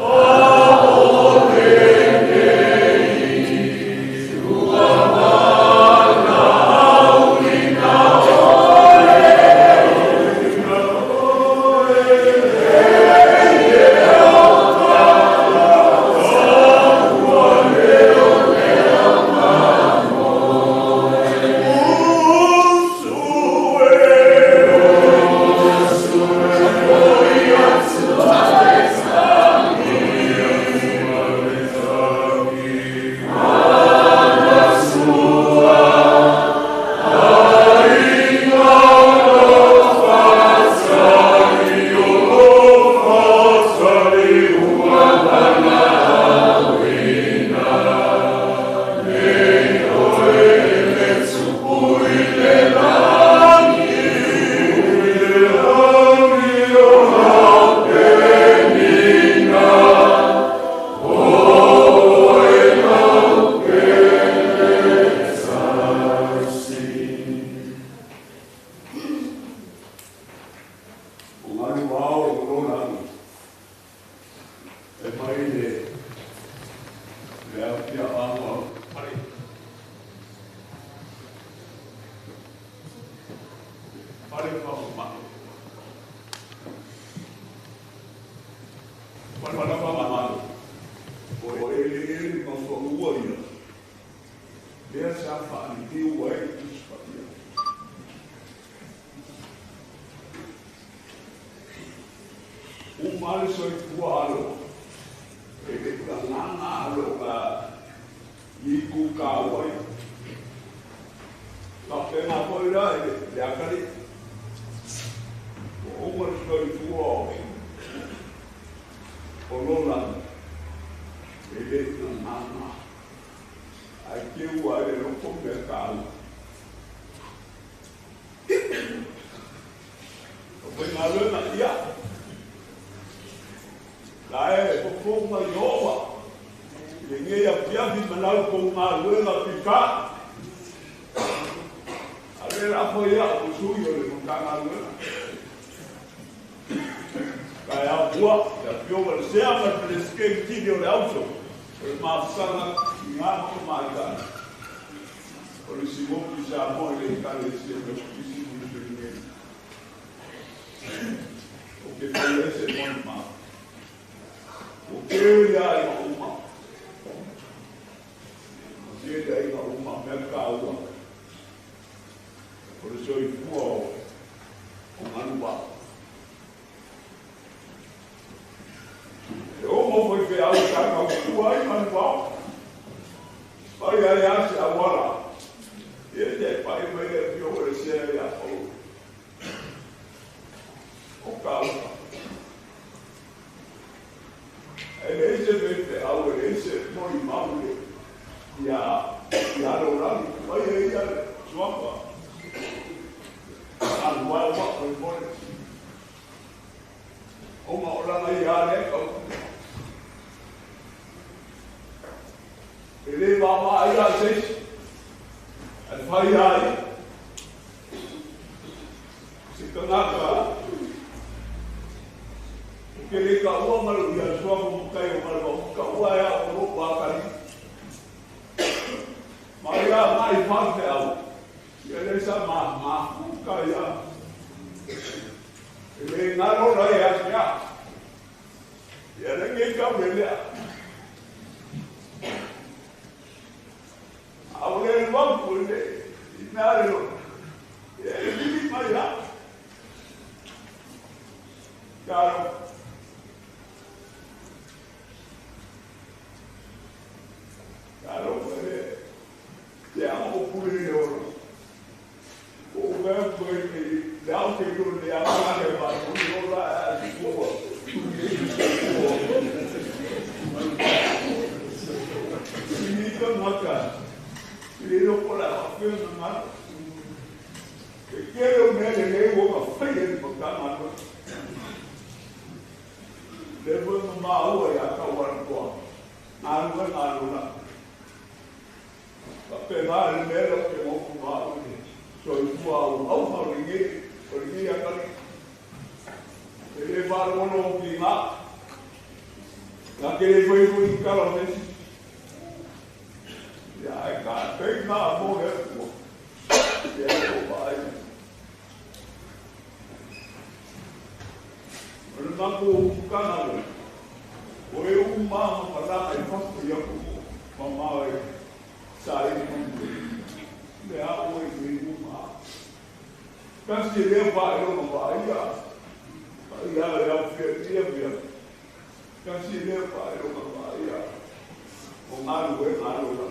Speaker 5: Oh! Lola e mai le le afia anga pare pare pa ma pare pa ma o ele ele ma so ua ia lea sa faaliliu ai Tusi Paia. Uma le soifua alo e le tagaga alo ka i kukau ai. Faapena foi la i le akalii. Ua uma le soifua o lolagi e le tagaga ae keu ai le loko mea kāua. O faigaluega ia. La e fofoga Ieova i lenei afiafi ma lau tou galuega pika. A le lafo ia o sui o le Matagaluega. Ka e apua, le afioga le sea ma le Peresetene o le auso, o le mafusaga i ngā makamaitai. O le simoki sa moe le ekalesia Metotisi mo le taimi nei. O ke faia se moni mau. O tele aiga uma. O tele aiga uma mea kāua. O le soifua o Galuvao. E omo foi feau sa tautua ai Galuvao. Pai ai a se auala. Ia te pai mai le afioga le sea ia o. O kāua. E le se feau e le se moni mau le ia ia lo rali. Pai ai ia suapa. Alu ai wa foi moni. O ma olanga ia le kau. E le mama ai a se. E fai ai. Se kanaka. O ke le ka ua malu ia sua mo kai o malu o ka ua ia o lo pa kali. Ma ia mai fa fe au. Ia le sa ma ma ku ka ia. E le ngaro la ia ia. Ia le nge ka le le. Au le mau ku le. I mea le lo. Ia e lili mai la. Caro. Caro le. Te amo pule le oro. O mea koe ni le au te lo le au le ma o lo la a si kua. Ni ka maka. Le lo ko la fe na ma. E quiero me le le o ma fe le ma ka ma. Le mo ma o ya ka wa ko. Alu na alu na. Pa pe ma le me lo ke mo ku ma o ni. So i fua au au ha le nge o le nge ya ka ni. E le va lo no ki ma. La ke le foi foi ka lo ne. Ya ai ka pe ma mo he ko. Ya ko ba ai. O le mako ka na lo. O e u ma ma la ai fa ko ya ko ma ma e sa e ni. Le a o e ni u ma. Ka se le va e lo ma ia. Ia le au fe ia ia. Ka se le va e lo ma ia. O ngalu e ngalu la.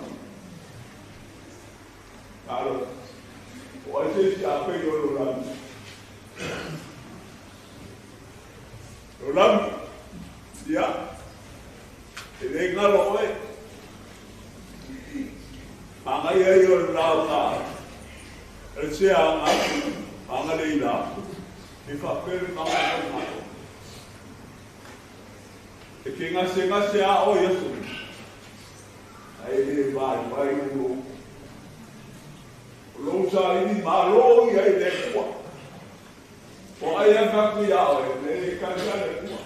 Speaker 5: Kalo. O ai se si a pe yo lo la. Lo la. Ia. E le ngalo oe. Anga ia i o la ka. E se anga. Anga le ila. E fa pere manga o ngalo. E ke ngase ngase a o ia su. Ai le vai vai o. O lo sa ini malo ia i le kua. O ai Ai a ka ku ia oe, le ka ka le kua.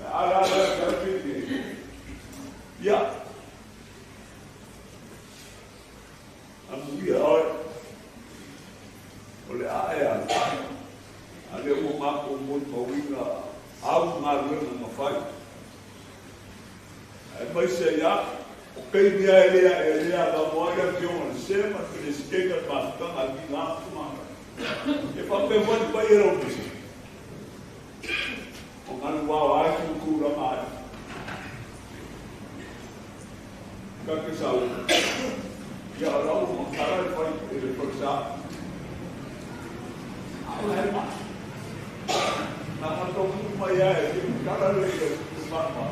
Speaker 5: Ala ala ka piti. Ia. Amuia oe. O le ae a. A le ua mako mo mauinga au ngā luenga nga whai. Ai mai se ia, o kei mea e lea e lea la moa ia te o le sema, te le skenga mafutanga ki ngā tumanga. E whape wani pai e rau pisi. O nganu wao ai tu kura mai. Ka ke sau. Ia rau mangkara e whai e le whaksa. Au hei ma. Nā matou mai ai e te kara le e te mama.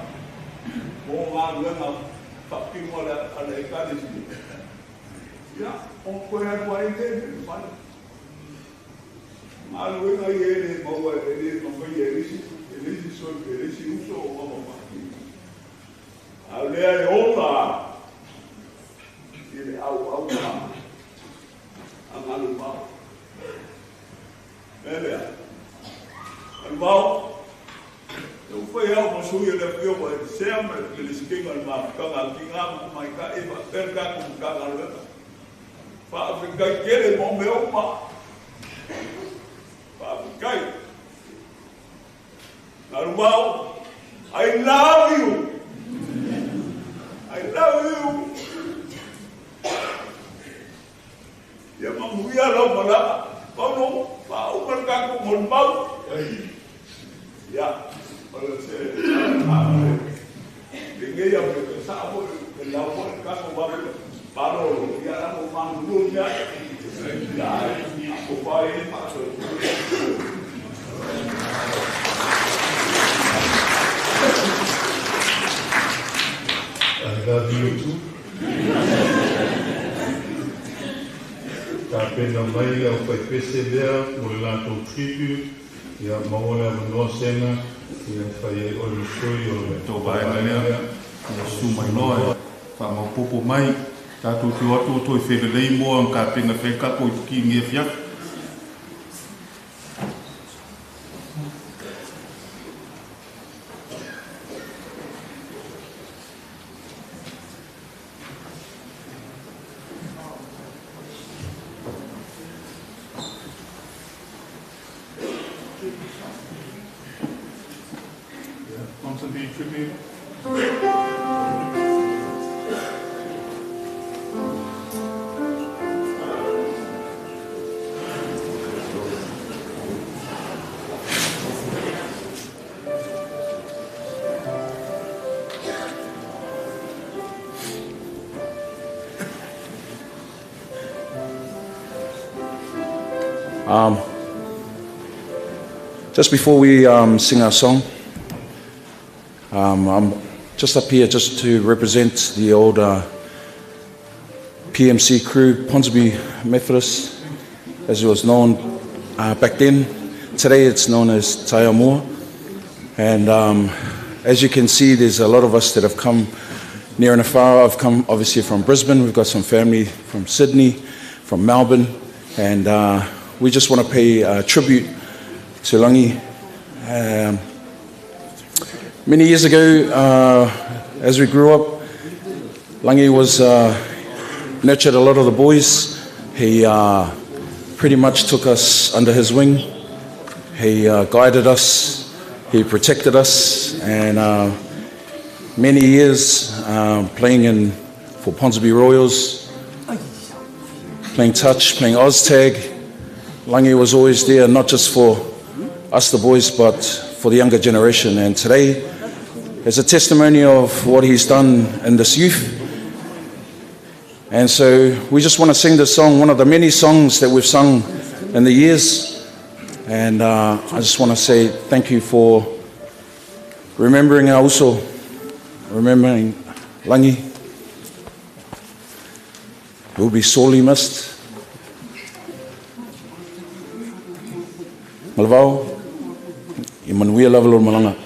Speaker 5: Mō ngā luenga whapingo le a le ekalesi. Ia, o koe atu ai te whai. Ngā luenga i e le maua e le mawai e risi, e risi soi, e risi uso o mama whaki. A lea e ola i le au au ngā a ngā lumau. Mea lea. Alvao, e uwhai au masui e le whio e sea me le sikenga le mafukanga ki ngā mai ka e wa perka ku ka ngā luenga. Whaawhikai kere mō me oma. Whaawhikai. Ngā lumau, I love you. I love you. Ia mamuia lau malanga. Pauno, whaaumal ka ku mon mau. Ia, o le se le ngei a me sa mo le lau mo ka ko ba palo ia la mo mangu ia ia ko pa e pa so.
Speaker 1: I love you too. Ta pena mai au pai pese lea mo le latou tribute ia maua le avanoa sena ia fai ai oe masui o le
Speaker 5: Tō vaenga lea, ia su mai noa e whaamaupopo mai, tātou te o atu o toi whelelei moa ang ka penga whaikako i te ki nge fiafi. Ponsonby tribute.
Speaker 22: Just before we sing our song, I'm just up here just to represent the old PMC crew, Ponsonby Methodist, as it was known back then. Today it's known as Taiamua. And as you can see, there's a lot of us that have come near and afar. I've come obviously from Brisbane. We've got some family from Sydney, from Melbourne, and we just want to pay tribute to Langi. Many years ago, as we grew up, Langi was nurtured a lot of the boys. He pretty much took us under his wing. He guided us, he protected us, and many years playing in for Ponsonby Royals, playing touch, playing Oztag. Langi was always there, not just for us the boys, but for the younger generation. And today is a testimony of what he's done in this youth. And so we just want to sing this song, one of the many songs that we've sung in the years. And I just want to say thank you for remembering our uso, remembering Langi. Will be sorely missed. Malavao, i manuia lava lor malanga.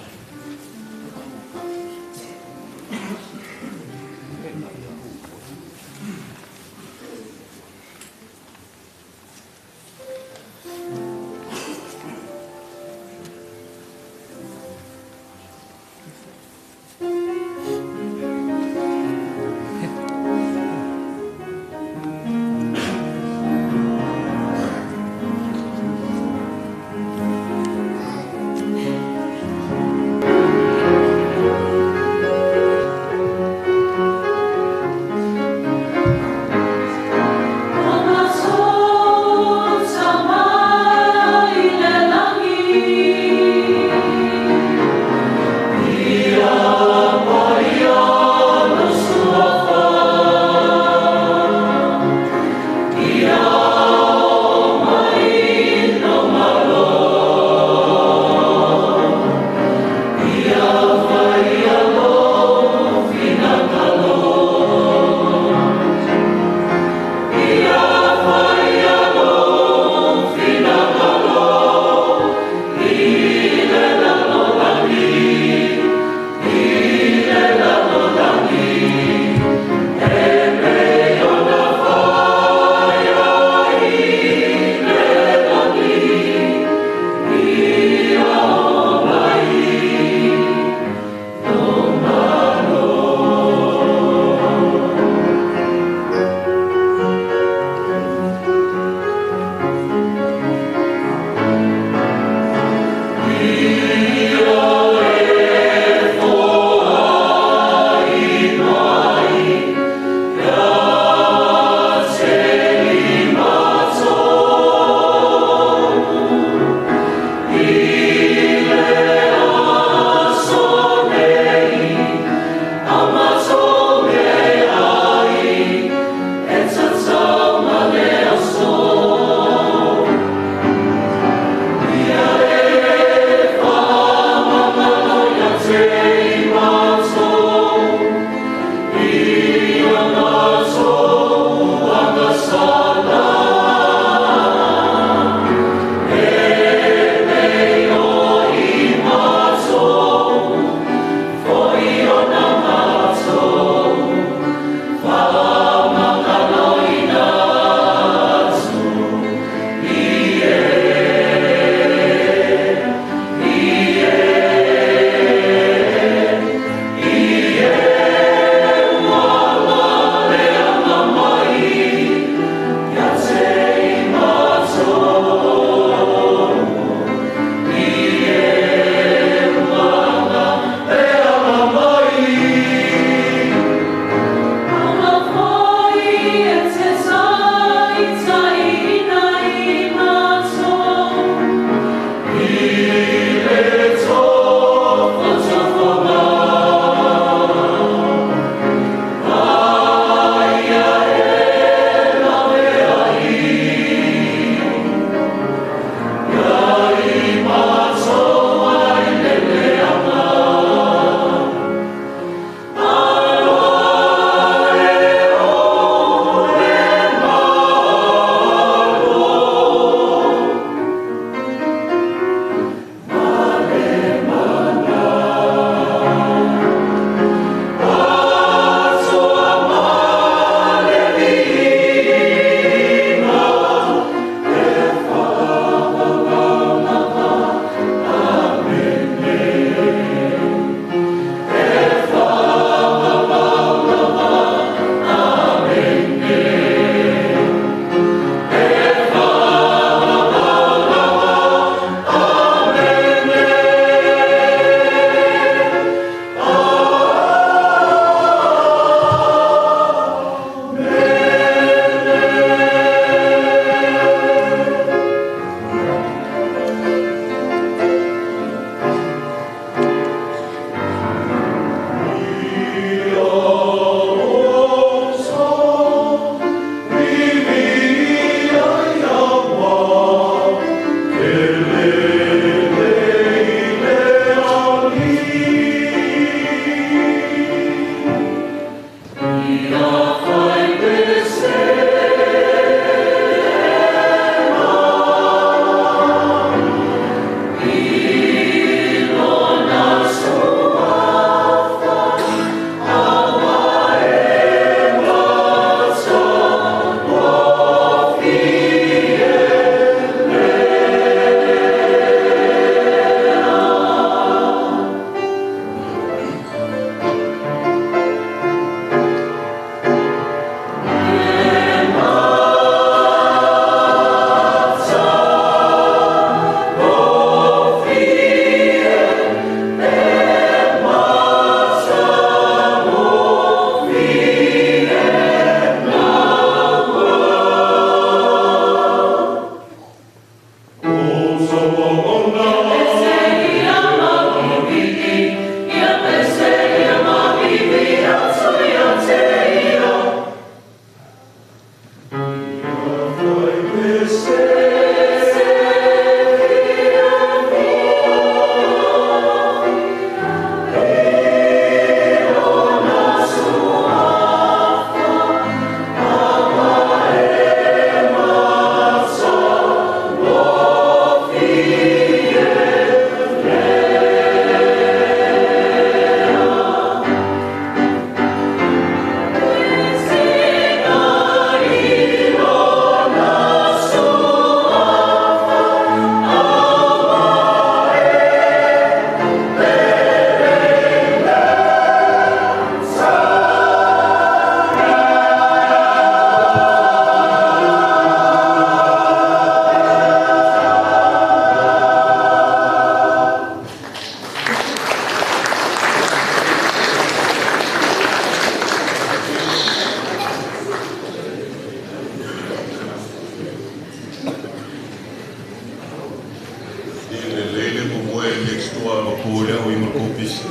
Speaker 1: Le lele mo moe next door ma po le o i ma kopisi.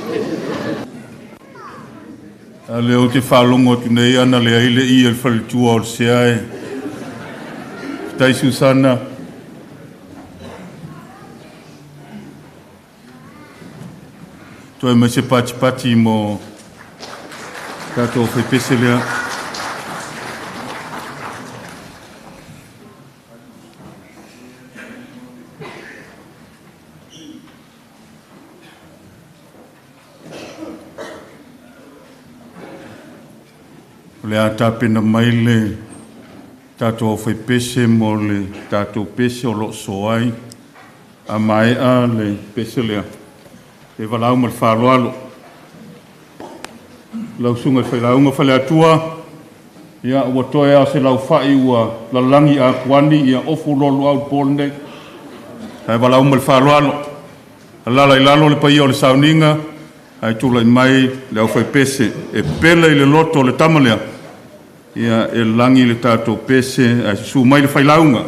Speaker 1: A le o te whalongo atu nei ana le aile i el faletua o le sea e. Tai Susana. Toe mai se pati pati mo tātou whaipese lea. O le a tāpena mai le tātou whaipese mo le tātou pese o lo soai a mai a le pese lea. E walau ma le whaloalo. Lau sunga whailaunga whale atua, ia ua toe a se lau whai ua lalangi a kuani, ia ofu lolu au pōlne. E walau ma le whaloalo. Alala i lalo le paia o le sauninga, ai tūlai mai le au whaipese. E pele i le loto o le tamalea, ia e langi le tātou pese, ai susu mai le whailaunga,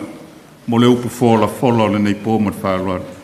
Speaker 1: mo le upu fola fola o le nei pō ma le whaloalo.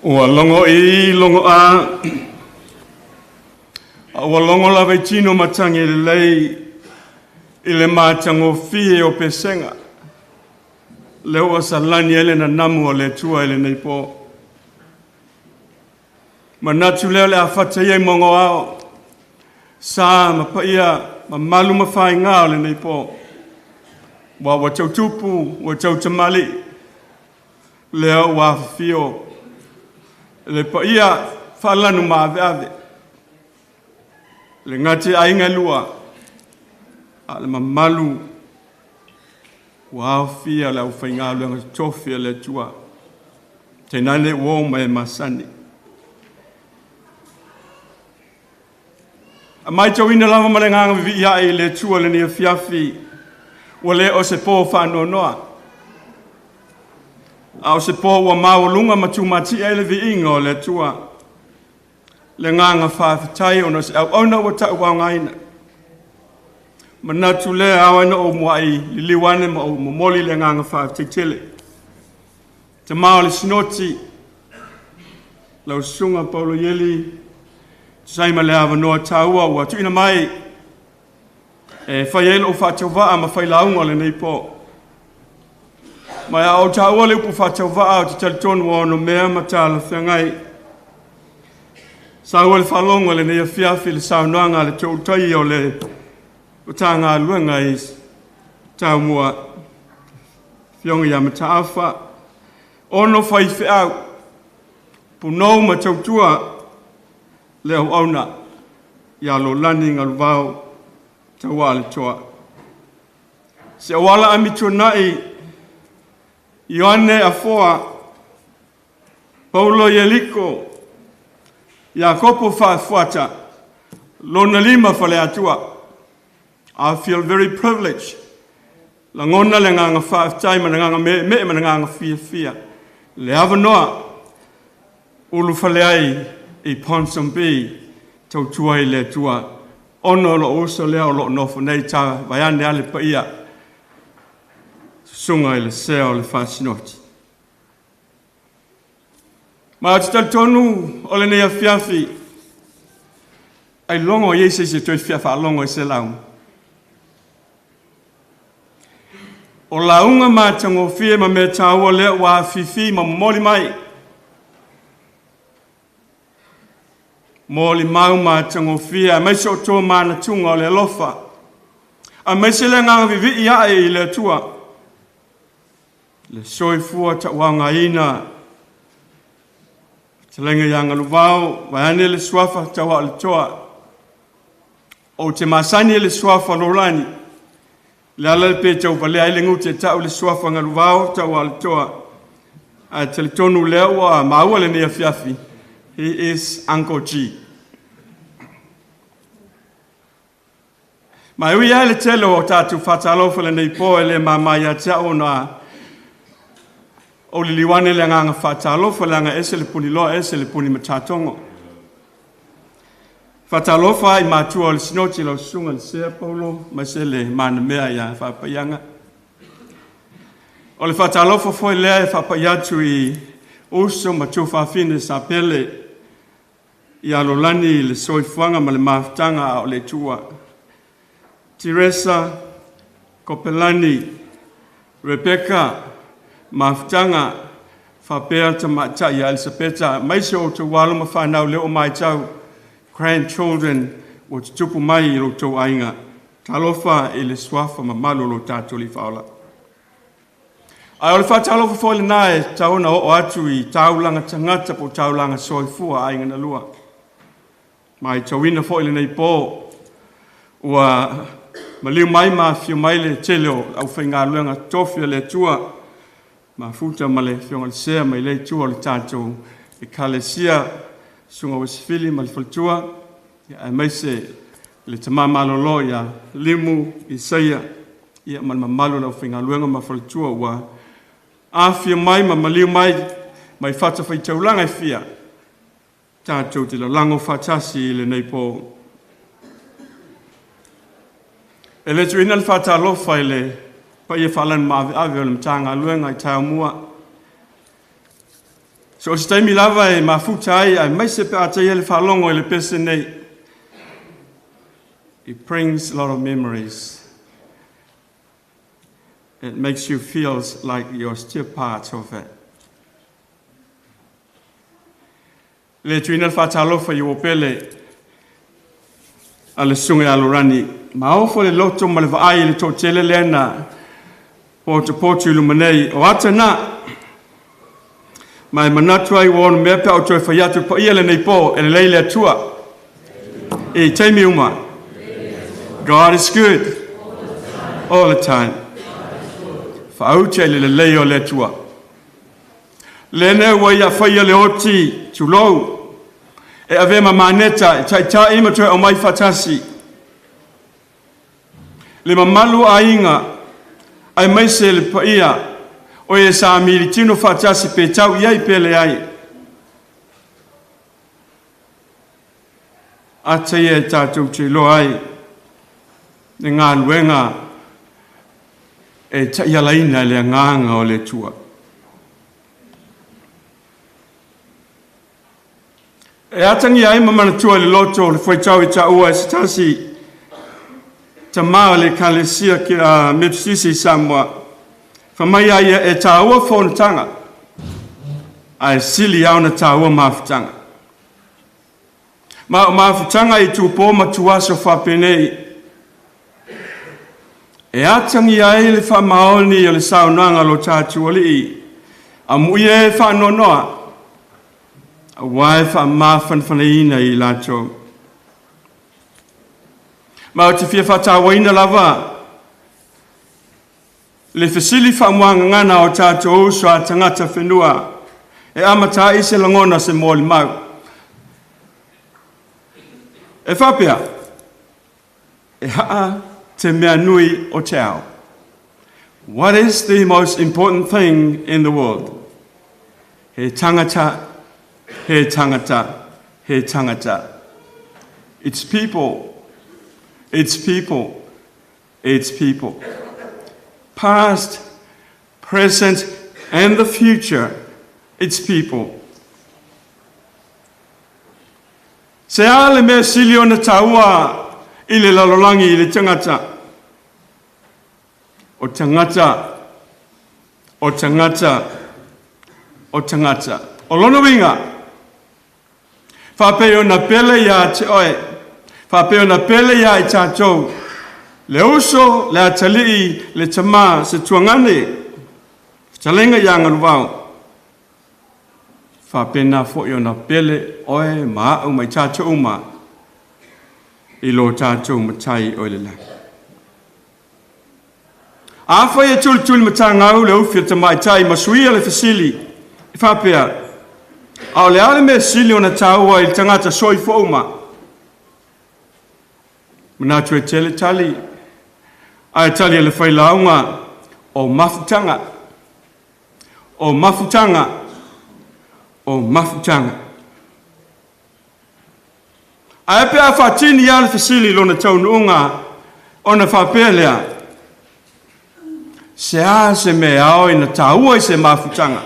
Speaker 5: Ua logo i logo a, a ua logo lava i tino matagi lelei i le matagofie o pesega, lea ua salani ai le nanamu o le Atua i lenei po. Manatu lea o le a fata ia i mogoao, sa ma paia mamalu ma faiga o lenei po. Ua ua tautupu, ua tautamali, lea ua afifio le paia faalanu maaveave, le gati aiga e lua, a le mamalu ua aofia le aufaigaluega totofi a le Atua. Tainane ua o ma e masani. A matauina lava ma le agaga vivii ae i le Atua lenei afiafi, ua le o se po faanoanoa, a o se po ua maualuga ma tumatia ai le viiga o le Atua. Le agaga faafetai ona o se auauna ua tauaogaina. Manatu lea ao ai na ou muai liliu ane ma ou momoli le agaga faafetai tele. Tamā o le Sinoti, lau Susuga Paulo Ieli, tusa ai ma le avanoa taua ua tuuina mai e fai ai lou faatauvaa ma failauga o lenei po. Ma a ou taua le upu faatauvaa, ou te talitonu ua onomea ma talafeagai. Saua le faalogo i lenei afiafi i le saunoaga a le toeulutaia o le Matagaluega i Taumua, Afioga ia Mataafa, ono faifeau, punou ma tautua le auauna ia Lolani Galuvao Tauaaletoa. Se auala amituanai Ioane Afoa, Paulo Ieliko, Iakopo Faafuata, lona lima faleatua. I feel very privileged. Lagona le agaga faafetai ma le agaga meemee ma le agaga fiafia. Le avanoa ulufale ai i Ponsonby tautua i le Atua. Ona o lou uso lea o loo nofo nei ta vaeane a le paia. Susuga i le sea o le Faasinoti. Ma ou te talitonu o lenei afiafi, ailoga o i ai se isi e toe fia faalogo i se lauga. O lauga matagofie ma mea taua lea ua afifi ma momoli mai. Molimau matagofie aemaise o to manatuga o le alofa, aemaise le agaga vivii ae i le Atua, le soifua tauagaina fetalaiga ia Galuvao, vaeane le suafa Tauaaletoa. Ou te masani i le suafa Lolani, le ala le pe tauvalea ai le gute tau le suafa Galuvao Tauaaletoa. Ae talitonu lea ua maua lenei afiafi, he is Uncle G. Ma e ui lava i le tele o tatou faatalofa i lenei po, e le mama ia te au ona ou liliu ane le agaga faatalofa, leaga e ese le puniloa, ese le puni matatogo. Faatalofa i matua o le Sinoti, lau Susuga le Sea Paulo, aemaise le manamea ia Faapaiaga. O le faatalofa foi lea e faapai atu i uso ma tuafafine sa pele ia Lolani i le soifuaga ma le mafutaga a o le Atua. Teresa, Kopelani, Rebecca, mafutaga faapea tamaitai ia Elisapeta, aemaise o outou alo ma fanau lea ua matau, grandchildren ua tutupu mai i lo outou aiga. Talofa i le suafa mamalu o lo tatou Alii Faaola. Ae o le faatalofa foi lena e tatau ona oo atu i taulaga tagata po o taulaga soifua aiga na lua. Matauina foi lenei po ua maliu mai ma afifio mai le tele o le aufaigaluega totofi a le Atua, mafuta ma le Afioga i le Sea mai lea itu o le tatou
Speaker 2: Ekalesia suga Uesifili ma le faletua, ia aemaise le tamā malolo ia Limu Isaia, ia ma le mamalu o le aufaigaluega ma faletua ua afia mai ma maliu mai mai fatafaitaulaga e fia tatou te lalago faatasi i lenei pō. E le tuuina le faatalofa i le paia faalanu maaveave o le Matagaluega i taeao mua. So o se taimi lava e mafuta ai aemaise pe a taia le faalogo i le pese nei. It brings a lot of memories. It makes you feel like you're still part of it. Le tuuina le faatalofa i uo pele a le susuga ia Lorani. Maofo le loto ma le vaai i le toatele lea na potopoto i luma nei o ata na. Ma e manatu ai ua onomea pe a ou toe fai atu paia lenei pō e lelei le Atua. I taimi uma. God is good all the time. Faautia i le lelei o le Atua. Lene ua ia faia le oti tulou e ave ma maneta e taitai ma toe aumai faatasi. Le mamalu aiga aemaise le paia o e sa militino faatasi pe tau i ai pe leai. Ata ia e tatou te iloa ai le galuega e taialaina e le agaga o le Atua. E atagia ai ma manatua i le loto le fuaitau i taua e se tasi tamā o le Ekalesia Metotisi i Samoa. Fai mai ai ia e taua fonotaga, ae sili lava ona taua mafutaga. Ma o mafutaga i tupo ma tuaso faapenei. E atagia ai le faamaoni o le saunoaga a lo tatou Alii, amuia e faanoanoa, auā e faamafanafanaina i latou. Ma ou te fia faatauaina lava le fesili faamuagagana o tatou uso a tagata whenua e amata ai se lagona se molimau. E faapea, e haa te mea nui o te ao. What is the most important thing in the world? He tangata, he tangata, he tangata. It's people, it's people, it's people. Past, present, and the future, it's people. Se a le mea sili ona taua i le lalolagi i le tagata. O tagata, o tagata, o tagata. O lona uiga, faapei ona pele ia te oe, faapei ona pele ia i tatou, le uso, le atalii, le tamā, se tuagane, fetalaiga ia Galuvao, faapena foi ona pele oe ma au ma i tatou uma i lo tatou Matai o i le lagi. Afai e tulituli matagau le ufi o tamaitai ma suia le fesili, e faapea, a o le a le mea sili ona taua i le tagata soifua uma? Manatu e tele tali, ae tali a le failauga o mafutaga, o mafutaga, o mafutaga. Ae pe a faatini lava le fesili i lona taunuuga ona faapea lea, se a se mea e ao ina taua i se mafutaga,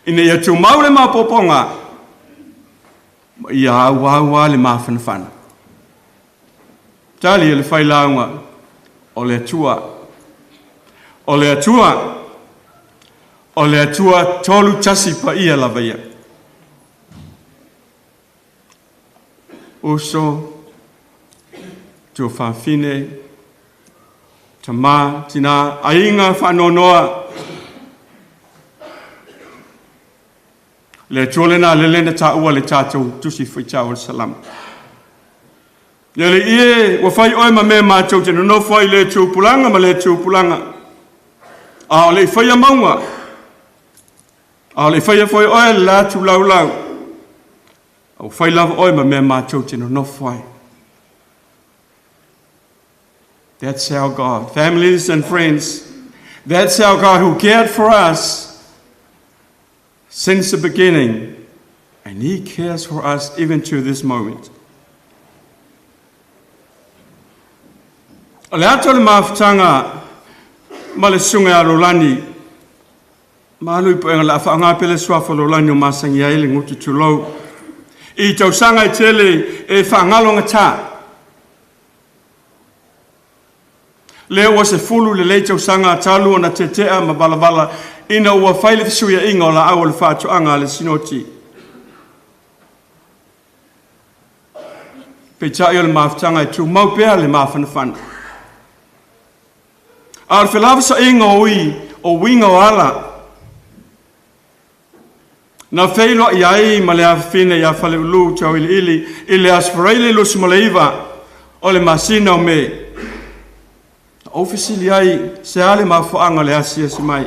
Speaker 2: ina ia tumau le maopoopoga ma ia auau lava le mafanafana. Tali a le failauga, o le Atua, o le Atua, o le Atua tolu tasi paia lava ia. Uso, tuafafine, tamā, tinā, aiga faanoanoa, le Atua lena lele na taua le tatou tusi faitau o le Salamo. Le Alii e, ua fai oe ma mea matou te nonofo ai i le tupulaga ma le tupulaga, a o le i faia mauga, A o le faia foi oe le la tu lau lau. Au fai lava oe ma mea mātou te nonofo ai. That's our God. Families and friends, that's our God who cared for us since the beginning, and He cares for us even to this moment. O le ato le mafutaga ma le susuga ia Lolani, malu i puega le afa pele suafa Lolani o masangi ai le gutu tulou. I tausaga e tele e faagalogata. Lea ua 10 lelei tausaga talu ona tetea ma valavala ina ua fai le fesuiaiga o laau o le faatoaga a le Sinoti. Peitai o le mafutaga e tumau pea le mafanafana. A o le felafosaiga o ui o uiga o ala, na feiloai ai ma le afafine ia Faleulu Tauiliili i le Aso Faraile 29 o le masina o Me. Na ou fesili ai se a le mafuaaga o le asiasi mai.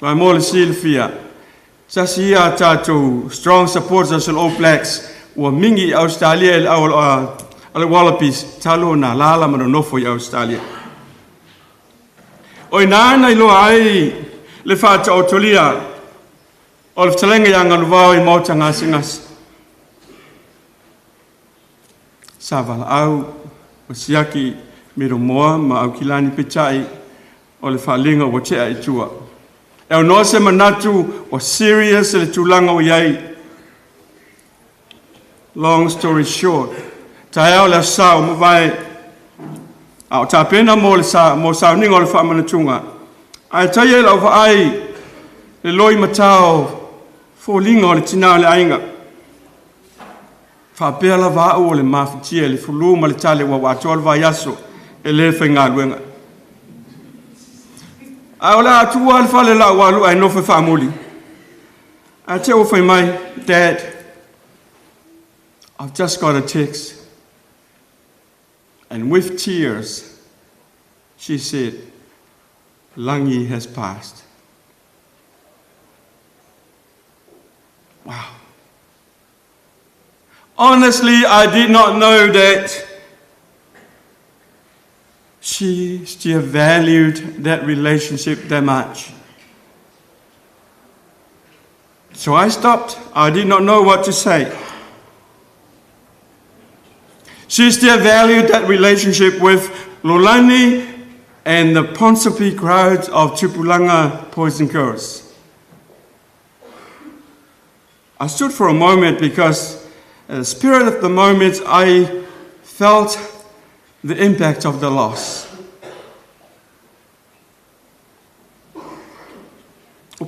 Speaker 2: Mai mo le silafia, sasi ia a tatou strong supporters o All Blacks ua mingi i Australia i le au a le Wallabies talu ona alaala ma nonofo i Australia. O i na iloa ai le faataotolia o le fetalaiga ia Galuvao i maota gasegase. Sa valaau o siaki Miromoa ma Aukilani peitai o le faaliga ua tea i tua. E aunoa se manatu o serious le tulaga o i ai. Long story short, taeao le aso Sa ua mavae, a o tapena mo le sa, mo sauniga o le faamanatuga. Ae taia i lau vaai le loi matao foliga o le tinā o le aiga. Faapea lava au o le mafatia i le fulu ma le tale ua atoa le vaiaso e le faigaluega. A o le a tuua le fale lau alu ae nofo faamuli. Ae te ua fai mai, "Dad, I've just got a text." And with tears, she said, "Langi has passed." Wow. Honestly, I did not know that she still valued that relationship that much. So I stopped. I did not know what to say. She still valued that relationship with Lolani and the Ponsonby crowd of Tupulanga boys and girls. I stood for a moment because in the spirit of the moment, I felt the impact of the loss. We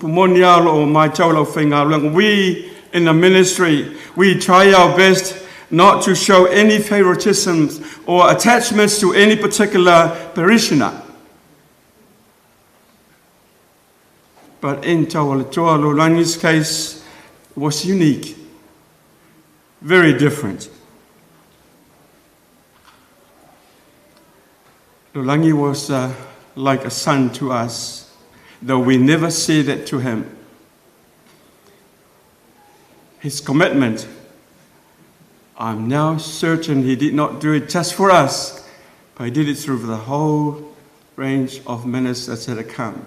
Speaker 2: in the ministry, we try our best not to show any favoritism or attachments to any particular parishioner. But in Taualetoa Lolani's case, it was unique, very different. Lolani was like a son to us, though we never said that to him. His commitment, I'm now certain he did not do it just for us, but he did it through the whole range of ministers that had come.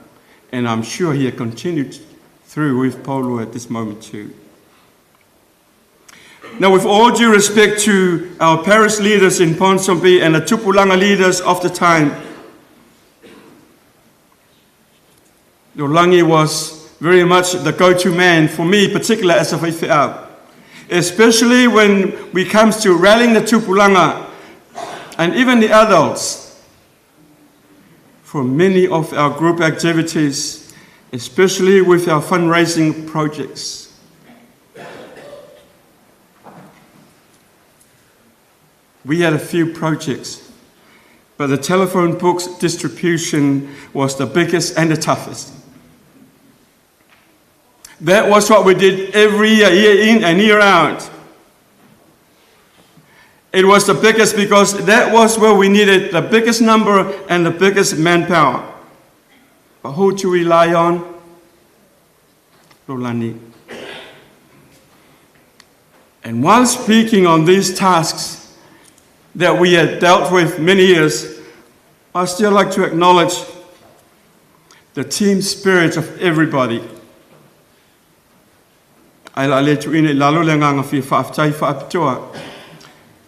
Speaker 2: And I'm sure he had continued through with Paulo at this moment too. Now, with all due respect to our parish leaders in Ponsonby and the Tupulanga leaders of the time, Lolani was very much the go-to man for me, particularly as a faifeau, especially when we comes to rallying the Tupulanga and even the adults for many of our group activities, especially with our fundraising projects. We had a few projects, but the telephone books distribution was the biggest and the toughest. That was what we did every year, year in and year out. It was the biggest because that was where we needed the biggest number and the biggest manpower. But who to rely on? Lolani. And while speaking on these tasks that we had dealt with many years, I still like to acknowledge the team spirit of everybody. Ai la le tuuina i lalo le agaga fia faafetai faapitoa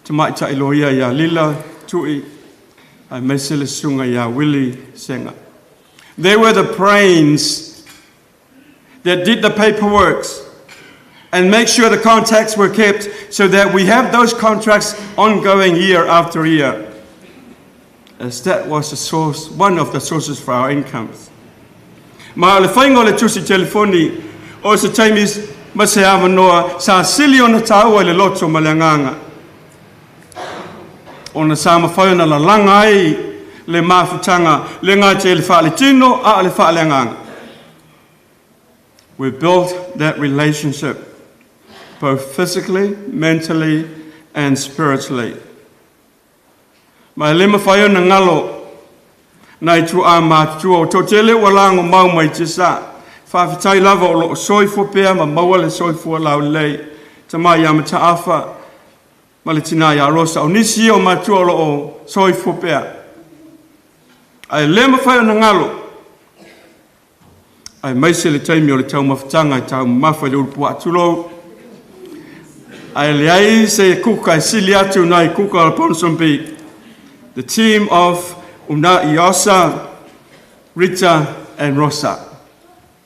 Speaker 2: tamaitai loia iā Lila Tu'i aemaise le susuga iā Willie Sega. They were the brains that did the paperwork and make sure the contacts were kept so that we have those contracts ongoing year after year. As that was the source, one of the sources for our incomes. Ma o le faiga o le tusi telefoni o se taimi ma se avanoa sa sili ona taua i le loto ma le agaga ona sa mafai ona lalaga ai le mafutaga le gata i le faaletino a o le faaleagaga. We built that relationship both physically, mentally and spiritually. Ma e le mafai ona galo nai tuaa matutua o toatele ua lago mau mai tiasa. Faafetai lava o loo soifua pea ma maua le soifua laulelei. Tama ia Mataafa ma le tina ia Rosa. O nisi ia o matua o loo soifua pea. Ae le mafai ona galo aemaise le taimi o le taumafataga e taumamafa i le ulupuaa tulou. Ae leai se kuka e sili atu nai kuka o le Ponsonby. The team of Una Iosa, Rita and Rosa.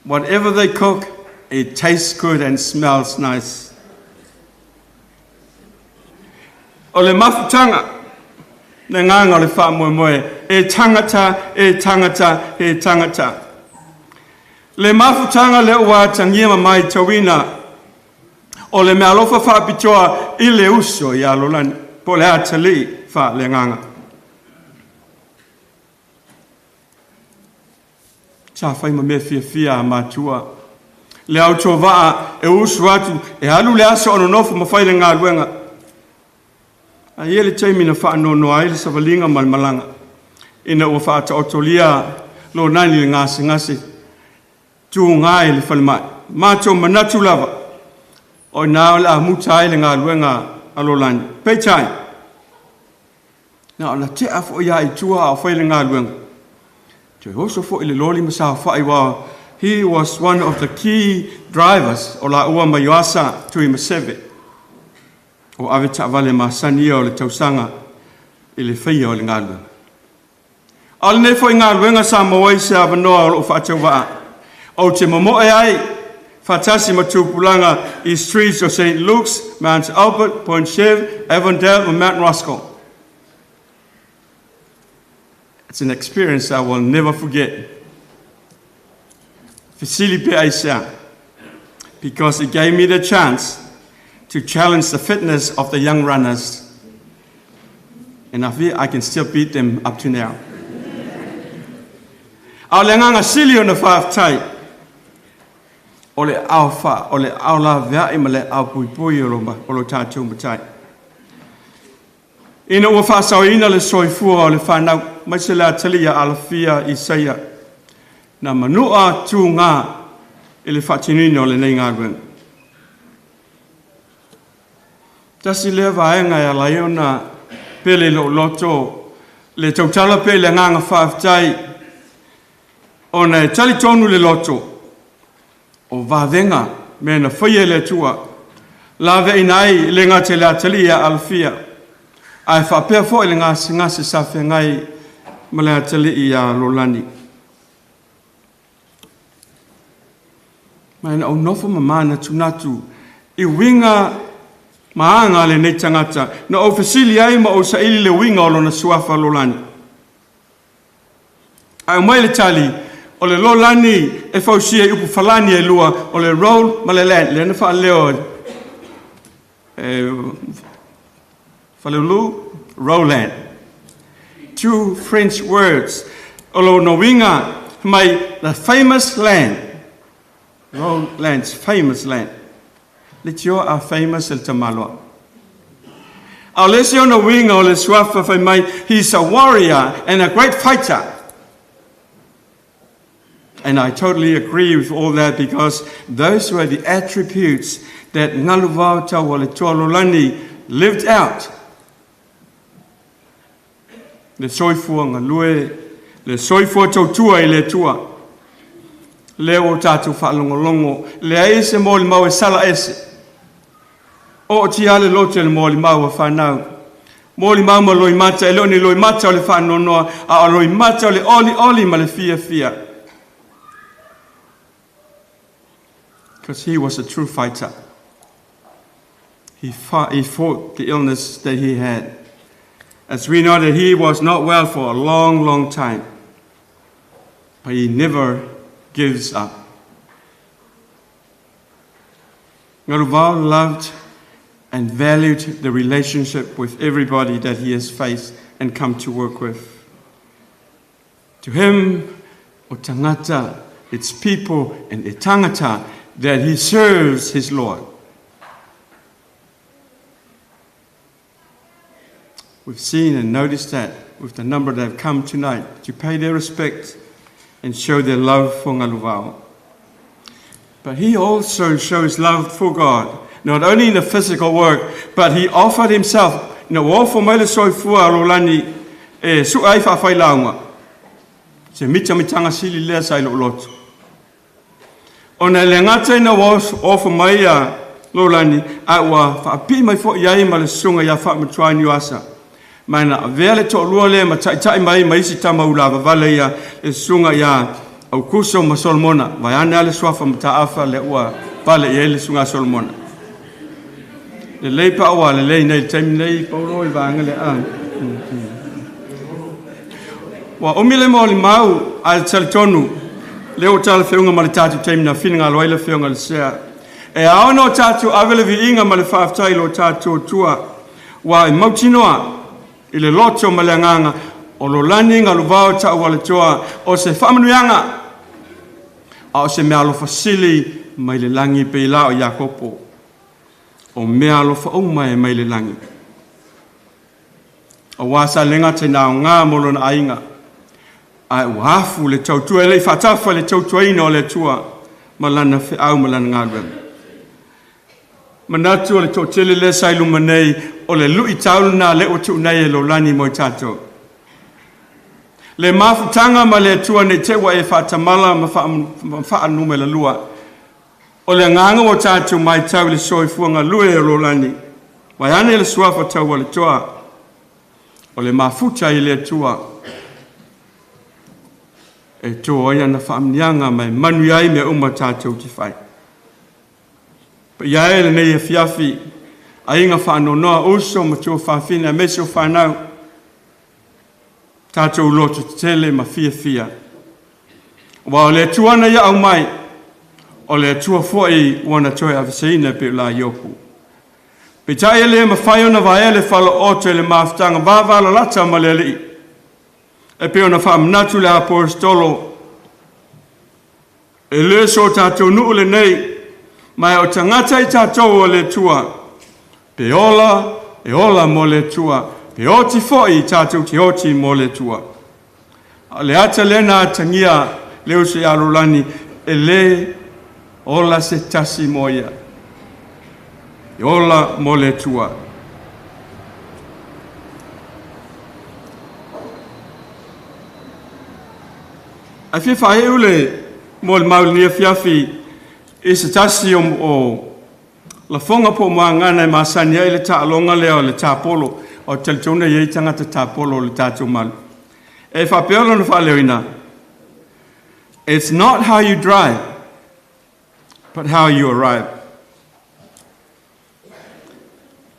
Speaker 2: Whatever they cook, it tastes good and smells nice. O le mafutaga, le agaga o le faamoemoe, e tangata, e tangata, e tangata. Le mafutaga lea ua atagia ma matauina o le meaalofa faapitoa i le uso ia Lolani, po o le atalii faaleagaga. Sa fai ma mea fiafia a matua. Le autovaa e usu atu e alu le aso o nonofo ma fai le galuega. Ae i ai le taimi na faanoanoa ai le savaliga ma le malaga ina ua faataotolia Lonani i le gasegase tuga i le falemai. Matou manatu lava o i ina o le a muta ai le galuega a Lolani. Peitai, na ona tea foi lava i tua a o fai le galuega. Toe oso foi i le loli ma saofai aua he was one of the key drivers o laua ma Ioasa Tuimaseve o ave taavale masani ia o le tausaga i le faia o le galuega. A o lenei foi galuega sa maua ai se avanoa o lou faatauvaa ou te momoe ai faatasi ma tupulaga i streets o St. Luke's, Mount Albert, Point Chev, Avondale ma Mount Roskill. It's an experience I will never forget. Fesili pe aisea? Because it gave me the chance to challenge the fitness of the young runners. And I feel I can still beat them up to now. A o le agaga sili ona faafetai, o le ao fa, o le ao laveai ma le ao puipui o lo, o lo tatou matai. Ina ua faasaoina le soifua o le fanau, aemaise le atalii ia Alafia Isaia, na manua tuga i le faatinoina o lenei galuega. Tasi lea vaega e ala ai ona pele i lou loto le tautala pea i le agaga faafetai, ona e talitonu le loto o vavega mea na faia e le Atua, laveaiina ai e le gata i le atalii ia Alafia, ae faapea foi le gasegase sa feagai ma le atalii ia Lolani. Ma na ou nofo ma manatunatu i uiga ma aga a lenei tagata, na ou fesili ai ma ou saili le uiga o lona suafa Lolani. Ae aumai le tali, o le Lolani e fausia i upu falani e lua, o le roll ma le land, lea na faaleo e Faleulu, Roland. Two French words. O lona uiga mai the famous land. Roland's famous land. Le tio a famous e le tamaloa. A o le isi ona uiga o le suafa fai mai, he's a warrior and a great fighter. And I totally agree with all that because those were the attributes that Galuvao Taualetoa Lolani lived out. Le soifua galue, le soifua tautua i le Atua. Lea ua tatou faalogologo, leai se molimau e sala ese. O tia le loto le molimau a whanau. Molimau ma loimata, e le o ni loimata o le whaanonoa, a o loimata o le oli oli ma le fia fia. Because he was a true fighter. He fought the illness that he had. As we know that he was not well for a long, long time. But he never gives up. Galuvao loved and valued the relationship with everybody that he has faced and come to work with. To him, o tangata, it's people and e tangata that he serves his Lord. We've seen and noticed that with the number that have come tonight to pay their respect and show their love for Galuvao. But he also shows love for God, not only in the physical work, but he offered himself. Na ua ofo mai le soifua lolani e su ai whawhai Se mita mitanga sili lea sa i lo loto. Ona le ngata ina ua ofo mai a lolani, a ua whaapi mai fo iai ma le sunga ia whaamatuai ni asa. Mai na avea le to'alua lea ma taʻitaʻi mai ma isi tama ulavavale ia le susuga iā Aukuso ma Solomona vaiane a le suafa mataafa le ua pale i ai le susuga a Solomona. Lelei paʻauā lelei nei le taimi nei paulo i vaega le a. Ua umi le molimau a le talitonu le ua talafeuga ma le tatou taimi na finagalo ai le afioga le sea. E ao ona o tatou ave le viiga ma le faafetai i lo tatou Atua ua e mautinoa i le loto ma le agaga o lolani galuvao taʻualetoa o se faamanuiaga a o se mea alofasili mai le lagi pei la o Iakopo o mea alofa uma e mai le lagi. Auā sa le gata i naogā mo lona aiga ae ua afu le tautua e leʻi faatafa le tautuaina o le Atua ma lana feau ma lana galuega. Manatu o le toʻatele lea sa i luma nei o le luʻitau lenā lea ua tuunai e lolani mo i tatou. Le mafutaga ma le Atua nei te ua e faatamala ma faanumela lua. O le agaga ua tatou matau i le soifua galue o lolani. Vaeane le suafa taualetoa o le mafuta i le Atua. E toa ai ana faamanuiaga ma e manuia ai mea uma tatou te fai. Paia e lenei afiafi, aiga faanoanoa uso ma tuafafine aemaise o fanau. Tatou loto tetele ma fiafia. Ua o le Atua na ia aumai, o le Atua foʻi ua na toe aveseina pe o la Iopu. Peitai e le mafai ona vaea le falaoto i le mafutaga vavalalata ma le Alii. E pei ona faamanatu le aposetolo e le so tatou nuu lenei ma e o tagata i tatou o le Atua. Pe ola, e ola mo le Atua. Pe oti foʻi tatou te oti mo le Atua. A o le ata lea na atagia le uso ia Lolani e lē ola se tasi mo ia. E ola mo le Atua. Ae fia faaeu le molimau i lenei afiafi i se tasi o lafoga po o moagana e masani ai le taaloga lea o le tapolo. O te talitonu e i ai tagata tapolo o le tatou malu. E faapea lona faaleoina, It's not how you drive, but how you arrive.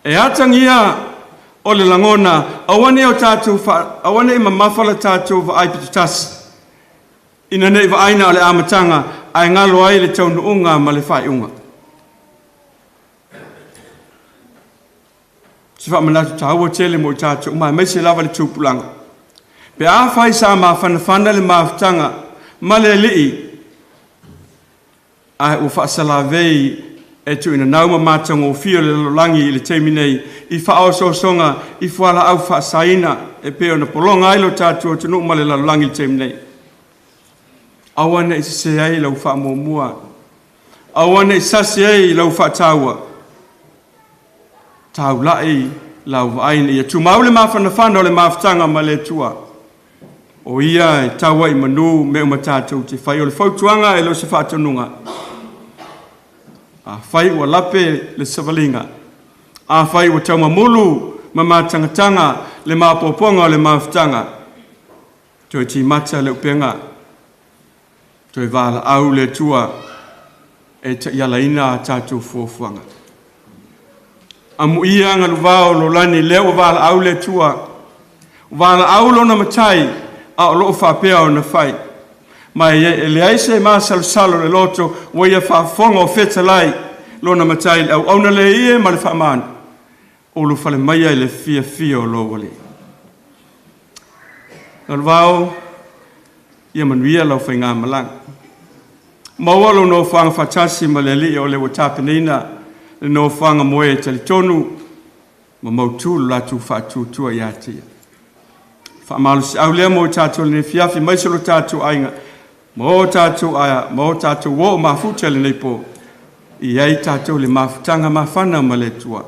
Speaker 2: E atagia o le lagona, aua nei o tatou aua nei mamafa le tatou vaai pitotasi. Ina nei vaaina o le amataga ae galo ai le taunuuga ma le faaiuga. Se faamanatu taua tele mo i tatou uma aemaise lava le tupulaga. Pe afai sa mafanafana le mafutaga ma le Alii ae ua faasalavei e tuuina nau ma matagofie o le lalolagi i le taimi nei i faaosoosoga i fualaau faasaina e pei ona pologa ai lo tatou atunuu ma le lalolagi i le taimi nei. Aua ne i sesē ai lau faamuamua. Aua ne i sasi ai lau faataua. Taulai lau vaai ina ia tumau le mafanafana o le mafutaga ma le Atua. O ia e tau ai i manu mea uma tatou te fai. O le fautuaga e le o se faatonuga. Afai ua lape le savaliga, afai ua taumamulu ma matagataga le maopoopoga o le mafutaga, toe timata le upega, toe valaau le Atua e taialaina a tatou fuafuaga. Amuia galuvao o lolani lea ua valaau le Atua, valaau lona matai a o loo faapea ona fai. Ma e leai se masalosalo le loto ua ia faafofoga o fetalai lona matai i le auauna le ie ma le faamanu. Ulufale maia i le fiafia o lou Alii. Galuvao, ia manuia lau faigamalaga. Maua lou nofoaga faatasi ma le Alii o le ua tapenaina le nofoaga mo e talitonu ma mautu le latou faatuatua ia te ia. Faamalosiau lea mo i tatou i lenei afiafi, aemaise o lo tatou aiga, ma o tatou aea, ma o tatou oo mafuta i lenei po, i ai tatou le mafutaga mafana ma le Atua,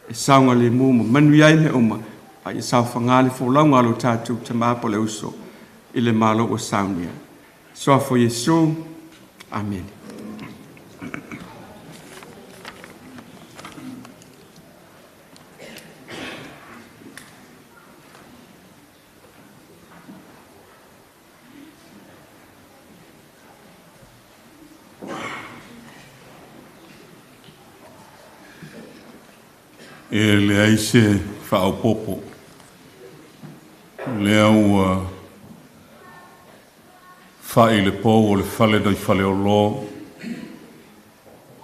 Speaker 2: e saogalemu ma manuia ai mea uma, a ia saofaga le folauga a lo tatou Tama po o le Uso i le Malo ua saunia. Suafa o Iesu, Amene.
Speaker 5: E leai se faaopoopo. Lea ua fai le pou o le fale nai Faleolo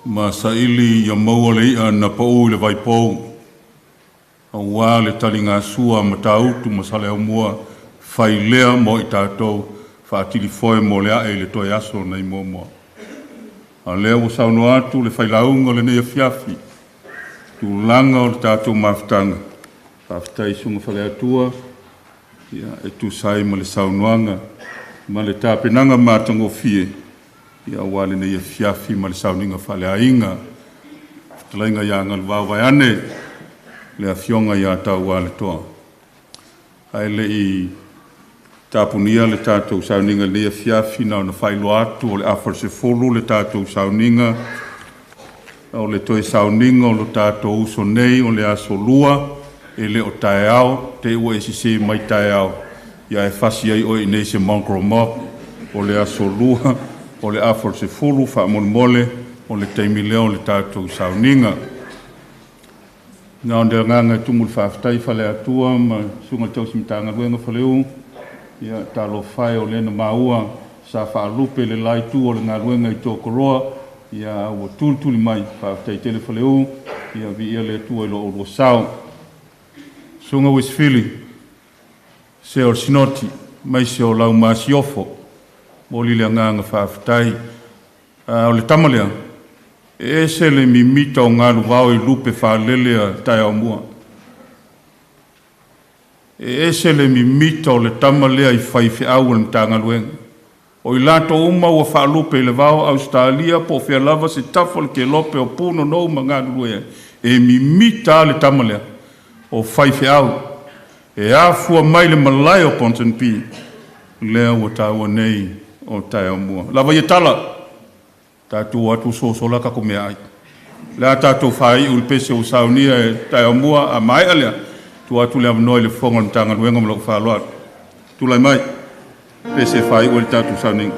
Speaker 5: ma saili ia maua le i'a na pau i le vaipou aua le taligasua a Matautu ma Saleaaumua fai lea mo i tatou faatilifoe mo le ae i le toe aso nai Moamoa. A lea ua saunoa atu le failauga o lenei afiafi, tulaga o le tatou mafutaga, faafetai i Susuga Faleatua, ia, e tusa ai ma le saunoaga ma le tapenaga matagofie, ia, aua lenei afiafi ma le sauniga faaleaiga. Fetalaiga ia Galuvao vaeane le afioga ia Taualetoa. Ae le i tapunia le tatou sauniga i lenei afiafi, na ona faailoa atu o le 9:30 le tatou sauniga, o le toe sauniga o lo tatou uso nei o le aso Lua, e le o taeao, te i ua e sesē mai taeao, ia ae fasi ai oe i inei i se mongrel mob. O le aso Lua, o le 9:30, faamolemole, o le taimi lea o le tatou sauniga. Na o le agaga e tumu le faafetai Faleatua ma Susuga i le Tausi Matagaluega Faleu, ia talofa e o lea na maua sa faalupe le la itu o le galuega i Tokoroa, ia ua tulituli mai, faafetai tele Faleu, ia viia le Atua i lo oulua sao. Susuga Uesifili, se o le Sinoti, maise o lau masiofo, momoli le agaga faafetai. O le tama lea, e ese le mimita o galuvao i lupe faalele a taeao mua. E ese le mimita o le tama lea i faifeau o le Matagaluega. O i latou uma ua faalupe i le vao Ausetalia po o fea lava se tafa o le kelope o Punonou ma galulue ai, e mimita lava le tama lea o faifeau e afua mai le malae o Ponsonby lea ua taua nei o taeao mua. Lava ia tala, tatou o atu sosola tatou meaai. O le a tatou faaiu i le pese ua saunia e taeao mua, a maea lea, tuu atu le avanoa i le fofoga o le Matagaluega ma lou faaaloalo. Tulai mai, pese e faaiu ai le tatou sauniga.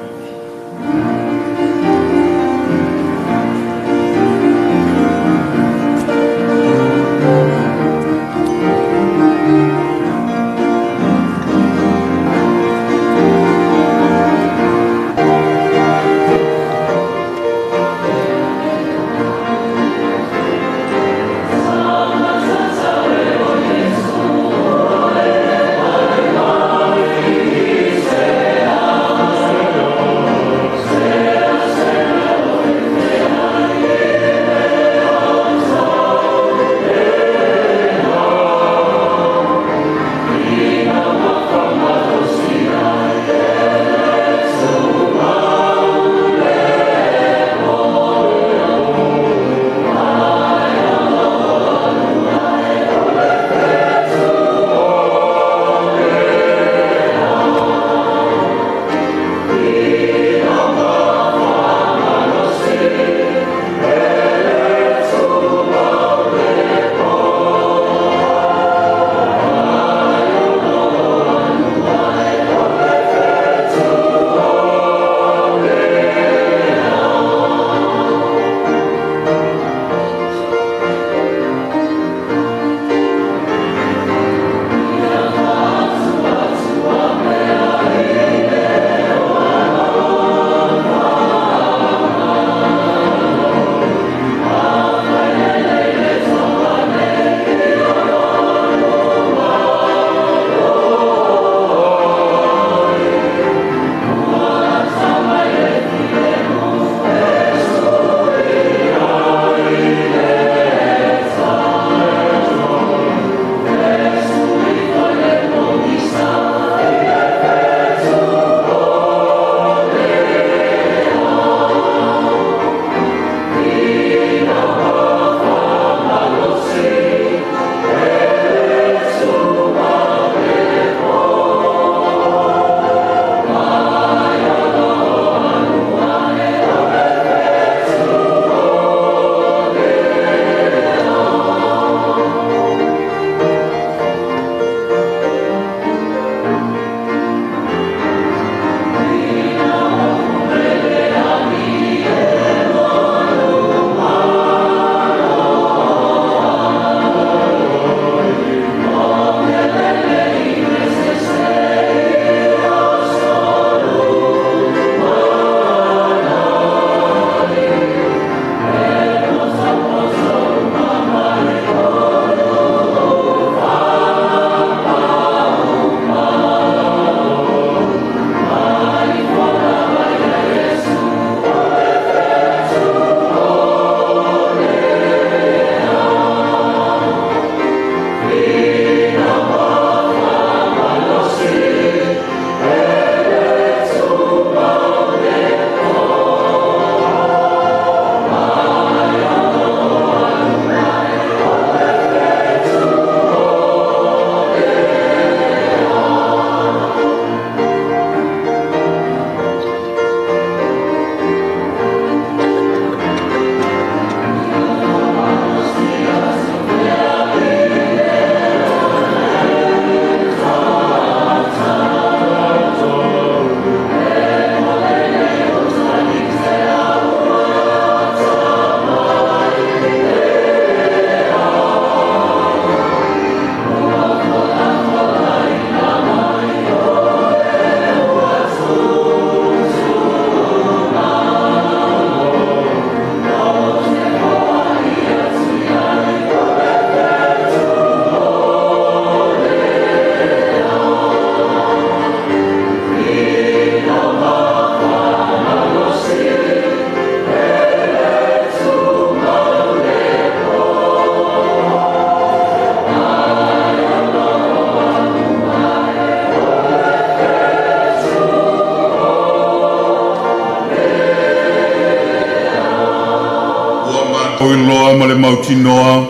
Speaker 5: Iloa ma le mautinoa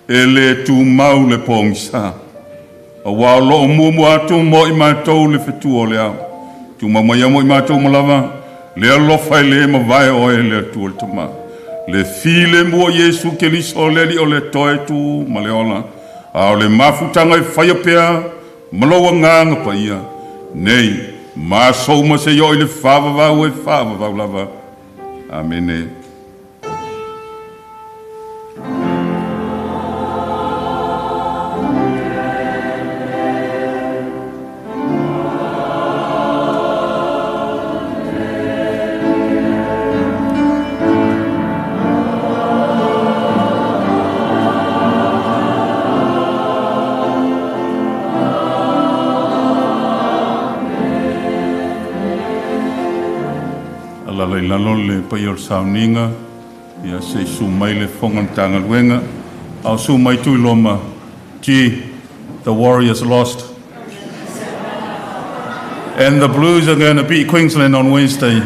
Speaker 5: e le tumau le pogisa. Auā o loo muamua atu mo i matou le fetua o le ao. Tumau mai mo i matou ma lava le alofa e le mavae oe le Atua le Tamā. Le filemu o Iesu Keliso le Alii o le toe tu ma le ola. A o le mafutaga e faia pea ma lou agaga paia. Nei, ma aso uma seia oo i le faavavau e faavavau lava. Amene. Alala i lalo le paia o le sauniga, ia se i su mai le fofoga o le Matagaluega, a o su mai Tuiloma. Gee, the Warriors lost. And the Blues are going to beat Queensland on Wednesday.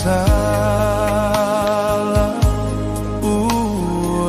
Speaker 3: Sala ua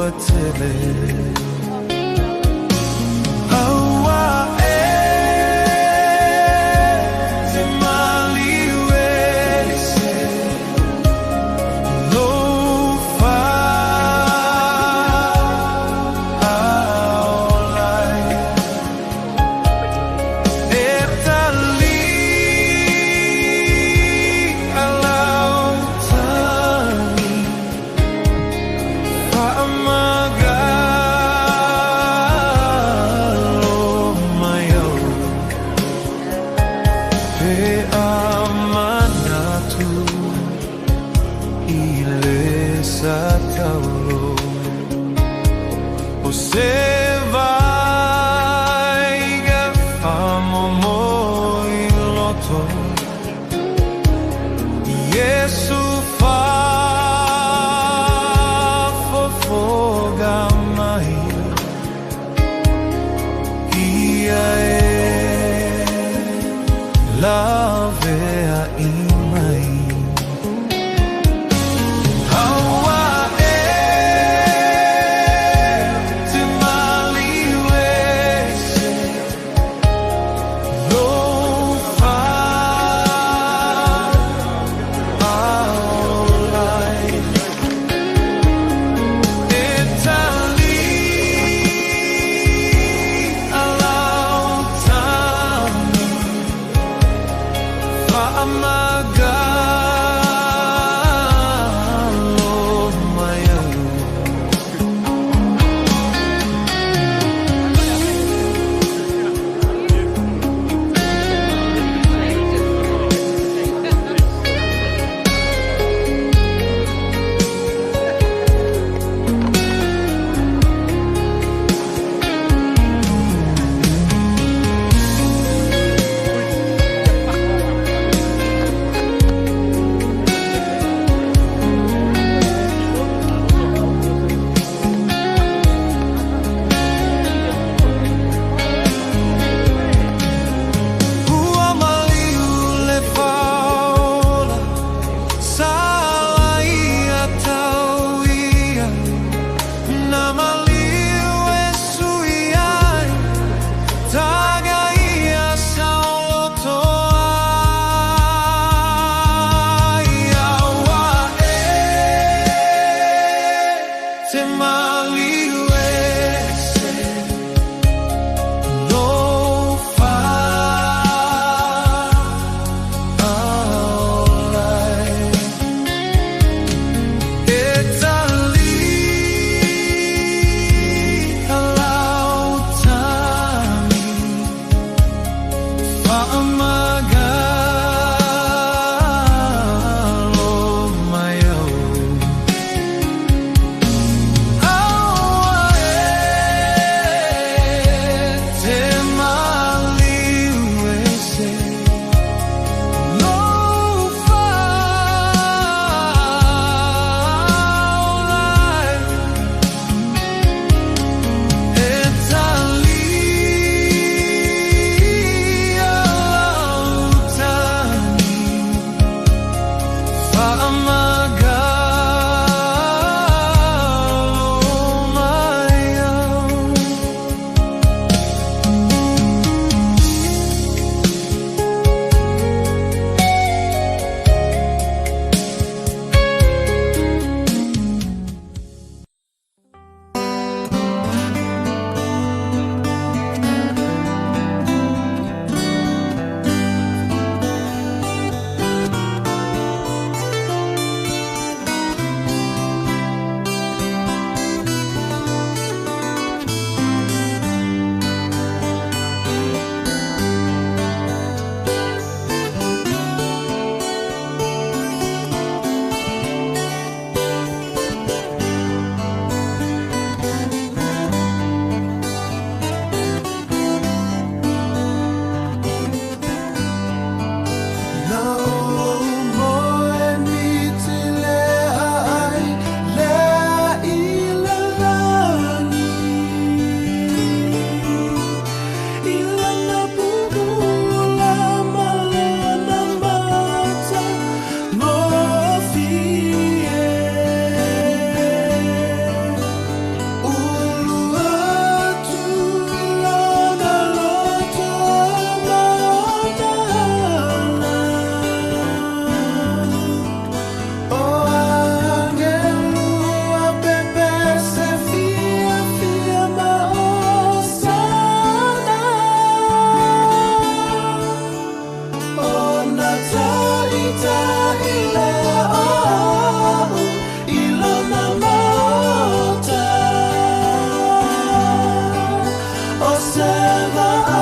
Speaker 3: O serve.